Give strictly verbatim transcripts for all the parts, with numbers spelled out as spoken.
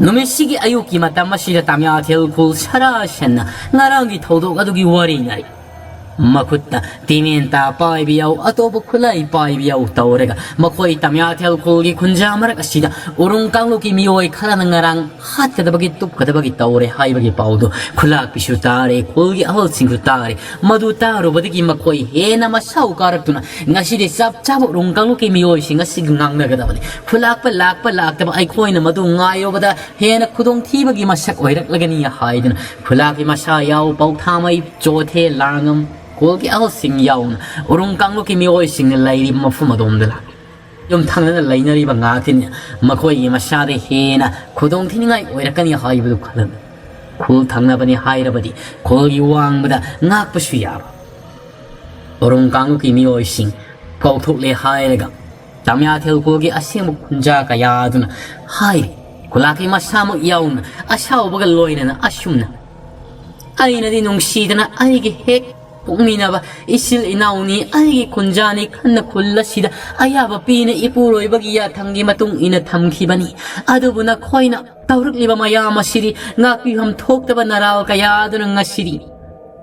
ꯅꯨꯃꯤꯠꯁꯤꯒꯤ ꯑꯌꯨꯛꯀꯤ ꯃꯇꯝ ꯑꯁꯤꯗ ꯇꯥꯃꯤꯌꯥꯊꯦꯜ ꯈꯨꯜ ꯁꯔꯥ ꯁꯟꯅ ꯉꯔꯥꯡꯒꯤ ꯊꯧꯗꯣꯛ ꯑꯗꯨꯒꯤ ꯋꯥꯔꯤ ꯏꯅꯔꯤ꯫ ꯃꯈꯨꯠꯇ ꯇꯤꯃꯦꯟꯇꯥ ꯄꯥꯏꯕ ꯌꯥꯎ, ꯑꯇꯣꯞꯄ ꯈꯨꯠꯂꯥꯏ ꯄꯥꯏꯕ ꯌꯥꯎ ꯇꯧꯔꯒ ꯃꯈꯣꯏ ꯇꯥꯃꯤꯌꯥꯊꯦꯜ ꯈꯨꯜꯒꯤ ꯈꯨꯟꯖꯥ ꯃꯔꯛ ꯑꯁꯤꯗ ꯎꯔꯨꯝ ꯀꯥꯡꯂꯨꯞꯀꯤ ꯃꯤꯑꯣꯏ ꯈꯔꯅ ꯉꯔꯥꯡ ꯍꯥꯠꯀꯗꯕꯒꯤ ꯇꯨꯞꯀꯗꯕꯒꯤ ꯇꯧꯔꯦ ꯍꯥꯏꯕꯒꯤ ꯄꯥꯎꯗꯨ ꯈꯨꯂꯥꯛꯄꯤꯁꯨ ꯇꯥꯔꯦ, ꯈꯨꯜꯒꯤ ꯑꯍꯜꯁꯤꯡꯁꯨ ꯇꯥꯔꯦ꯫ ꯃꯗꯨ ꯇꯥꯔꯨꯕꯗꯒꯤ ꯃꯈꯣꯏ ꯍꯦꯟꯅ ꯃꯁꯥꯎ ꯀꯥꯔꯛꯇꯨꯅ ꯉꯁꯤꯗꯤ ꯆꯞ ꯆꯥꯕ ꯎꯔꯨꯝ ꯀꯥꯡꯂꯨꯞꯀꯤ ꯃꯤꯑꯣꯏꯁꯤꯡ ꯑꯁꯤꯒ ꯉꯥꯡꯅꯒꯗꯕꯅꯤ꯫ ꯈꯨꯂꯥꯛꯄ ꯂꯥꯛꯄ ꯂꯥꯛꯇꯕ ꯑꯩꯈꯣꯏꯅ ꯃꯗꯨ ꯉꯥꯏꯔꯨꯕꯗ ꯍꯦꯟꯅ ꯈꯨꯗꯣꯡꯊꯤꯕꯒꯤ ꯃꯁꯛ ꯑꯣꯏꯔꯛꯂꯒꯅꯤ ꯍꯥꯏꯗꯨꯅ ꯈꯨꯂꯥꯛꯄꯤ ꯃꯁꯥ ꯌꯥꯎ ꯄꯥꯎꯊꯥꯃꯩ, ꯆꯣꯊꯦ, ꯂꯥꯡꯉꯝ, ꯈꯨꯜꯒꯤ ꯑꯍꯜꯁꯤꯡ ꯌꯥꯎꯅ ꯎꯔꯨꯝ ꯀꯥꯡꯂꯨꯞꯀꯤ ꯃꯤꯑꯣꯏꯁꯤꯡꯅ ꯂꯩꯔꯤꯕ ꯃꯐꯝ ꯑꯗꯣꯝꯗ ꯂꯥꯛꯏ꯫ ꯌꯨꯝ ꯊꯪꯅꯅ ꯂꯩꯅꯔꯤꯕ ꯉꯥꯛꯇꯅꯤ꯫ ꯃꯈꯣꯏꯒꯤ ꯃꯁꯥꯗ ꯍꯦꯟꯅ ꯈꯨꯗꯣꯡꯊꯤꯅꯤꯡꯉꯥꯏ ꯑꯣꯏꯔꯛꯀꯅꯤ ꯍꯥꯏꯕꯗꯨ ꯈꯜꯂꯝꯃꯤ꯫ ꯈꯨꯜ ꯊꯪꯅꯕꯅꯤ ꯍꯥꯏꯔꯕꯗꯤ ꯈꯨꯜꯒꯤ ꯋꯥꯡꯃꯗ ꯉꯥꯛꯄꯁꯨ ꯌꯥꯕ꯫ ꯎꯔꯨꯝ ꯀꯥꯡꯂꯨꯞꯀꯤ ꯃꯤꯑꯣꯏꯁꯤꯡ ꯀꯧꯊꯣꯛꯂꯦ ꯍꯥꯏꯔꯒ ꯇꯥꯃꯤꯌꯥꯊꯦꯜ ꯈꯨꯜꯒꯤ ꯑꯁꯦꯡꯕ ꯈꯨꯟꯖꯥ ꯀꯌꯥ ꯑꯗꯨꯅ ꯍꯥꯏꯔꯤ꯫ ꯈꯨꯂꯥꯛꯄꯤ ꯃꯁꯥꯃꯛ ꯌꯥꯎꯅ ꯑꯁꯥꯎꯕꯒ ꯂꯣꯏꯅꯅ ꯑꯁꯨꯝꯅ, "ꯑꯩꯅꯗꯤ ꯅꯨꯡꯁꯤꯗꯅ ꯑꯩꯒꯤ ꯍꯦꯛ ꯄꯣꯛꯃꯤꯟꯅꯕ ꯏꯆꯤꯜ ꯏꯅꯥꯎꯅꯤ, ꯑꯩꯒꯤ ꯈꯨꯟꯖꯥꯅꯤ ꯈꯟꯅ ꯈꯨꯜ ꯑꯁꯤꯗ ꯑꯌꯥꯕ ꯄꯤꯅ ꯏꯄꯨꯔꯣꯏꯕꯒꯤ ꯌꯥꯊꯪꯒꯤ ꯃꯇꯨꯡ ꯏꯟꯅ ꯊꯝꯈꯤꯕꯅꯤ꯫ ꯑꯗꯨꯕꯨ ꯅꯈꯣꯏꯅ ꯇꯧꯔꯛꯂꯤꯕ ꯃꯌꯥꯝ ꯑꯁꯤꯗꯤ ꯉꯥꯛꯄꯤꯐꯝ ꯊꯣꯛꯇꯕ ꯅꯔꯥꯜ ꯀꯌꯥ ꯑꯗꯨꯅ ꯉꯁꯤꯗꯤ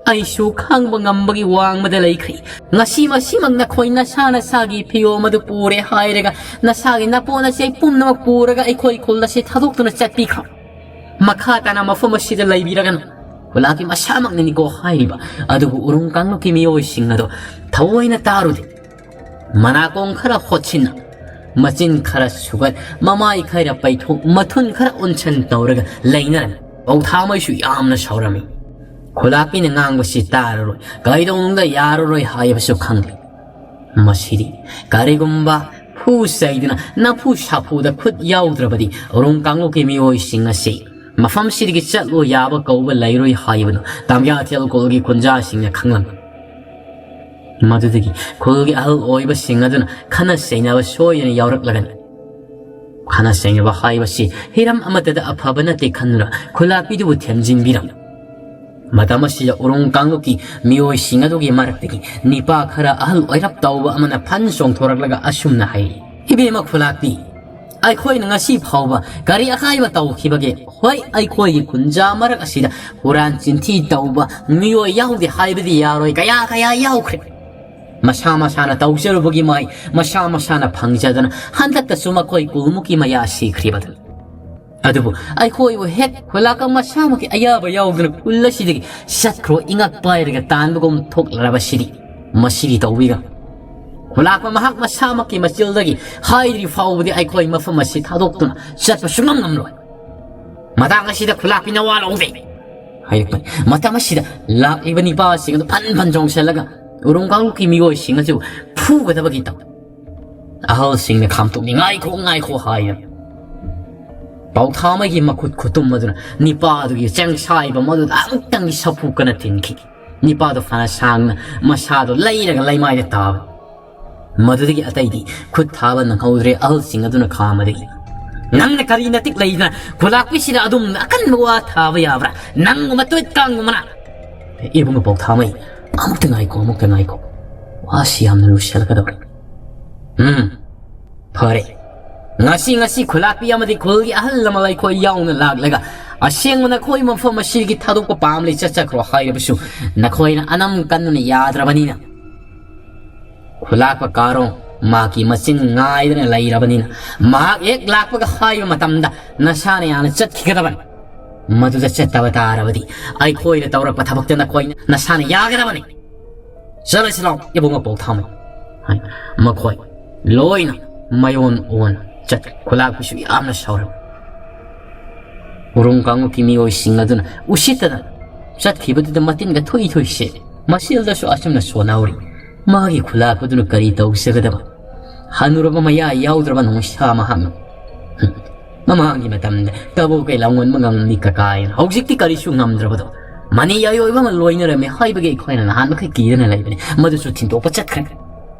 ꯑꯩꯁꯨ ꯈꯥꯡꯕ ꯉꯝꯕꯒꯤ ꯋꯥꯡꯃꯗ ꯂꯩꯈ꯭ꯔꯦ꯫ ꯉꯁꯤ ꯃꯁꯤꯃꯛ ꯅꯈꯣꯏ ꯅꯁꯥ ꯅꯁꯥꯒꯤ ꯐꯤꯌꯣꯝ ꯑꯗꯨ ꯄꯨꯔꯦ ꯍꯥꯏꯔꯒ ꯅꯁꯥꯒꯤ ꯅꯄꯣꯠ ꯅꯆꯩ ꯄꯨꯝꯅꯃꯛ ꯄꯨꯔꯒ ꯑꯩꯈꯣꯏ ꯈꯨꯜ ꯑꯁꯤ ꯊꯥꯗꯣꯛꯇꯨꯅ ꯆꯠꯄꯤꯈ꯭ꯔꯣ꯫ ꯃꯈꯥ ꯇꯥꯅ ꯃꯐꯝ ꯑꯁꯤꯗ ꯂꯩꯕꯤꯔꯒꯅꯨ꯫ ꯈꯨꯂꯥꯛꯄꯤ ꯃꯁꯥꯃꯛꯅꯅꯤꯀꯣ ꯍꯥꯏꯔꯤꯕ꯫ ꯑꯗꯨꯕꯨ ꯎꯔꯨꯝ ꯀꯥꯡꯂꯨꯞꯀꯤ ꯃꯤꯑꯣꯏꯁꯤꯡ ꯑꯗꯣ ꯊꯑꯣꯏꯅ ꯇꯥꯔꯨꯗꯦ꯫ ꯃꯅꯥꯀꯣꯡ ꯈꯔ ꯍꯣꯠꯁꯤꯟꯅ, ꯃꯆꯤꯟ ꯈꯔ ꯁꯨꯒꯠ, ꯃꯃꯥꯏ ꯈꯔ ꯄꯩꯊꯣꯛ, ꯃꯊꯨꯟ ꯈꯔ ꯎꯟꯁꯟ ꯇꯧꯔꯒ ꯂꯩꯅꯔꯝꯃꯤ꯫ ꯄꯧꯊꯥꯃꯩꯁꯨ ꯌꯥꯝꯅ ꯁꯥꯎꯔꯝꯃꯤ꯫ ꯈꯨꯂꯥꯛꯄꯤꯅ ꯉꯥꯡꯕꯁꯤ ꯇꯥꯔꯔꯣꯏ, ꯀꯩꯗꯧꯅꯨꯡꯗ ꯌꯥꯔꯔꯣꯏ ꯍꯥꯏꯕꯁꯨ ꯈꯪꯂꯤ꯫ ꯃꯁꯤꯗꯤ ꯀꯔꯤꯒꯨꯝꯕ ꯐꯨ ꯆꯩꯗꯨꯅ ꯅꯐꯨ ꯁꯥꯐꯨꯗ ꯈꯨꯠ ꯌꯥꯎꯗ꯭ꯔꯕꯗꯤ ꯎꯔꯨꯝ ꯀꯥꯡꯂꯨꯞꯀꯤ ꯃꯤꯑꯣꯏꯁꯤꯡ ꯑꯁꯤ ꯃꯐꯝꯁꯤꯗꯒꯤ ꯆꯠꯂꯣ ꯌꯥꯕ ꯀꯧꯕ ꯂꯩꯔꯣꯏ ꯍꯥꯏꯕꯗꯨ ꯇꯥꯃꯤꯌꯥꯊꯦꯜ ꯈꯨꯜꯒꯤ ꯈꯨꯟꯖꯥꯁꯤꯡꯅ ꯈꯪꯂꯝꯃꯤ꯫ ꯃꯗꯨꯗꯒꯤ ꯈꯨꯜꯒꯤ ꯑꯍꯜ ꯑꯣꯏꯕꯁꯤꯡ ꯑꯗꯨꯅ ꯈꯠꯅ ꯆꯩꯅꯕ ꯁꯣꯏꯗꯅ ꯌꯥꯎꯔꯛꯂꯒꯅꯤ꯫ ꯈꯠꯅ ꯆꯩꯅꯕ ꯍꯥꯏꯕꯁꯤ ꯍꯤꯔꯝ ꯑꯃꯠꯇꯗ ꯑꯐꯕ ꯅꯠꯇꯦ ꯈꯟꯗꯨꯅ ꯈꯨꯂꯥꯛꯄꯤꯗꯨꯕꯨ ꯊꯦꯝꯖꯤꯟꯕꯤꯔꯝꯃꯤ꯫ ꯃꯇꯝ ꯑꯁꯤꯗ ꯎꯔꯨꯝ ꯀꯥꯡꯂꯨꯞꯀꯤ ꯃꯤꯑꯣꯏꯁꯤꯡ ꯑꯗꯨꯒꯤ ꯃꯔꯛꯇꯒꯤ ꯅꯤꯄꯥ ꯈꯔ ꯑꯍꯜ ꯑꯣꯏꯔꯞ ꯇꯧꯕ ꯑꯃꯅ ꯐꯟ ꯆꯣꯡꯊꯣꯔꯛꯂꯒ ꯑꯁꯨꯝꯅ ꯍꯥꯏꯔꯤ, "ꯏꯕꯦꯝꯃ ꯈꯨꯂꯥꯛꯄꯤ, ꯑꯩꯈꯣꯏꯅ ꯉꯁꯤ ꯐꯥꯎꯕ ꯀꯔꯤ ꯑꯀꯥꯏꯕ ꯇꯧꯈꯤꯕꯒꯦ? ꯍꯣꯏ, ꯑꯩꯈꯣꯏꯒꯤ ꯈꯨꯟꯖꯥ ꯃꯔꯛ ꯑꯁꯤꯗ ꯍꯨꯔꯥꯟ ꯆꯤꯟꯊꯤ ꯇꯧꯕ ꯃꯤꯑꯣꯏ ꯌꯥꯎꯗꯦ ꯍꯥꯏꯕꯗꯤ ꯌꯥꯔꯣꯏ, ꯀꯌꯥ ꯀꯌꯥ ꯌꯥꯎꯈ꯭ꯔꯦ꯫ ꯃꯁꯥ ꯃꯁꯥꯅ ꯇꯧꯖꯔꯨꯕꯒꯤ ꯃꯍꯩ ꯃꯁꯥ ꯃꯁꯥꯅ ꯐꯪꯖꯗꯨꯅ ꯍꯟꯗꯛꯇꯁꯨ ꯃꯈꯣꯏ ꯀꯨꯟꯃꯨꯛꯀꯤ ꯃꯌꯥ ꯁꯤꯈ꯭ꯔꯤꯕꯗꯨꯅꯤ꯫ ꯑꯗꯨꯕꯨ ꯑꯩꯈꯣꯏꯕꯨ ꯍꯦꯛ ꯈꯨꯂꯥꯛꯄ ꯃꯁꯥꯃꯛꯀꯤ ꯑꯌꯥꯕ ꯌꯥꯎꯗꯅ ꯈꯨꯜ ꯑꯁꯤꯗꯒꯤ ꯆꯠꯈ꯭ꯔꯣ ꯏꯉꯛ ꯄꯥꯏꯔꯒ ꯇꯥꯟꯕꯒꯨꯝ ꯊꯣꯛꯂꯔꯕꯁꯤꯗꯤ ꯃꯁꯤꯒꯤ ꯇꯧꯕꯤꯒ ꯈꯨꯂꯥꯛꯄ ꯃꯍꯥꯛ ꯃꯁꯥꯃꯛꯀꯤ ꯃꯆꯤꯜꯗꯒꯤ ꯍꯥꯏꯗ꯭ꯔꯤ ꯐꯥꯎꯕꯗꯤ ꯑꯩꯈꯣꯏ ꯃꯐꯝ ꯑꯁꯤ ꯊꯥꯗꯣꯛꯇꯨꯅ ꯆꯠꯄ ꯁꯨꯡꯉꯝ ꯉꯝꯂꯣꯏ꯫ ꯃꯇꯥꯡ ꯑꯁꯤꯗ ꯈꯨꯂꯥꯛꯄꯤ ꯅꯋꯥ ꯂꯧꯗꯦ ꯍꯥꯏꯔꯛꯄꯅꯤ꯫ ꯃꯇꯝ ꯑꯁꯤꯗ ꯂꯥꯛꯂꯤꯕ ꯅꯤꯄꯥꯁꯤꯡ ꯑꯗꯨ ꯐꯟ ꯐꯟ ꯆꯣꯡꯁꯤꯜꯂꯒ ꯎꯔꯨꯝ ꯀꯥꯡꯂꯨꯞꯀꯤ ꯃꯤꯑꯣꯏꯁꯤꯡ ꯑꯁꯤꯕꯨ ꯐꯨꯒꯗꯕꯒꯤ ꯇꯧ꯫ ꯑꯍꯜꯁꯤꯡꯅ ꯈꯥꯝꯇꯣꯛꯅꯤ, "ꯉꯥꯏꯈꯣ, ꯉꯥꯏꯈꯣ" ꯍꯥꯏꯅ ꯄꯥꯎꯊꯥꯃꯩꯒꯤ ꯃꯈꯨꯠ ꯈꯨꯇꯨꯝ ꯑꯗꯨꯅ ꯅꯤꯄꯥꯗꯨꯒꯤ ꯆꯦꯡꯁꯥꯏꯕ ꯃꯗꯨꯗ ꯑꯃꯨꯛꯇꯪꯒꯤ ꯁꯥꯐꯨ ꯀꯟꯅ ꯊꯤꯟꯈꯤ꯫ ꯅꯤꯄꯥꯗꯨ ꯐꯅ ꯁꯥꯡꯅ ꯃꯁꯥꯗꯨ ꯂꯩꯔꯒ ꯂꯩꯃꯥꯏꯗ ꯇꯥꯕ꯫ ꯃꯗꯨꯗꯒꯤ ꯑꯇꯩꯗꯤ ꯈꯨꯠ ꯊꯥꯕ ꯅꯪꯍꯧꯗ꯭ꯔꯦ꯫ ꯑꯍꯜꯁꯤꯡ ꯑꯗꯨꯅ ꯈꯥꯝꯕꯗꯒꯤ, "ꯅꯪꯅ ꯀꯔꯤ ꯅꯇꯤꯛ ꯂꯩꯗꯅ ꯈꯨꯂꯥꯛꯄꯤꯁꯤꯗ ꯑꯗꯨꯝ ꯑꯀꯟꯕ ꯋꯥ ꯊꯥꯕ ꯌꯥꯕ꯭ꯔꯥ? ꯅꯪꯒꯨꯝꯕ ꯇꯨꯠ ꯀꯥꯡꯒꯨꯝꯕꯅ!" "ꯏꯕꯨꯡꯉꯣ ꯄꯥꯎꯊꯥꯃꯩ, ꯑꯃꯨꯛꯇ ꯉꯥꯏꯈꯣ, ꯑꯃꯨꯛꯇ ꯉꯥꯏꯈꯣ꯫ ꯋꯥꯁꯤ ꯌꯥꯝꯅ ꯂꯨꯁꯜꯂꯛꯀꯗꯧꯔꯦ꯫ ꯎꯝ, ꯐꯔꯦ꯫ ꯉꯁꯤ, ꯉꯁꯤ ꯈꯨꯂꯥꯛꯄꯤ ꯑꯃꯗꯤ ꯈꯨꯜꯒꯤ ꯑꯍꯜ ꯂꯃꯟ ꯑꯩꯈꯣꯏ ꯌꯥꯎꯅ ꯂꯥꯛꯂꯒ ꯑꯁꯦꯡꯕ ꯅꯈꯣꯏ ꯃꯐꯝ ꯑꯁꯤꯒꯤ ꯊꯥꯗꯣꯛꯄ ꯄꯥꯝꯂꯦ, ꯆꯠꯆꯈ꯭ꯔꯣ ꯍꯥꯏꯔꯕꯁꯨ ꯅꯈꯣꯏꯅ ꯑꯅꯝ ꯀꯟꯗꯨꯅ ꯌꯥꯗ꯭ꯔꯕꯅꯤꯅ ꯈꯨꯂꯥꯛꯄ ꯀꯥꯔꯣꯡ ꯃꯍꯥꯛꯀꯤ ꯃꯆꯤꯟ ꯉꯥꯏꯗꯨꯅ ꯂꯩꯔꯕꯅꯤꯅ ꯃꯍꯥꯛ ꯍꯦꯛ ꯂꯥꯛꯄꯒ ꯍꯥꯏꯕ ꯃꯇꯝꯗ ꯅꯁꯥꯅ ꯌꯥꯅ ꯆꯠꯈꯤꯒꯗꯕꯅꯤ꯫ ꯃꯗꯨꯗ ꯆꯠꯇꯕ ꯇꯥꯔꯕꯗꯤ ꯑꯩꯈꯣꯏꯅ ꯇꯧꯔꯛꯄ ꯊꯕꯛꯇ ꯅꯈꯣꯏꯅ ꯅꯁꯥꯅ ꯌꯥꯒꯗꯕꯅꯤ꯫ ꯆꯠꯂꯁꯤ ꯂꯥꯎ, ꯏꯕꯨꯡꯉꯣ ꯄꯥꯎꯊꯥꯃꯩ" ꯍꯥꯏ꯫ ꯃꯈꯣꯏ ꯂꯣꯏꯅ ꯃꯌꯣꯟ ꯑꯣꯟ ꯆꯠꯈ꯭ꯔꯦ꯫ ꯈꯨꯂꯥꯛꯄꯤꯁꯨ ꯌꯥꯝꯅ ꯁꯥꯎꯔꯝꯃꯤ꯫ ꯎꯔꯨꯝ ꯀꯥꯡꯂꯨꯞꯀꯤ ꯃꯤꯑꯣꯏꯁꯤꯡ ꯑꯗꯨꯅ ꯎꯁꯤꯠꯇꯗꯅ ꯆꯠꯈꯤꯕꯗꯨꯗ ꯃꯇꯤꯟꯒ ꯊꯨꯏ ꯊꯨꯏ ꯁꯦ ꯃꯁꯤꯜꯗꯁꯨ ꯑꯆꯝꯅ ꯁꯣꯟꯅꯍꯧꯔꯤ꯫ ꯃꯥꯒꯤ ꯈꯨꯂꯥꯛꯄꯗꯨꯅ ꯀꯔꯤ ꯇꯧꯖꯒꯗꯕ? ꯍꯅꯨꯔꯕ ꯃꯌꯥ ꯌꯥꯎꯗ꯭ꯔꯕ ꯅꯨꯡꯁꯥ ꯃꯍꯥꯛꯅ꯫ ꯃꯃꯥꯡꯒꯤ ꯃꯇꯝꯗ ꯀꯕꯣꯛ ꯀꯩ ꯂꯥꯡꯑꯣꯟꯕ ꯉꯝꯃꯤ ꯀꯀꯥꯏꯅ, ꯍꯧꯖꯤꯛꯇꯤ ꯀꯔꯤꯁꯨ ꯉꯝꯗ꯭ꯔꯕꯗꯣ꯫ ꯃꯅꯤ ꯑꯌꯣꯏꯕ ꯑꯃ ꯂꯣꯏꯅꯔꯝꯃꯤ ꯍꯥꯏꯕꯒꯤ ꯑꯩꯈꯣꯏꯅ ꯅꯍꯥꯟ ꯃꯈꯩ ꯀꯤꯗꯅ ꯂꯩꯕꯅꯤ, ꯃꯗꯨꯁꯨ ꯊꯤꯟꯗꯣꯛꯄ ꯆꯠꯈ꯭ꯔꯦ꯫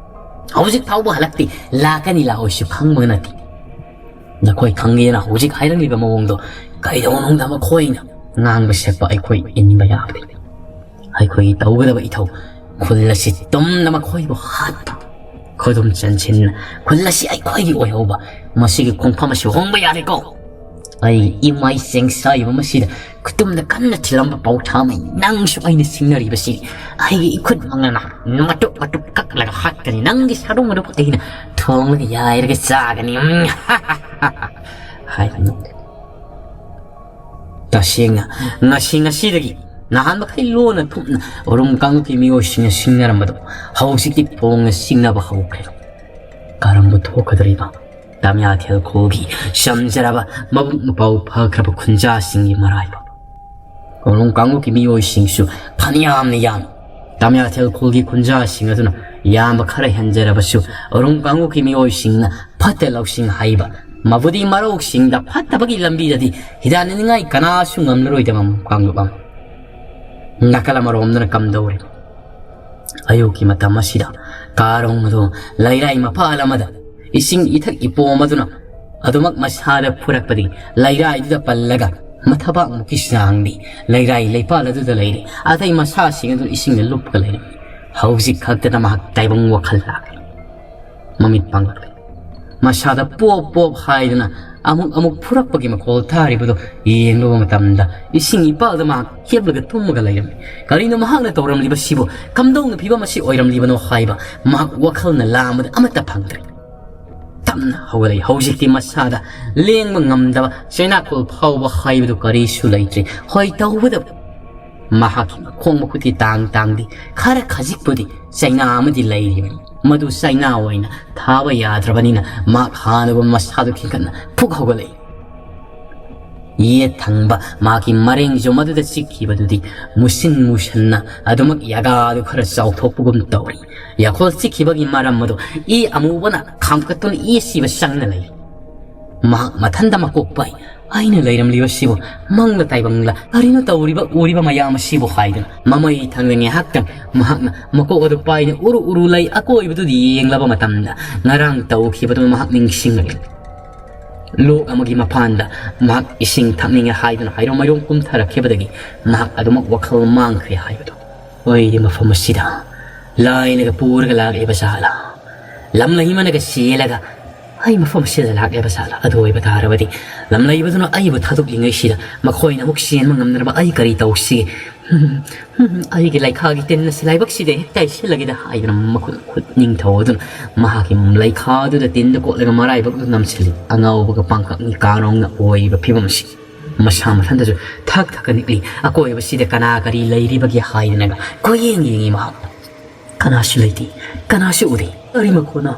ꯍꯧꯖꯤꯛ ꯐꯥꯎꯕ ꯍꯜꯂꯛꯇꯦ, ꯂꯥꯛꯀꯅꯤ ꯂꯥꯛꯑꯣꯏꯁꯨ ꯈꯪꯕ ꯅꯠꯇꯦ꯫ ꯅꯈꯣꯏ ꯈꯪꯒꯦꯅ ꯍꯧꯖꯤꯛ ꯍꯥꯏꯔꯝꯂꯤꯕ ꯃꯑꯣꯡꯗꯣ ꯀꯩꯗꯧꯅꯨꯡꯗ ꯃꯈꯣꯏꯅ ꯉꯥꯡꯕ ꯁꯦꯠꯄ ꯑꯩꯈꯣꯏ ꯏꯟꯕ ꯌꯥꯕꯅꯤ꯫ ꯑꯩꯈꯣꯏꯒꯤ ꯇꯧꯒꯗꯕ ꯏꯊꯧ ꯈꯨꯜ ꯑꯁꯤ ꯇꯨꯝꯅ ꯃꯈꯣꯏꯕꯨ ꯍꯥꯠꯄ, ꯈꯨꯗꯨꯝ ꯆꯟꯁꯤꯟꯅ ꯈꯨꯜ ꯑꯁꯤ ꯑꯩꯈꯣꯏꯒꯤ ꯑꯣꯏꯍꯧꯕ, ꯃꯁꯤꯒꯤ ꯈꯣꯡꯐꯝ ꯑꯁꯤ ꯍꯣꯡꯕ ꯌꯥꯔꯦꯀꯣ꯫ ꯑꯩ ꯏꯃꯥꯏ ꯆꯦꯡꯁꯥꯏꯕ ꯃꯁꯤꯗ ꯈꯨꯇꯨꯝꯗ ꯀꯟꯅ ꯊꯤꯜꯂꯝꯕ ꯄꯥꯎꯊꯥꯃꯩ ꯅꯪꯁꯨ ꯑꯩꯅ ꯁꯤꯡꯅꯔꯤꯕꯁꯤ ꯑꯩꯒꯤ ꯏꯈꯨꯠ ꯃꯉꯥꯅ ꯃꯇꯨꯞ ꯃꯇꯨꯞ ꯀꯛꯂꯒ ꯍꯥꯠꯀꯅꯤ꯫ ꯅꯪꯒꯤ ꯁꯔꯨ ꯃꯔꯨꯞ ꯑꯩꯅ ꯊꯣꯡꯂꯒ ꯌꯥꯏꯔꯒ ꯆꯥꯒꯅꯤ꯫ ꯎꯝ, ꯍꯥꯏ ꯅꯣꯛꯂꯦ꯫ ꯇꯁꯦꯡꯅ ꯉꯁꯤ ꯉꯁꯤꯗꯒꯤ ꯅꯍꯥꯟ ꯃꯈꯩ ꯂꯣꯟꯅ ꯊꯨꯞꯅ ꯎꯔꯨꯝ ꯀꯥꯡꯂꯨꯞꯀꯤ ꯃꯤꯑꯣꯏꯁꯤꯡꯅ ꯁꯤꯡꯅꯔꯝꯕꯗꯣ ꯍꯧꯖꯤꯛꯇꯤ ꯐꯣꯡꯅ ꯁꯤꯡꯅꯕ ꯍꯧꯈ꯭ꯔꯦ꯫ ꯀꯔꯝꯕ ꯊꯣꯛꯀꯗꯧꯔꯤꯕ? ꯇꯥꯃꯤꯌꯥꯊꯦꯜ ꯈꯨꯜꯒꯤ ꯆꯝꯖꯔꯕ ꯃꯕꯨꯛ ꯃꯄꯥꯎ ꯐꯈ꯭ꯔꯕ ꯈꯨꯟꯖꯥꯁꯤꯡꯒꯤ ꯃꯔꯥꯏꯕꯛ꯫ ꯎꯔꯨꯝ ꯀꯥꯡꯂꯨꯞꯀꯤ ꯃꯤꯑꯣꯏꯁꯤꯡꯁꯨ ꯐꯅꯌꯥꯝꯅ ꯌꯥꯝꯃꯤ꯫ ꯇꯥꯃꯤꯌꯥꯊꯦꯜ ꯈꯨꯜꯒꯤ ꯈꯨꯟꯖꯥꯁꯤꯡ ꯑꯗꯨꯅ ꯌꯥꯝꯕ ꯈꯔ ꯍꯦꯟꯖꯔꯕꯁꯨ ꯎꯔꯨꯝ ꯀꯥꯡꯂꯨꯞꯀꯤ ꯃꯤꯑꯣꯏꯁꯤꯡꯅ ꯐꯠꯇ ꯂꯧꯁꯤꯡ ꯍꯩꯕ, ꯃꯕꯨꯗꯤ ꯃꯔꯧꯁꯤꯡꯗ ꯐꯠꯇꯕꯒꯤ ꯂꯝꯕꯤꯗꯗꯤ ꯍꯤꯗꯥꯟꯅꯅꯤꯡꯉꯥꯏ ꯀꯅꯥꯁꯨ ꯉꯝꯂꯔꯣꯏꯗꯕ ꯀꯥꯡꯂꯨꯞ ꯑꯃ꯫ ꯅꯥꯀꯜ ꯑꯃꯔꯣꯝꯗꯅ ꯀꯝꯗꯧꯔꯤ? ꯑꯌꯨꯛꯀꯤ ꯃꯇꯝ ꯑꯁꯤꯗ ꯀꯥꯔꯣꯡ ꯑꯗꯨ ꯂꯩꯔꯥꯏ ꯃꯄꯥꯜ ꯑꯃꯗ ꯏꯁꯤꯡ ꯏꯊꯛ ꯏꯄꯣꯝ ꯑꯗꯨꯅ ꯑꯗꯨꯃꯛ ꯃꯁꯥꯗ ꯐꯨꯔꯛꯄꯗꯒꯤ ꯂꯩꯔꯥꯏꯗꯨꯗ ꯄꯜꯂꯒ ꯃꯊꯕꯥꯛꯃꯨꯛꯀꯤ ꯆꯥꯡꯗꯤ ꯂꯩꯔꯥꯏ ꯂꯩꯄꯥꯜ ꯑꯗꯨꯗ ꯂꯩꯔꯦ꯫ ꯑꯇꯩ ꯃꯁꯥꯁꯤꯡ ꯑꯗꯨ ꯏꯁꯤꯡꯗ ꯂꯨꯞꯄꯒ ꯂꯩꯔꯝꯃꯤ꯫ ꯍꯧꯖꯤꯛ ꯈꯛꯇꯗ ꯃꯍꯥꯛ ꯇꯥꯏꯕꯪ ꯋꯥꯈꯜ ꯂꯥꯛꯂꯦ꯫ ꯃꯃꯤꯠ ꯄꯥꯡꯂꯛꯂꯦ꯫ ꯃꯁꯥꯗ ꯄꯣꯞ ꯄꯣꯞ ꯍꯥꯏꯗꯨꯅ ꯑꯃꯨꯛ ꯑꯃꯨꯛ ꯐꯨꯔꯛꯄꯒꯤ ꯃꯈꯣꯜ ꯇꯥꯔꯤꯕꯗꯨ ꯌꯦꯡꯂꯨꯕ ꯃꯇꯝꯗ ꯏꯁꯤꯡ ꯏꯄꯥꯜꯗ ꯃꯍꯥꯛ ꯍꯤꯞꯂꯒ ꯇꯨꯝꯃꯒ ꯂꯩꯔꯝꯃꯤ꯫ ꯀꯔꯤꯅꯣ ꯃꯍꯥꯛꯅ ꯇꯧꯔꯝꯂꯤꯕꯁꯤꯕꯨ? ꯀꯝꯗꯧꯅ ꯐꯤꯕꯝ ꯑꯁꯤ ꯑꯣꯏꯔꯝꯂꯤꯕꯅꯣ ꯍꯥꯏꯕ ꯃꯍꯥꯛ ꯋꯥꯈꯜꯅ ꯂꯥꯝꯕꯗ ꯑꯃꯠꯇ ꯐꯪꯗ꯭ꯔꯦ꯫ ꯇꯞꯅ ꯍꯧꯒꯠꯂꯛꯏ꯫ ꯍꯧꯖꯤꯛꯇꯤ ꯃꯁꯥꯗ ꯂꯦꯡꯕ ꯉꯝꯗꯕ ꯆꯩꯅꯥꯀꯣꯜ ꯐꯥꯎꯕ ꯍꯥꯏꯕꯗꯨ ꯀꯔꯤꯁꯨ ꯂꯩꯇ꯭ꯔꯦ꯫ ꯍꯣꯏ ꯇꯧꯕꯗ ꯃꯍꯥꯛꯀꯤ ꯃꯈꯣꯡ ꯃꯈꯨꯠꯇꯤ ꯇꯥꯡ ꯇꯥꯡꯗꯤ ꯈꯔ ꯈꯖꯤꯛꯄꯨꯗꯤ ꯆꯩꯅꯥ ꯑꯃꯗꯤ ꯂꯩꯔꯤꯕꯅꯤ꯫ ꯃꯗꯨ ꯆꯩꯅꯥ ꯑꯣꯏꯅ ꯊꯥꯕ ꯌꯥꯗ꯭ꯔꯕꯅꯤꯅ ꯃꯍꯥꯛ ꯍꯥꯟꯅꯒꯨꯝ ꯃꯁꯥꯗꯨ ꯈꯤꯟꯒꯠꯅ ꯐꯨꯛ ꯍꯧꯒꯠꯂꯛꯏ꯫ ꯌꯦꯠ ꯊꯪꯕ ꯃꯍꯥꯛꯀꯤ ꯃꯔꯦꯡꯁꯨ ꯃꯗꯨꯗ ꯆꯤꯛꯈꯤꯕꯗꯨꯗꯤ ꯃꯨꯁꯤꯟ ꯃꯨꯁꯟꯅ ꯑꯗꯨꯃꯛ ꯌꯥꯒꯥꯗꯨ ꯈꯔ ꯆꯥꯎꯊꯣꯛꯄꯒꯨꯝ ꯇꯧꯔꯤ꯫ ꯌꯥꯈꯣꯜ ꯆꯤꯛꯈꯤꯕꯒꯤ ꯃꯔꯝ ꯑꯗꯨ ꯏ ꯑꯃꯨꯕꯅ ꯈꯥꯝꯀꯠꯇꯨꯅ ꯏ ꯁꯤꯕ ꯆꯪꯅ ꯂꯩ꯫ ꯃꯍꯥꯛ ꯃꯊꯟꯇ ꯃꯀꯣꯛ ꯄꯥꯏ꯫ ꯑꯩꯅ ꯂꯩꯔꯝꯂꯤꯕꯁꯤꯕꯨ ꯃꯪꯂ ꯇꯥꯏꯕꯪꯂ ꯀꯔꯤꯅꯣ ꯇꯧꯔꯤꯕ ꯎꯔꯤꯕ ꯃꯌꯥꯝ ꯑꯁꯤꯕꯨ ꯍꯥꯏꯗꯨꯅ ꯃꯃꯩ ꯊꯪꯗ ꯉꯥꯏꯍꯥꯛꯇꯪ ꯃꯍꯥꯛꯅ ꯃꯀꯣꯛ ꯑꯗꯨ ꯄꯥꯏꯅ ꯎꯔꯨ ꯎꯔꯨ ꯂꯩ ꯑꯀꯣꯏꯕꯗꯨꯗ ꯌꯦꯡꯂꯕ ꯃꯇꯝꯗ ꯉꯔꯥꯡ ꯇꯧꯈꯤꯕꯗꯨ ꯃꯍꯥꯛ ꯅꯤꯡꯁꯤꯡꯂꯛꯏ꯫ ꯂꯣꯛ ꯑꯃꯒꯤ ꯃꯄꯥꯟꯗ ꯃꯍꯥꯛ ꯏꯁꯤꯡ ꯊꯛꯅꯤꯡꯉꯦ ꯍꯥꯏꯗꯨꯅ ꯍꯥꯏꯔꯣ ꯃꯥꯏꯔꯣꯡ ꯀꯨꯝꯊꯔꯛꯈꯤꯕꯗꯒꯤ ꯃꯍꯥꯛ ꯑꯗꯨꯃꯛ ꯋꯥꯈꯜ ꯃꯥꯡꯈ꯭ꯔꯦ ꯍꯥꯏꯕꯗꯨ꯫ ꯑꯣꯏꯔꯤ ꯃꯐꯝ ꯑꯁꯤꯗ ꯂꯥꯏꯅꯒ ꯄꯨꯔꯒ ꯂꯥꯛꯂꯤꯕ ꯖꯥꯠꯂꯥ? ꯂꯝ ꯂꯩꯃꯅꯒ ꯆꯦꯜꯂꯒ ꯑꯩ ꯃꯐꯝ ꯑꯁꯤꯗ ꯂꯥꯛꯂꯤꯕ ꯁꯥꯂꯥ ꯑꯗꯨ ꯑꯣꯏꯕ ꯇꯥꯔꯕꯗꯤ, ꯂꯝꯂꯩꯕꯗꯨꯅ ꯑꯩꯕꯨ ꯊꯥꯗꯣꯛꯂꯤꯉꯩꯁꯤꯗ ꯃꯈꯣꯏꯅ ꯑꯃꯨꯛ ꯆꯦꯟꯕ ꯉꯝꯅꯅꯕ ꯑꯩ ꯀꯔꯤ ꯇꯧꯁꯤꯒꯦ? ꯑꯩꯒꯤ ꯂꯩꯈꯥꯒꯤ ꯇꯤꯟ ꯑꯁꯤ ꯂꯥꯏꯕꯛꯁꯤꯗ ꯍꯦꯛ ꯇꯩꯁꯤꯜꯂꯒꯦꯗ ꯍꯥꯏꯗꯨꯅ ꯃꯈꯨꯠ ꯈꯨꯠ ꯅꯤꯡꯊꯧ ꯑꯗꯨꯅ ꯃꯍꯥꯛꯀꯤ ꯂꯩꯈꯥꯗꯨꯗ ꯇꯤꯟꯗ ꯀꯣꯠꯂꯒ ꯃꯔꯥꯏꯕꯛꯇꯨ ꯅꯝꯁꯤꯜꯂꯤ꯫ ꯑꯉꯥꯎꯕꯒ ꯄꯥꯡꯈꯛꯅꯤ ꯀꯥꯔꯣꯡꯅ ꯑꯣꯏꯔꯤꯕ ꯐꯤꯕꯝꯁꯤ꯫ ꯃꯁꯥ ꯃꯊꯟꯇꯁꯨ ꯊꯛ ꯊꯛꯀ ꯅꯤꯛꯂꯤ꯫ ꯑꯀꯣꯏꯕꯁꯤꯗ ꯀꯅꯥ ꯀꯔꯤ ꯂꯩꯔꯤꯕꯒꯦ ꯍꯥꯏꯗꯅꯒ ꯀꯣꯏꯌꯦꯡ ꯌꯦꯡꯉꯤ ꯃꯍꯥꯛ꯫ ꯀꯅꯥꯁꯨ ꯂꯩꯇꯦ, ꯀꯅꯥꯁꯨ ꯎꯗꯦ꯫ ꯀꯔꯤ ꯃꯈꯣꯟꯅꯣ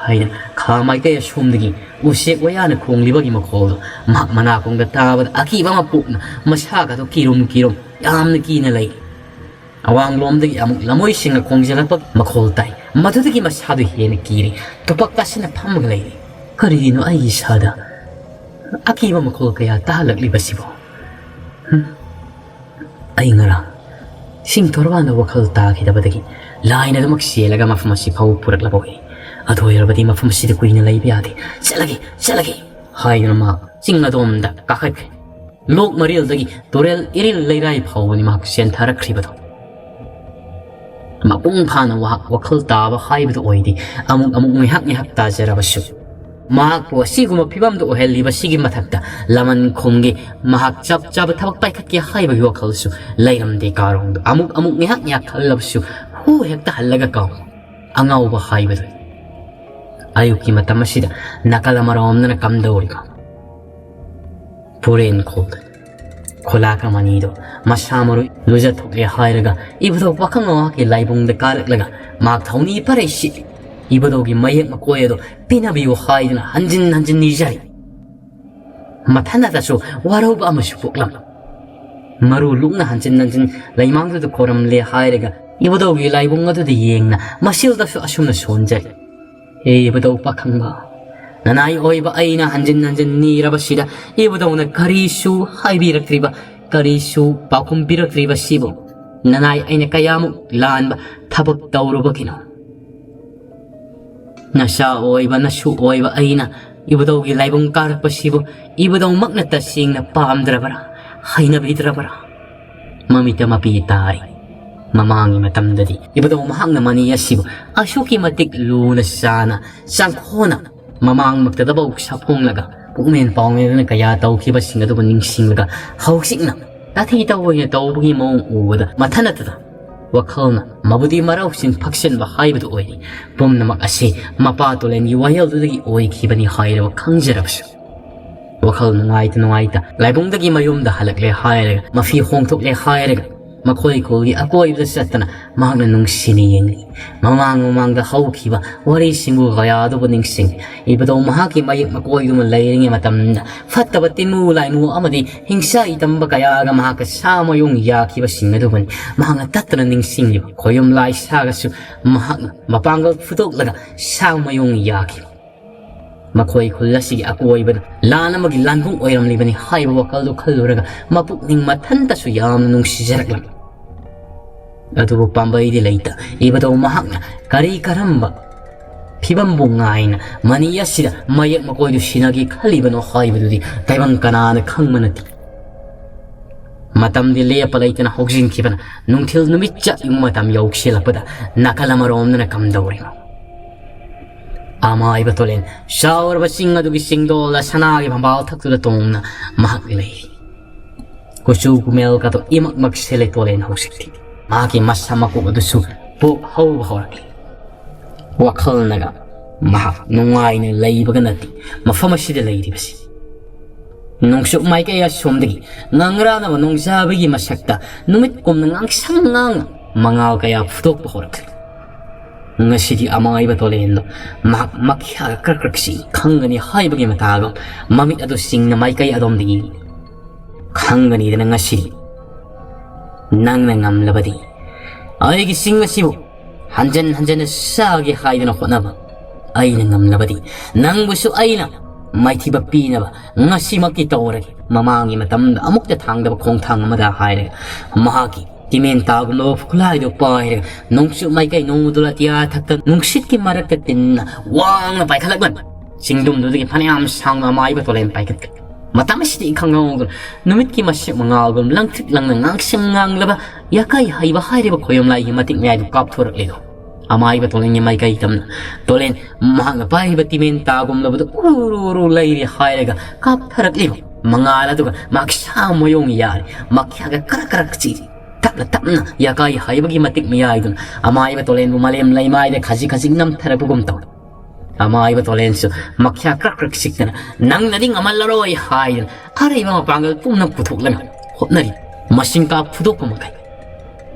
ꯍꯥꯏꯅ ꯈꯥ ꯃꯥꯏꯀꯩ ꯑꯁꯣꯝꯗꯒꯤ ꯎꯆꯦꯛ ꯋꯥꯌꯥꯅ ꯈꯣꯡꯂꯤꯕꯒꯤ ꯃꯈꯣꯜꯗꯣ ꯃꯍꯥꯛ ꯃꯅꯥꯀꯣꯡꯗ ꯇꯥꯕꯗ ꯑꯀꯤꯕ ꯑꯃ ꯄꯣꯛꯅ ꯃꯁꯥꯒꯗꯣ ꯀꯤꯔꯨꯝ ꯀꯤꯔꯨꯝ ꯌꯥꯝꯅ ꯀꯤꯅ ꯂꯩ꯫ ꯑꯋꯥꯡꯂꯣꯝꯗꯒꯤ ꯑꯃꯨꯛ ꯂꯃꯣꯏꯁꯤꯡꯅ ꯈꯣꯡꯖꯤꯜꯂꯛꯄ ꯃꯈꯣꯜ ꯇꯥꯏ꯫ ꯃꯗꯨꯗꯒꯤ ꯃꯁꯥꯗꯨ ꯍꯦꯟꯅ ꯀꯤꯔꯦ꯫ ꯇꯨꯄꯛ ꯇꯥꯁꯤꯟꯅ ꯐꯝꯃꯒ ꯂꯩꯔꯦ꯫ ꯀꯔꯤꯒꯤꯅꯣ ꯑꯩꯒꯤ ꯏꯁꯥꯗ ꯑꯀꯤꯕ ꯃꯈꯣꯜ ꯀꯌꯥ ꯇꯥꯍꯜꯂꯛꯂꯤꯕꯁꯤꯕꯣ? ꯍꯨꯝ? ꯑꯩ ꯉꯔꯥꯡ ꯁꯤꯡ ꯊꯣꯔꯕꯥꯟꯗ ꯋꯥꯈꯜ ꯇꯥꯈꯤꯗꯕꯗꯒꯤ ꯂꯥꯏꯅ ꯑꯗꯨꯃꯛ ꯆꯦꯜꯂꯒ ꯃꯐꯝ ꯑꯁꯤ ꯐꯥꯎ ꯄꯨꯔꯛꯂꯕ ꯑꯣꯏꯔꯦ꯫ ꯑꯗꯨ ꯑꯣꯏꯔꯕꯗꯤ ꯃꯐꯝ ꯑꯁꯤꯗ ꯀꯨꯏꯅ ꯂꯩꯕ ꯌꯥꯗꯦ꯫ ꯆꯠꯂꯒꯦ, ꯆꯠꯂꯒꯦ ꯍꯥꯏꯗꯨꯅ ꯃꯍꯥꯛ ꯆꯤꯡ ꯑꯗꯣꯝꯗ ꯀꯥꯈꯠꯈ꯭ꯔꯦ꯫ ꯂꯣꯛ ꯃꯔꯤꯜꯗꯒꯤ ꯇꯨꯔꯦꯜ ꯏꯔꯤꯜ ꯂꯩꯔꯥꯏ ꯐꯥꯎꯕꯅꯤ ꯃꯍꯥꯛ ꯆꯦꯟꯊꯔꯛꯈ꯭ꯔꯤꯕꯗꯣ꯫ ꯃꯄꯨꯡ ꯐꯥꯅ ꯋꯥꯍ-, ꯋꯥꯈꯜ ꯇꯥꯕ ꯍꯥꯏꯕꯗꯨ ꯑꯣꯏꯗꯦ꯫ ꯑꯃꯨꯛ ꯑꯃꯨꯛ ꯉꯥꯏꯍꯥꯛ ꯉꯥꯏꯍꯥꯛ ꯇꯥꯖꯔꯕꯁꯨ꯫ ꯃꯍꯥꯛꯄꯨ ꯑꯁꯤꯒꯨꯝꯕ ꯐꯤꯕꯝꯗ ꯑꯣꯏꯍꯜꯂꯤꯕꯁꯤꯒꯤ ꯃꯊꯛꯇ ꯂꯃꯟ ꯈꯨꯝꯒꯤ ꯃꯍꯥꯛ ꯆꯞ ꯆꯥꯕ ꯊꯕꯛ ꯄꯥꯏꯈꯠꯀꯦ ꯍꯥꯏꯕꯒꯤ ꯋꯥꯈꯜꯁꯨ ꯂꯩꯔꯝꯗꯦ ꯀꯥꯔꯣꯡꯗꯣ꯫ ꯑꯃꯨꯛ ꯑꯃꯨꯛ ꯉꯥꯏꯍꯥꯛ ꯉꯥꯏꯍꯥꯛ ꯈꯜꯂꯕꯁꯨ ꯍꯨ ꯍꯦꯛꯇ ꯍꯜꯂꯒ ꯀꯥꯎ꯫ ꯑꯉꯥꯎꯕ ꯍꯥꯏꯕꯗꯨ꯫ ꯑꯌꯨꯛꯀꯤ ꯃꯇꯝ ꯑꯁꯤꯗ ꯅꯥꯀꯜ ꯑꯃꯔꯣꯝꯗꯅ ꯀꯝꯗꯧꯔꯤꯕ? ꯄꯨꯔꯦꯟ ꯈꯣꯜꯗ ꯈꯨꯂꯥꯛ ꯑꯃꯅꯤꯗꯣ ꯃꯁꯥ ꯃꯔꯨ ꯂꯨꯖꯊꯣꯛꯂꯦ ꯍꯥꯏꯔꯒ ꯏꯕꯨꯙꯧ ꯄꯥꯈꯪ ꯃꯍꯥꯛꯀꯤ ꯂꯥꯏꯕꯨꯡꯗ ꯀꯥꯔꯛꯂꯒ ꯃꯍꯥꯛ ꯊꯧꯅꯤ ꯐꯔꯩ ꯁꯤꯠꯂꯤ꯫ ꯏꯕꯨꯙꯧꯒꯤ ꯃꯌꯦꯛ ꯃꯀꯣꯏ ꯑꯗꯣ ꯄꯤꯅꯕꯤꯌꯨ ꯍꯥꯏꯗꯨꯅ ꯍꯟꯖꯤꯟ ꯍꯟꯖꯤꯟ ꯅꯤꯖꯔꯤ꯫ ꯃꯊꯟꯇꯁꯨ ꯋꯥꯔꯧꯕ ꯑꯃꯁꯨ ꯄꯣꯛꯂꯝꯃꯤ꯫ ꯃꯔꯨ ꯂꯨꯛꯅ ꯍꯟꯖꯤꯟ ꯍꯟꯖꯤꯟ ꯂꯩꯃꯥꯡꯗꯨꯗ ꯈꯣꯔꯝꯂꯦ ꯍꯥꯏꯔꯒ ꯏꯕꯨꯙꯧꯒꯤ ꯂꯥꯏꯕꯨꯡ ꯑꯗꯨꯗ ꯌꯦꯡꯅ ꯃꯁꯤꯜꯗꯁꯨ ꯑꯁꯨꯝꯅ ꯁꯣꯟꯖꯔꯤ꯫ ꯍꯦ ꯏꯕꯨꯙꯧ ꯄꯥꯈꯪꯕ, ꯅꯅꯥꯏ ꯑꯣꯏꯕ ꯑꯩꯅ ꯍꯟꯖꯤꯟ ꯍꯟꯖꯤꯟ ꯅꯤꯔꯕꯁꯤꯗ ꯏꯕꯨꯙꯧꯅ ꯀꯔꯤꯁꯨ ꯍꯥꯏꯕꯤꯔꯛꯇ꯭ꯔꯤꯕ, ꯀꯔꯤꯁꯨ ꯄꯥꯎꯈꯨꯝ ꯄꯤꯔꯛꯇ꯭ꯔꯤꯕꯁꯤꯕꯨ ꯅꯅꯥꯏ ꯑꯩꯅ ꯀꯌꯥꯃꯨꯛ ꯂꯥꯟꯕ ꯊꯕꯛ ꯇꯧꯔꯨꯕꯒꯤꯅꯣ? ꯅꯆꯥ ꯑꯣꯏꯕ, ꯅꯁꯨ ꯑꯣꯏꯕ ꯑꯩꯅ ꯏꯕꯨꯙꯧꯒꯤ ꯂꯥꯏꯕꯨꯡ ꯀꯥꯔꯛꯄꯁꯤꯕꯨ ꯏꯕꯨꯙꯧꯃꯛꯅ ꯇꯁꯦꯡꯅ ꯄꯥꯝꯗ꯭ꯔꯕ꯭ꯔꯥ, ꯍꯩꯅꯕꯤꯗ꯭ꯔꯕ꯭ꯔꯥ? ꯃꯃꯤꯠꯇ ꯃꯄꯤ ꯇꯥꯔꯤ꯫ ꯃꯃꯥꯡꯒꯤ ꯃꯇꯝꯗꯗꯤ ꯏꯕꯨꯙꯧ ꯃꯍꯥꯛꯅ ꯃꯅꯤ ꯑꯁꯤꯕꯨ ꯑꯁꯨꯛꯀꯤ ꯃꯇꯤꯛ ꯂꯨꯅ ꯆꯥꯅ ꯆꯪꯈꯣꯅ ꯃꯃꯥꯡꯃꯛꯇꯗꯐꯥꯎ ꯁꯥꯐꯣꯡꯂꯒ ꯄꯨꯛꯃꯦꯟ ꯄꯥꯎꯃꯦꯟꯗꯅ ꯀꯌꯥ ꯇꯧꯈꯤꯕꯁꯤꯡ ꯑꯗꯨꯕꯨ ꯅꯤꯡꯁꯤꯡꯂꯒ ꯍꯧꯖꯤꯛꯅ ꯇꯥꯊꯤ ꯇꯧꯑꯣꯏꯅ ꯇꯧꯕꯒꯤ ꯃꯑꯣꯡ ꯎꯕꯗ ꯃꯊꯟꯅꯇꯗ ꯋꯥꯈꯜꯅ ꯃꯕꯨꯗꯤ ꯃꯔꯧꯁꯤꯡ ꯐꯛꯆꯟꯕ ꯍꯥꯏꯕꯗꯨ ꯑꯣꯏꯔꯤ꯫ ꯄꯨꯝꯅꯃꯛ ꯑꯁꯤ ꯃꯄꯥ ꯇꯣꯂꯦꯟꯒꯤ ꯋꯥꯌꯦꯜꯗꯨꯗꯒꯤ ꯑꯣꯏꯈꯤꯕꯅꯤ ꯍꯥꯏꯔꯕ ꯈꯪꯖꯔꯕꯁꯨ ꯋꯥꯈꯜ ꯅꯨꯡꯉꯥꯏꯇ ꯅꯨꯡꯉꯥꯏꯇ ꯂꯥꯏꯕꯨꯡꯗꯒꯤ ꯃꯌꯨꯝꯗ ꯍꯜꯂꯛꯂꯦ ꯍꯥꯏꯔꯒ ꯃꯐꯤ ꯍꯣꯡꯊꯣꯛꯂꯦ ꯍꯥꯏꯔꯒ ꯃꯈꯣꯏ ꯈꯨꯜꯒꯤ ꯑꯀꯣꯏꯕꯗ ꯆꯠꯇꯅ ꯃꯍꯥꯛꯅ ꯅꯨꯡꯁꯤꯅ ꯌꯦꯡꯂꯤ꯫ ꯃꯃꯥꯡ ꯃꯃꯥꯡꯗ ꯍꯧꯈꯤꯕ ꯋꯥꯔꯤꯁꯤꯡꯕꯨ ꯀꯌꯥ ꯑꯗꯨꯕꯨ ꯅꯤꯡꯁꯤꯡꯂꯤ꯫ ꯏꯕꯗꯧ ꯃꯍꯥꯛꯀꯤ ꯃꯌꯦꯛ ꯃꯀꯣꯏꯗꯨꯃ ꯂꯩꯔꯤꯉꯩ ꯃꯇꯝꯗ ꯐꯠꯇꯕ ꯇꯤꯟꯃꯨ ꯂꯥꯏꯃꯨ ꯑꯃꯗꯤ ꯍꯤꯡꯁꯥ ꯏꯇꯝꯕ ꯀꯌꯥꯒ ꯃꯍꯥꯛꯀ ꯁꯥꯃꯌꯣꯡ ꯌꯥꯈꯤꯕꯁꯤꯡ ꯑꯗꯨꯕꯨꯅꯤ ꯃꯍꯥꯛꯅ ꯇꯠꯇꯅ ꯅꯤꯡꯁꯤꯡꯂꯤꯕ꯫ ꯈꯣꯌꯨꯝ ꯂꯥꯏꯁꯥꯒꯁꯨ ꯃꯍꯥꯛꯅ ꯃꯄꯥꯡꯒꯜ ꯐꯨꯗꯣꯛꯂꯒ ꯁꯥꯃꯌꯣꯡ ꯌꯥꯈꯤꯕ꯫ ꯃꯈꯣꯏ ꯈꯨꯜ ꯑꯁꯤꯒꯤ ꯑꯀꯣꯏꯕꯗ ꯂꯥꯟ ꯑꯃꯒꯤ ꯂꯥꯟꯕꯨꯡ ꯑꯣꯏꯔꯝꯂꯤꯕꯅꯤ ꯍꯥꯏꯕ ꯋꯥꯈꯜꯗꯨ ꯈꯜꯂꯨꯔꯒ ꯃꯄꯨꯛꯅꯤꯡ ꯃꯊꯟꯇꯁꯨ ꯌꯥꯝꯅ ꯅꯨꯡꯁꯤꯖꯔꯛꯂꯝꯃꯤ꯫ ꯑꯗꯨꯕꯨ ꯄꯥꯝꯕꯩꯗꯤ ꯂꯩꯇ ꯏꯕꯗꯧ ꯃꯍꯥꯛꯅ ꯀꯔꯤ ꯀꯔꯝꯕ ꯐꯤꯕꯝꯕꯨ ꯉꯥꯏꯅ ꯃꯅꯤ ꯑꯁꯤꯗ ꯃꯌꯦꯛ ꯃꯀꯣꯏꯗꯨ ꯁꯤꯟꯅꯒꯦ ꯈꯜꯂꯤꯕꯅꯣ ꯍꯥꯏꯕꯗꯨꯗꯤ ꯇꯥꯏꯕꯪ ꯀꯅꯥꯅ ꯈꯪꯕ ꯅꯠꯇꯦ꯫ ꯃꯇꯝꯗꯤ ꯂꯦꯞꯄ ꯂꯩꯇꯅ ꯍꯧꯖꯤꯟꯈꯤꯕꯅ ꯅꯨꯡꯊꯤꯜ ꯅꯨꯃꯤꯠ ꯆꯠꯂꯤꯕ ꯃꯇꯝ ꯌꯧꯁꯤꯜꯂꯛꯄꯗ ꯅꯥꯀꯜ ꯑꯃꯔꯣꯝꯗꯅ ꯀꯝꯗꯧꯔꯤꯅꯣ? ꯑꯃꯥꯏꯕ ꯇꯣꯂꯦꯟ ꯆꯥꯎꯔꯕ ꯆꯤꯡ ꯑꯗꯨꯒꯤ ꯆꯤꯡꯗꯣꯜꯗ ꯁꯅꯥꯒꯤ ꯐꯝꯕꯥꯜ ꯊꯛꯇꯨꯗ ꯇꯣꯡꯅ ꯃꯍꯥꯛ ꯂꯩꯔꯤ꯫ ꯀꯨꯆꯨ ꯀꯨꯃꯦꯜꯒꯗꯣ ꯏꯃꯛ ꯃꯛꯁꯤꯜꯂꯦ ꯇꯣꯂꯦꯟ ꯍꯧꯖꯤꯛꯇꯤ꯫ ꯃꯍꯥꯛꯀꯤ ꯃꯁꯝ ꯃꯀꯣꯛ ꯑꯗꯨꯁꯨ ꯄꯣꯞ ꯍꯧꯕ ꯍꯧꯔꯛꯂꯤ꯫ ꯋꯥꯈꯜꯅꯒ ꯃꯍꯥꯛ ꯅꯨꯡꯉꯥꯏꯅ ꯂꯩꯕꯒ ꯅꯠꯇꯦ ꯃꯐꯝ ꯑꯁꯤꯗ ꯂꯩꯔꯤꯕꯁꯤ꯫ ꯅꯣꯡꯆꯨꯞ ꯃꯥꯏꯀꯩ ꯑꯁꯣꯝꯗꯒꯤ ꯉꯥꯡꯔꯥꯅꯕ ꯅꯣꯡꯖꯥꯕꯒꯤ ꯃꯁꯛꯇ ꯅꯨꯃꯤꯠ ꯀꯨꯝꯅ ꯉꯥꯡꯁꯪ ꯉꯥꯡꯅ ꯃꯉꯥꯜ ꯀꯌꯥ ꯐꯨꯗꯣꯛꯄ ꯍꯧꯔꯛꯂꯤ꯫ ꯉꯁꯤꯗꯤ ꯑꯃꯥꯏꯕ ꯇꯣꯂꯦꯟꯗꯣ ꯃꯍꯥꯛ ꯃꯈ꯭ꯌꯥꯒ ꯀ꯭ꯔꯛ ꯀ꯭ꯔꯛ ꯁꯤ ꯈꯪꯒꯅꯤ ꯍꯥꯏꯕꯒꯤ ꯃꯇꯥꯒꯨꯝ ꯃꯃꯤꯠ ꯑꯗꯨ ꯁꯤꯡꯅ ꯃꯥꯏꯀꯩ ꯑꯗꯣꯝꯗꯒꯤ ꯈꯪꯒꯅꯤꯗꯅ ꯉꯁꯤꯗꯤ꯫ ꯅꯪꯅ ꯉꯝꯂꯕꯗꯤ ꯑꯩꯒꯤ ꯆꯤꯡ ꯑꯁꯤꯕꯨ ꯍꯟꯖꯟ ꯍꯟꯖꯟꯅ ꯆꯥꯒꯦ ꯍꯥꯏꯗꯅ ꯍꯣꯠꯅꯕ ꯑꯩꯅ ꯉꯝꯂꯕꯗꯤ ꯅꯪꯕꯨꯁꯨ ꯑꯩꯅ ꯃꯥꯏꯊꯤꯕ ꯄꯤꯅꯕ ꯉꯁꯤꯃꯛꯇꯤ ꯇꯧꯔꯒꯦ꯫ ꯃꯃꯥꯡꯒꯤ ꯃꯇꯝꯗ ꯑꯃꯨꯛꯇ ꯊꯥꯡꯗꯕ ꯈꯣꯡꯊꯥꯡ ꯑꯃꯗ ꯍꯥꯏꯔꯒ ꯃꯍꯥꯛꯀꯤ ꯇꯤꯃꯦꯟ ꯇꯥꯒꯨꯝꯂꯕ ꯈꯨꯠꯂꯥꯏꯗꯨ ꯄꯥꯏꯔꯒ ꯅꯣꯡꯆꯨꯞ ꯃꯥꯏꯀꯩ ꯅꯣꯡꯃꯗꯨ ꯑꯇꯤꯌꯥ ꯊꯛꯇ ꯅꯨꯡꯁꯤꯠꯀꯤ ꯃꯔꯛꯇ ꯇꯤꯟꯅ ꯋꯥꯡꯅ ꯄꯥꯏꯈꯠꯂꯛꯂꯝꯃꯤ꯫ ꯆꯤꯡꯗꯨꯝꯗꯨꯗꯒꯤ ꯐꯅꯌꯥꯝ ꯁꯥꯡꯅ ꯑꯃꯥꯏꯕ ꯇꯣꯂꯦꯟ ꯄꯥꯏꯈꯠꯈ꯭ꯔꯦ꯫ ꯃꯇꯝ ꯑꯁꯤꯗ ꯏꯈꯪ ꯈꯪꯍꯧꯗꯅ ꯅꯨꯃꯤꯠꯀꯤ ꯃꯁꯦꯛ ꯃꯉꯥꯜꯒꯨꯝ ꯂꯪꯇ꯭ꯔꯤꯛ ꯂꯪꯅ ꯉꯥꯡꯁꯪ ꯉꯥꯡꯂꯕ ꯌꯥꯀꯥꯏ ꯍꯩꯕ ꯍꯥꯏꯔꯤꯕ ꯈꯣꯌꯨꯝ ꯂꯥꯏꯒꯤ ꯃꯇꯤꯛ ꯃꯌꯥꯏꯗꯨ ꯀꯥꯞꯊꯣꯔꯛꯂꯤꯗꯣ ꯑꯃꯥꯏꯕ ꯇꯣꯂꯦꯟꯒꯤ ꯃꯥꯏꯀꯩ ꯇꯝꯅ ꯇꯣꯂꯦꯟ ꯃꯍꯥꯛꯅ ꯄꯥꯏꯔꯤꯕ ꯇꯤꯃꯦꯟ ꯇꯥꯒꯨꯝꯂꯕꯗꯨ ꯎꯔꯨ ꯎꯔꯨ ꯂꯩꯔꯤ ꯍꯥꯏꯔꯒ ꯀꯥꯞꯊꯔꯛꯂꯤꯕ ꯃꯉꯥꯜ ꯑꯗꯨꯒ ꯃꯍꯥꯛ ꯁꯥ ꯃꯌꯣꯡ ꯌꯥꯔꯤ꯫ ꯃꯈ꯭ꯌꯥꯒ ꯀꯔꯛ ꯀꯔꯛ ꯆꯤꯔꯤ꯫ ꯇꯞꯅ ꯇꯞꯅ ꯌꯥꯀꯥꯏ ꯍꯩꯕꯒꯤ ꯃꯇꯤꯛ ꯃꯌꯥꯏꯗꯨꯅ ꯑꯃꯥꯏꯕ ꯇꯣꯂꯦꯟꯕꯨ ꯃꯥꯂꯦꯝ ꯂꯩꯃꯥꯏꯗ ꯈꯖꯤꯛ ꯈꯖꯤꯛ ꯅꯝꯊꯔꯛꯄꯒꯨꯝ ꯇꯧꯔꯤ꯫ ꯑꯃꯥꯏꯕ ꯇꯣꯂꯦꯟꯁꯨ ꯃꯈ꯭ꯌꯥ ꯀ꯭ꯔꯛ ꯀ꯭ꯔꯛ ꯁꯤꯛꯇꯅ "ꯅꯪꯅꯗꯤ ꯉꯝꯍꯜꯂꯔꯣꯏ" ꯍꯥꯏꯗꯨꯅ ꯑꯔꯩꯕ ꯃꯄꯥꯡꯒꯜ ꯄꯨꯝꯅꯃꯛ ꯄꯨꯊꯣꯛꯂꯒ ꯍꯣꯠꯅꯔꯤ꯫ ꯃꯁꯤꯡ ꯀꯥ ꯐꯨꯗꯣꯛꯄ ꯃꯈꯩ꯫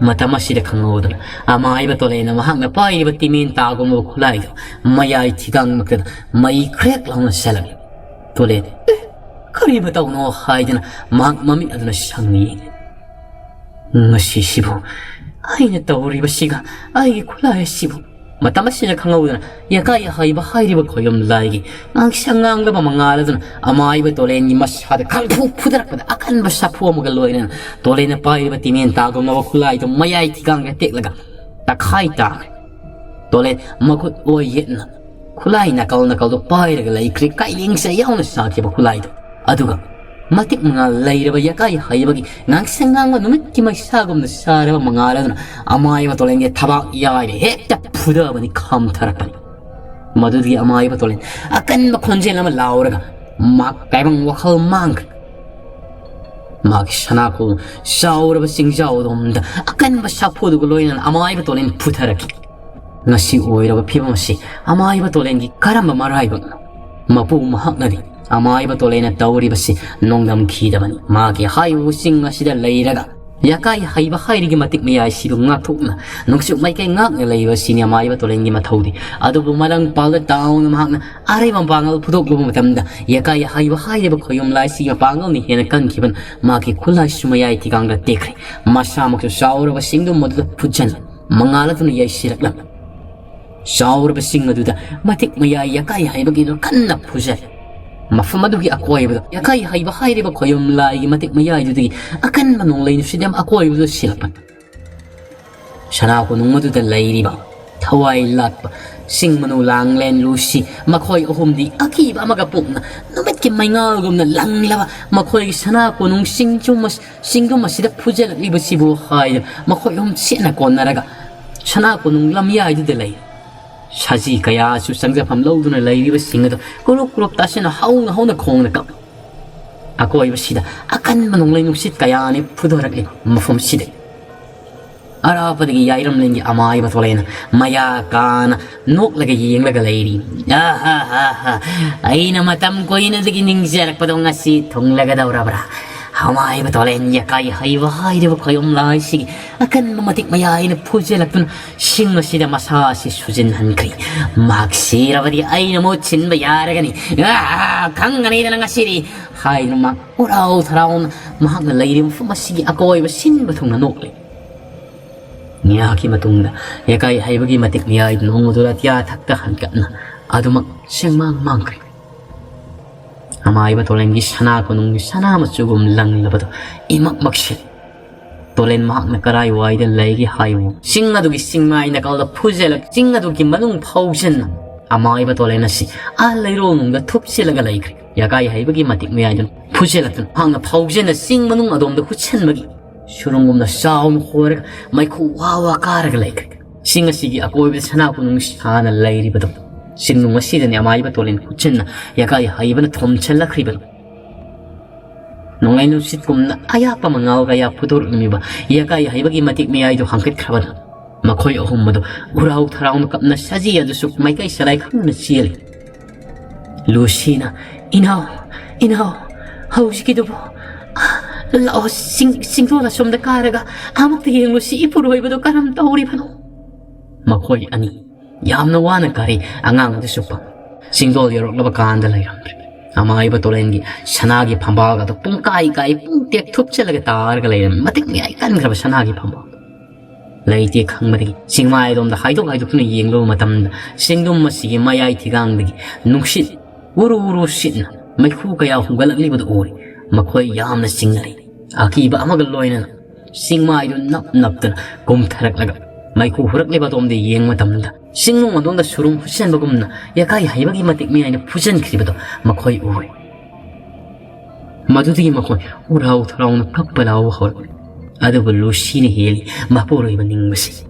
ꯃꯇꯝ ꯑꯁꯤꯗ ꯈꯪꯍꯧꯗꯅ ꯑꯃꯥꯏꯕ ꯇꯣꯂꯦꯟꯅ ꯃꯍꯥꯛꯅ ꯄꯥꯏꯔꯤꯕ ꯇꯤꯃꯦꯟ ꯇꯥꯒꯨꯝꯂꯕ ꯈꯨꯠꯂꯥꯏꯗꯨ ꯃꯌꯥꯏ ꯊꯤꯒꯥꯡꯃꯛꯇꯗ ꯃꯩ ꯈ꯭ꯔꯦꯛ ꯂꯥꯎꯅ ꯁꯦꯜꯂꯛꯏ꯫ ꯇꯣꯂꯦꯟ, "ꯑꯦ, ꯀꯔꯤ ꯃꯇꯧꯅꯣ?" ꯍꯥꯏꯗꯨꯅ ꯃꯍꯥꯛ ꯃꯃꯤꯠ ꯑꯗꯨꯅ ꯁꯪꯅ ꯌꯦꯡꯂꯤ꯫ "ꯉꯁꯤꯁꯤꯕꯨ ꯑꯩꯅ ꯇꯧꯔꯤꯕꯁꯤꯒ ꯑꯩꯒꯤ ꯈꯨꯠꯂꯥꯏ ꯑꯁꯤꯕꯨ?" ꯃꯇꯝ ꯑꯁꯤꯗ ꯈꯪꯍꯧꯗꯅ ꯌꯥꯀꯥꯏ ꯍꯩꯕ ꯍꯥꯏꯔꯤꯕ ꯈꯣꯌꯨꯝ ꯂꯥꯏꯒꯤ ꯉꯥꯡꯁꯪ ꯉꯥꯡꯂꯕ ꯃꯉꯥꯜ ꯑꯗꯨꯅ ꯑꯃꯥꯏꯕ ꯇꯣꯂꯦꯟꯒꯤ ꯃꯁꯥꯗ ꯈꯪꯐꯨ ꯐꯨꯗꯔꯛꯄꯗ ꯑꯀꯟꯕ ꯁꯥꯐꯨ ꯑꯃꯒ ꯂꯣꯏꯅꯅ ꯇꯣꯂꯦꯟꯅ ꯄꯥꯏꯔꯤꯕ ꯇꯤꯃꯦꯟ ꯇꯥꯒꯨꯝꯂꯕ ꯈꯨꯠꯂꯥꯏꯗꯨ ꯃꯌꯥꯏ ꯊꯤꯒꯥꯡꯗ ꯇꯦꯛꯂꯒ ꯇꯛꯈꯥꯏ ꯇꯥꯈ꯭ꯔꯦ꯫ ꯇꯣꯂꯦꯟ ꯃꯈꯨꯠ ꯑꯣꯏ ꯌꯦꯠꯅ ꯈꯨꯠꯂꯥꯏ ꯅꯥꯀꯜ ꯅꯥꯀꯜꯗꯨ ꯄꯥꯏꯔꯒ ꯂꯩꯈ꯭ꯔꯦ, ꯀꯥꯏꯂꯦꯡꯁ ꯌꯥꯎꯅ ꯁꯥꯈꯤꯕ ꯈꯨꯠꯂꯥꯏꯗꯨ꯫ ꯑꯗꯨꯒ ꯃꯇꯤꯛ ꯃꯉꯥꯜ ꯂꯩꯔꯕ ꯌꯥꯀꯥꯏ ꯍꯩꯕꯒꯤ ꯉꯥꯡꯁꯪ ꯉꯥꯡꯕ ꯅꯨꯃꯤꯠꯀꯤ ꯃꯩꯁꯥꯒꯨꯝꯅ ꯁꯥꯔꯕ ꯃꯉꯥꯜ ꯑꯗꯨꯅ ꯑꯃꯥꯏꯕ ꯇꯣꯂꯦꯟꯒꯤ ꯊꯕꯥꯛ ꯌꯥꯏꯔꯦ ꯍꯦꯛꯇ ꯐꯨꯗꯕꯅꯤ ꯈꯝꯊꯔꯛꯄꯅꯤ꯫ ꯃꯗꯨꯗꯒꯤ ꯑꯃꯥꯏꯕ ꯇꯣꯂꯦꯟ ꯑꯀꯟꯕ ꯈꯣꯟꯖꯦꯜ ꯑꯃ ꯂꯥꯎꯔꯒ ꯃꯍꯥꯛ ꯇꯥꯏꯕꯪ ꯋꯥꯈꯜ ꯃꯥꯡꯈ꯭ꯔꯦ꯫ ꯃꯍꯥꯛꯀꯤ ꯁꯅꯥ ꯈꯣꯡ ꯆꯥꯎꯔꯕ ꯆꯤꯡꯖꯥꯎ ꯑꯗꯣꯝꯗ ꯑꯀꯟꯕ ꯁꯥꯐꯨꯗꯨꯒ ꯂꯣꯏꯅꯅ ꯑꯃꯥꯏꯕ ꯇꯣꯂꯦꯟ ꯐꯨꯊꯔꯛꯈꯤ꯫ ꯉꯁꯤ ꯑꯣꯏꯔꯕ ꯐꯤꯕꯝ ꯑꯁꯤ ꯑꯃꯥꯏꯕ ꯇꯣꯂꯦꯟꯒꯤ ꯀꯔꯝꯕ ꯃꯔꯥꯏꯕꯛꯅꯣ? ꯃꯄꯨ ꯃꯍꯥꯛꯅꯗꯤ ꯑꯃꯥꯏꯕ ꯇꯣꯂꯦꯟꯅ ꯇꯧꯔꯤꯕꯁꯤ ꯅꯣꯡꯗꯝꯈꯤꯗꯕꯅꯤ꯫ ꯃꯍꯥꯛꯀꯤ ꯍꯥꯏꯕꯨ ꯆꯤꯡ ꯑꯁꯤꯗ ꯂꯩꯔꯒ ꯌꯥꯀꯥꯏ ꯍꯩꯕ ꯍꯥꯏꯔꯤꯒꯤ ꯃꯇꯤꯛ ꯃꯌꯥꯏꯁꯤꯕꯨ ꯉꯥꯛꯊꯣꯛꯅ ꯅꯨꯡꯁꯤꯠ ꯃꯥꯏꯀꯩ ꯉꯥꯛꯅ ꯂꯩꯕ ꯑꯁꯤꯅꯤ ꯑꯃꯥꯏꯕ ꯇꯣꯂꯦꯟꯒꯤ ꯃꯊꯧꯗꯤ꯫ ꯑꯗꯨꯕꯨ ꯃꯔꯪ ꯄꯥꯜꯗ ꯇꯥꯎꯅ ꯃꯍꯥꯛꯅ ꯑꯔꯩꯕ ꯃꯄꯥꯡꯒꯜ ꯐꯨꯗꯣꯛꯂꯨꯕ ꯃꯇꯝꯗ ꯌꯥꯀꯥꯏ ꯍꯩꯕ ꯍꯥꯏꯔꯤꯕ ꯈꯣꯌꯨꯝ ꯂꯥꯏꯁꯤꯒꯤ ꯃꯄꯥꯡꯒꯜꯅ ꯍꯦꯟꯅ ꯀꯟꯈꯤꯕꯅ ꯃꯍꯥꯛꯀꯤ ꯈꯨꯠꯂꯥꯏꯁꯨ ꯃꯌꯥꯏ ꯊꯤꯒꯥꯡꯗ ꯇꯦꯛꯈ꯭ꯔꯦ꯫ ꯃꯁꯥꯃꯛꯁꯨ ꯆꯥꯎꯔꯕ ꯆꯤꯡꯗꯨ ꯃꯗꯨꯗ ꯐꯨꯖꯟ ꯃꯉꯥꯜ ꯑꯗꯨꯅ ꯌꯩꯁꯤꯜꯂꯛꯂꯝꯃꯤ꯫ ꯆꯥꯎꯔꯕ ꯆꯤꯡ ꯑꯗꯨꯗ ꯃꯇꯤꯛ ꯃꯌꯥꯏ ꯌꯥꯀꯥꯏ ꯍꯩꯕꯒꯤꯗꯨ ꯀꯟꯅ ꯐꯨꯖꯔꯤ꯫ ꯃꯐꯝ ꯑꯗꯨꯒꯤ ꯑꯀꯣꯏꯕꯗ ꯌꯥꯀꯥꯏ ꯍꯩꯕ ꯍꯥꯏꯔꯤꯕ ꯈꯣꯌꯨꯝ ꯂꯥꯏꯒꯤ ꯃꯇꯤꯛ ꯃꯌꯥꯏꯗꯨꯗꯒꯤ ꯑꯀꯟꯕ ꯅꯣꯡꯂꯩ ꯅꯨꯡꯁꯤꯠ ꯑꯃ ꯑꯀꯣꯏꯕꯗꯨ ꯁꯤꯜꯂꯛꯄꯅꯤ꯫ ꯁꯅꯥ ꯀꯣꯅꯨꯡ ꯑꯗꯨꯗ ꯂꯩꯔꯤꯕ ꯊꯋꯥꯏ ꯂꯥꯠꯄ ꯆꯤꯡ ꯃꯅꯨ ꯂꯥꯡꯂꯦꯟ ꯂꯨꯁꯤ ꯃꯈꯣꯏ ꯑꯍꯨꯝꯗꯤ ꯑꯀꯤꯕ ꯑꯃꯒ ꯄꯣꯛꯅ ꯅꯨꯃꯤꯠꯀꯤ ꯃꯩꯉꯥꯜꯒꯨꯝꯅ ꯂꯪꯂꯕ ꯃꯈꯣꯏꯒꯤ ꯁꯅꯥ ꯀꯣꯅꯨꯡ ꯆꯤꯡꯖꯨꯝ ꯑꯁ-, ꯆꯤꯡꯗꯨꯝ ꯑꯁꯤꯗ ꯐꯨꯖꯜꯂꯛꯂꯤꯕꯁꯤꯕꯨ ꯍꯥꯏꯗꯨꯅ ꯃꯈꯣꯏ ꯑꯍꯨꯝ ꯆꯦꯠꯅ ꯀꯣꯟꯅꯔꯒ ꯁꯅꯥ ꯀꯣꯅꯨꯡ ꯂꯝꯌꯥꯏꯗꯨꯗ ꯂꯩ꯫ ꯁꯖꯤ ꯀꯌꯥꯁꯨ ꯆꯪꯖꯐꯝ ꯂꯧꯗꯨꯅ ꯂꯩꯔꯤꯕꯁꯤꯡ ꯑꯗꯨ ꯀ꯭ꯔꯨꯞ ꯀ꯭ꯔꯨꯞ ꯇꯥꯁꯤꯟꯅ ꯍꯧꯅ ꯍꯧꯅ ꯈꯣꯡꯅ ꯀꯞ-, ꯑꯀꯣꯏꯕꯁꯤꯗ ꯑꯀꯟꯕ ꯅꯣꯡꯂꯩ ꯅꯨꯡꯁꯤꯠ ꯀꯌꯥꯅꯤ ꯐꯨꯊꯔꯛꯂꯤꯕ ꯃꯐꯝꯁꯤꯗ꯫ ꯑꯔꯥꯞꯄꯗꯒꯤ ꯌꯥꯏꯔꯝꯂꯦꯟꯒꯤ ꯑꯃꯥꯏꯕ ꯊꯣꯂꯦꯟ ꯃꯌꯥ ꯀꯥꯅ ꯅꯣꯛꯂꯒ ꯌꯦꯡꯂꯒ ꯂꯩꯔꯤ꯫ "ꯑꯍꯥꯍꯥꯍꯥ, ꯑꯩꯅ ꯃꯇꯝ ꯀꯨꯏꯅꯗꯒꯤ ꯅꯤꯡꯖꯔꯛꯄꯗꯣ ꯉꯁꯤ ꯊꯨꯡꯂꯒꯗꯧꯔꯕ꯭ꯔꯥ? ꯑꯃꯥꯏꯕ ꯊꯣꯂꯦꯟ ꯌꯥꯀꯥꯏ ꯍꯩꯕ ꯍꯥꯏꯔꯤꯕ ꯈꯣꯌꯣꯝ ꯂꯥꯏꯁꯤꯒꯤ ꯑꯀꯟꯕ ꯃꯇꯤꯛ ꯃꯌꯥꯏꯅ ꯐꯨꯖꯤꯜꯂꯛꯇꯨꯅ ꯁꯤꯡ ꯑꯁꯤꯗ ꯃꯁꯥ ꯑꯁꯤ ꯁꯨꯖꯤꯟꯍꯟꯈ꯭ꯔꯤ꯫ ꯃꯍꯥꯛ ꯁꯤꯔꯕꯗꯤ ꯑꯩꯅ ꯃꯍꯨꯠ ꯁꯤꯟꯕ ꯌꯥꯔꯒꯅꯤ꯫ ꯑꯥ, ꯈꯪꯒꯅꯤꯗꯅ ꯉꯁꯤꯗꯤ," ꯍꯥꯏꯗꯨꯅ ꯃꯍꯥꯛ ꯎꯔꯥꯎ ꯊꯔꯥꯎꯅ ꯃꯍꯥꯛꯅ ꯂꯩꯔꯤꯕ ꯃꯐꯝ ꯑꯁꯤꯒꯤ ꯑꯀꯣꯏꯕ ꯁꯤꯟꯕ ꯊꯨꯡꯅ ꯅꯣꯛꯂꯤ꯫ ꯉꯥꯏꯍꯥꯛꯀꯤ ꯃꯇꯨꯡꯗ ꯌꯥꯀꯥꯏ ꯍꯩꯕꯒꯤ ꯃꯇꯤꯛ ꯃꯌꯥꯏ ꯅꯣꯡꯃꯗꯨ ꯑꯇꯤꯌꯥ ꯊꯛꯇ ꯍꯟꯒꯠꯅ ꯑꯗꯨꯃꯛ ꯁꯦꯡꯃꯥꯡ ꯃꯥꯡꯈ꯭ꯔꯦ꯫ ꯑꯃꯥꯏꯕ ꯇꯣꯂꯦꯟꯒꯤ ꯁꯅꯥ ꯀꯣꯅꯨꯡꯒꯤ ꯁꯅꯥ ꯃꯆꯨꯒꯨꯝ ꯂꯪꯂꯕꯗꯨ ꯏꯃꯛ ꯃꯛꯁꯤꯜꯂꯤ꯫ ꯇꯣꯂꯦꯟ ꯃꯍꯥꯛꯅ ꯀꯔꯥꯏꯋꯥꯏꯗ ꯂꯩꯒꯦ ꯍꯥꯏꯕꯕꯨ ꯆꯤꯡ ꯑꯗꯨꯒꯤ ꯆꯤꯡꯃꯥꯏ ꯅꯥꯀꯜꯗ ꯐꯨꯖꯜꯂꯛ ꯆꯤꯡ ꯑꯗꯨꯒꯤ ꯃꯅꯨꯡ ꯐꯥꯎꯖꯟꯅ ꯑꯃꯥꯏꯕ ꯇꯣꯂꯦꯟ ꯑꯁꯤ ꯑꯥ ꯂꯩꯔꯣꯜꯅꯨꯡꯗ ꯊꯨꯞꯆꯤꯜꯂꯒ ꯂꯩꯈ꯭ꯔꯦ꯫ ꯌꯥꯀꯥꯏ ꯍꯩꯕꯒꯤ ꯃꯇꯤꯛ ꯃꯌꯥꯏꯗꯨꯅ ꯐꯨꯖꯜꯂꯛꯇꯨꯅ ꯃꯍꯥꯛꯅ ꯐꯥꯎꯖꯟꯅ ꯆꯤꯡ ꯃꯅꯨꯡ ꯑꯗꯣꯝꯗ ꯍꯨꯠꯁꯟꯕꯒꯤ ꯁꯨꯔꯨꯡꯒꯨꯝꯅ ꯆꯥꯎꯅ ꯍꯣꯔꯒ ꯃꯩꯈꯨ ꯋꯥ ꯋꯥ ꯀꯥꯔꯒ ꯂꯩꯈ꯭ꯔꯦ꯫ ꯆꯤꯡ ꯑꯁꯤꯒꯤ ꯑꯀꯣꯏꯕꯗ ꯁꯅꯥ ꯀꯣꯅꯨꯡ ꯁꯥꯅ ꯂꯩꯔꯤꯕꯗꯣ ꯆꯤꯡꯅꯨꯡ ꯑꯁꯤꯗꯅꯤ ꯑꯃꯥꯏꯕ ꯇꯣꯂꯦꯟ ꯈꯨꯠꯁꯤꯟꯅ ꯌꯥꯀꯥꯏ ꯍꯩꯕꯅ ꯊꯣꯝꯖꯤꯜꯂꯛꯈ꯭ꯔꯤꯕꯅꯤ꯫ ꯅꯣꯡꯂꯩ ꯅꯨꯡꯁꯤꯠꯀꯨꯝꯅ ꯑꯌꯥꯛꯄ ꯃꯉꯥꯜ ꯀꯌꯥ ꯐꯨꯗꯣꯔꯛꯂꯝꯃꯤꯕ ꯌꯥꯀꯥꯏ ꯍꯩꯕꯒꯤ ꯃꯇꯤꯛ ꯃꯌꯥꯏꯗꯨ ꯍꯥꯡꯀꯠꯈ꯭ꯔꯕꯅ ꯃꯈꯣꯏ ꯑꯍꯨꯝ ꯑꯗꯨ ꯎꯔꯥꯎ ꯊꯔꯥꯎꯅ ꯀꯞꯅ ꯁꯖꯤ ꯑꯗꯨꯁꯨ ꯃꯥꯏꯀꯩ ꯁꯂꯥꯏ ꯈꯪꯗꯅ ꯆꯦꯜꯂꯤ꯫ ꯂꯨꯁꯤꯅ, "ꯏꯅꯥꯎ, ꯏꯅꯥꯎ, ꯍꯧꯖꯤꯛꯀꯤꯗꯨꯕꯨ, ꯑ, ꯂꯥꯛꯑꯣ, ꯆꯤꯡ-, ꯆꯤꯡꯗꯣꯜ ꯑꯁꯣꯝꯗ ꯀꯥꯔꯒ ꯑꯃꯨꯛꯇ ꯌꯦꯡꯂꯨꯁꯤ, ꯏꯄꯨꯔꯣꯏꯕꯗꯣ ꯀꯔꯝ ꯇꯧꯔꯤꯕꯅꯣ?" ꯃꯈꯣꯏ ꯑꯅꯤ ꯌꯥꯝꯅ ꯋꯥꯅ ꯀꯥꯔꯤ꯫ ꯑꯉꯥꯡ ꯑꯗꯨꯁꯨ ꯄꯪ-, ꯆꯤꯡꯗꯣꯜ ꯌꯧꯔꯛꯂꯕ ꯀꯥꯟꯗ ꯂꯩꯔꯝꯗ꯭ꯔꯦ꯫ ꯑꯃꯥꯏꯕ ꯇꯣꯂꯦꯟꯒꯤ ꯁꯅꯥꯒꯤ ꯐꯝꯕꯥꯜ ꯑꯗꯨ ꯄꯨꯡꯀꯥꯏ ꯀꯥꯏ, ꯄꯨꯡꯇꯦꯛ ꯊꯨꯞꯆꯜꯂꯒ ꯇꯥꯔꯒ ꯂꯩꯔꯝꯃꯤ꯫ ꯃꯇꯤꯛ ꯃꯌꯥꯏ ꯀꯟꯈ꯭ꯔꯕ ꯁꯅꯥꯒꯤ ꯐꯝꯕꯥꯜ꯫ ꯂꯩꯇꯦ ꯈꯪꯕꯗꯒꯤ ꯆꯤꯡꯃꯥꯏꯔꯣꯝꯗ ꯍꯥꯏꯗꯣꯛ ꯍꯥꯏꯗꯣꯛꯇꯨꯅ ꯌꯦꯡꯂꯨꯕ ꯃꯇꯝꯗ ꯆꯤꯡꯗꯨꯝ ꯑꯁꯤꯒꯤ ꯃꯌꯥꯏ ꯊꯤꯒꯥꯡꯗꯒꯤ ꯅꯨꯡꯁꯤꯠ ꯎꯔꯨ ꯎꯔꯨ ꯁꯤꯠꯅ ꯃꯩꯈꯨ ꯀꯌꯥ ꯍꯨꯝꯒꯠꯂꯛꯂꯤꯕꯗꯨ ꯎꯔꯦ꯫ ꯃꯈꯣꯏ ꯌꯥꯝꯅ ꯆꯤꯡꯅꯔꯦ꯫ ꯑꯀꯤꯕ ꯑꯃꯒ ꯂꯣꯏꯅꯅ ꯆꯤꯡꯃꯥꯏꯗꯨ ꯅꯞ ꯅꯞꯇꯨꯅ ꯀꯨꯝꯊꯔꯛꯂꯒ ꯃꯩꯈꯨ ꯍꯨꯔꯛꯂꯤꯕ ꯑꯗꯣꯝꯗ ꯌꯦꯡꯕ ꯃꯇꯝꯗ ꯆꯤꯡꯅꯨꯡ ꯑꯗꯣꯝꯗ ꯁꯨꯔꯨꯡ ꯍꯨꯠꯆꯟꯕꯒꯨꯝꯅ ꯌꯥꯀꯥꯏ ꯍꯩꯕꯒꯤ ꯃꯇꯤꯛ ꯃꯌꯥꯏꯅ ꯐꯨꯖꯟꯈ꯭ꯔꯤꯕꯗꯨ ꯃꯈꯣꯏ ꯎꯔꯦ꯫ ꯃꯗꯨꯗꯒꯤ ꯃꯈꯣꯏ ꯎꯔꯥꯎ ꯊꯔꯥꯎꯅ ꯀꯞꯄ ꯂꯥꯎꯕ ꯍꯧꯔꯛꯂꯦ꯫ ꯑꯗꯨꯕꯨ ꯂꯨꯁꯤꯅ ꯍꯦꯜꯂꯤ ꯃꯄꯨꯔꯣꯏꯕ ꯅꯤꯡꯕꯁꯤ꯫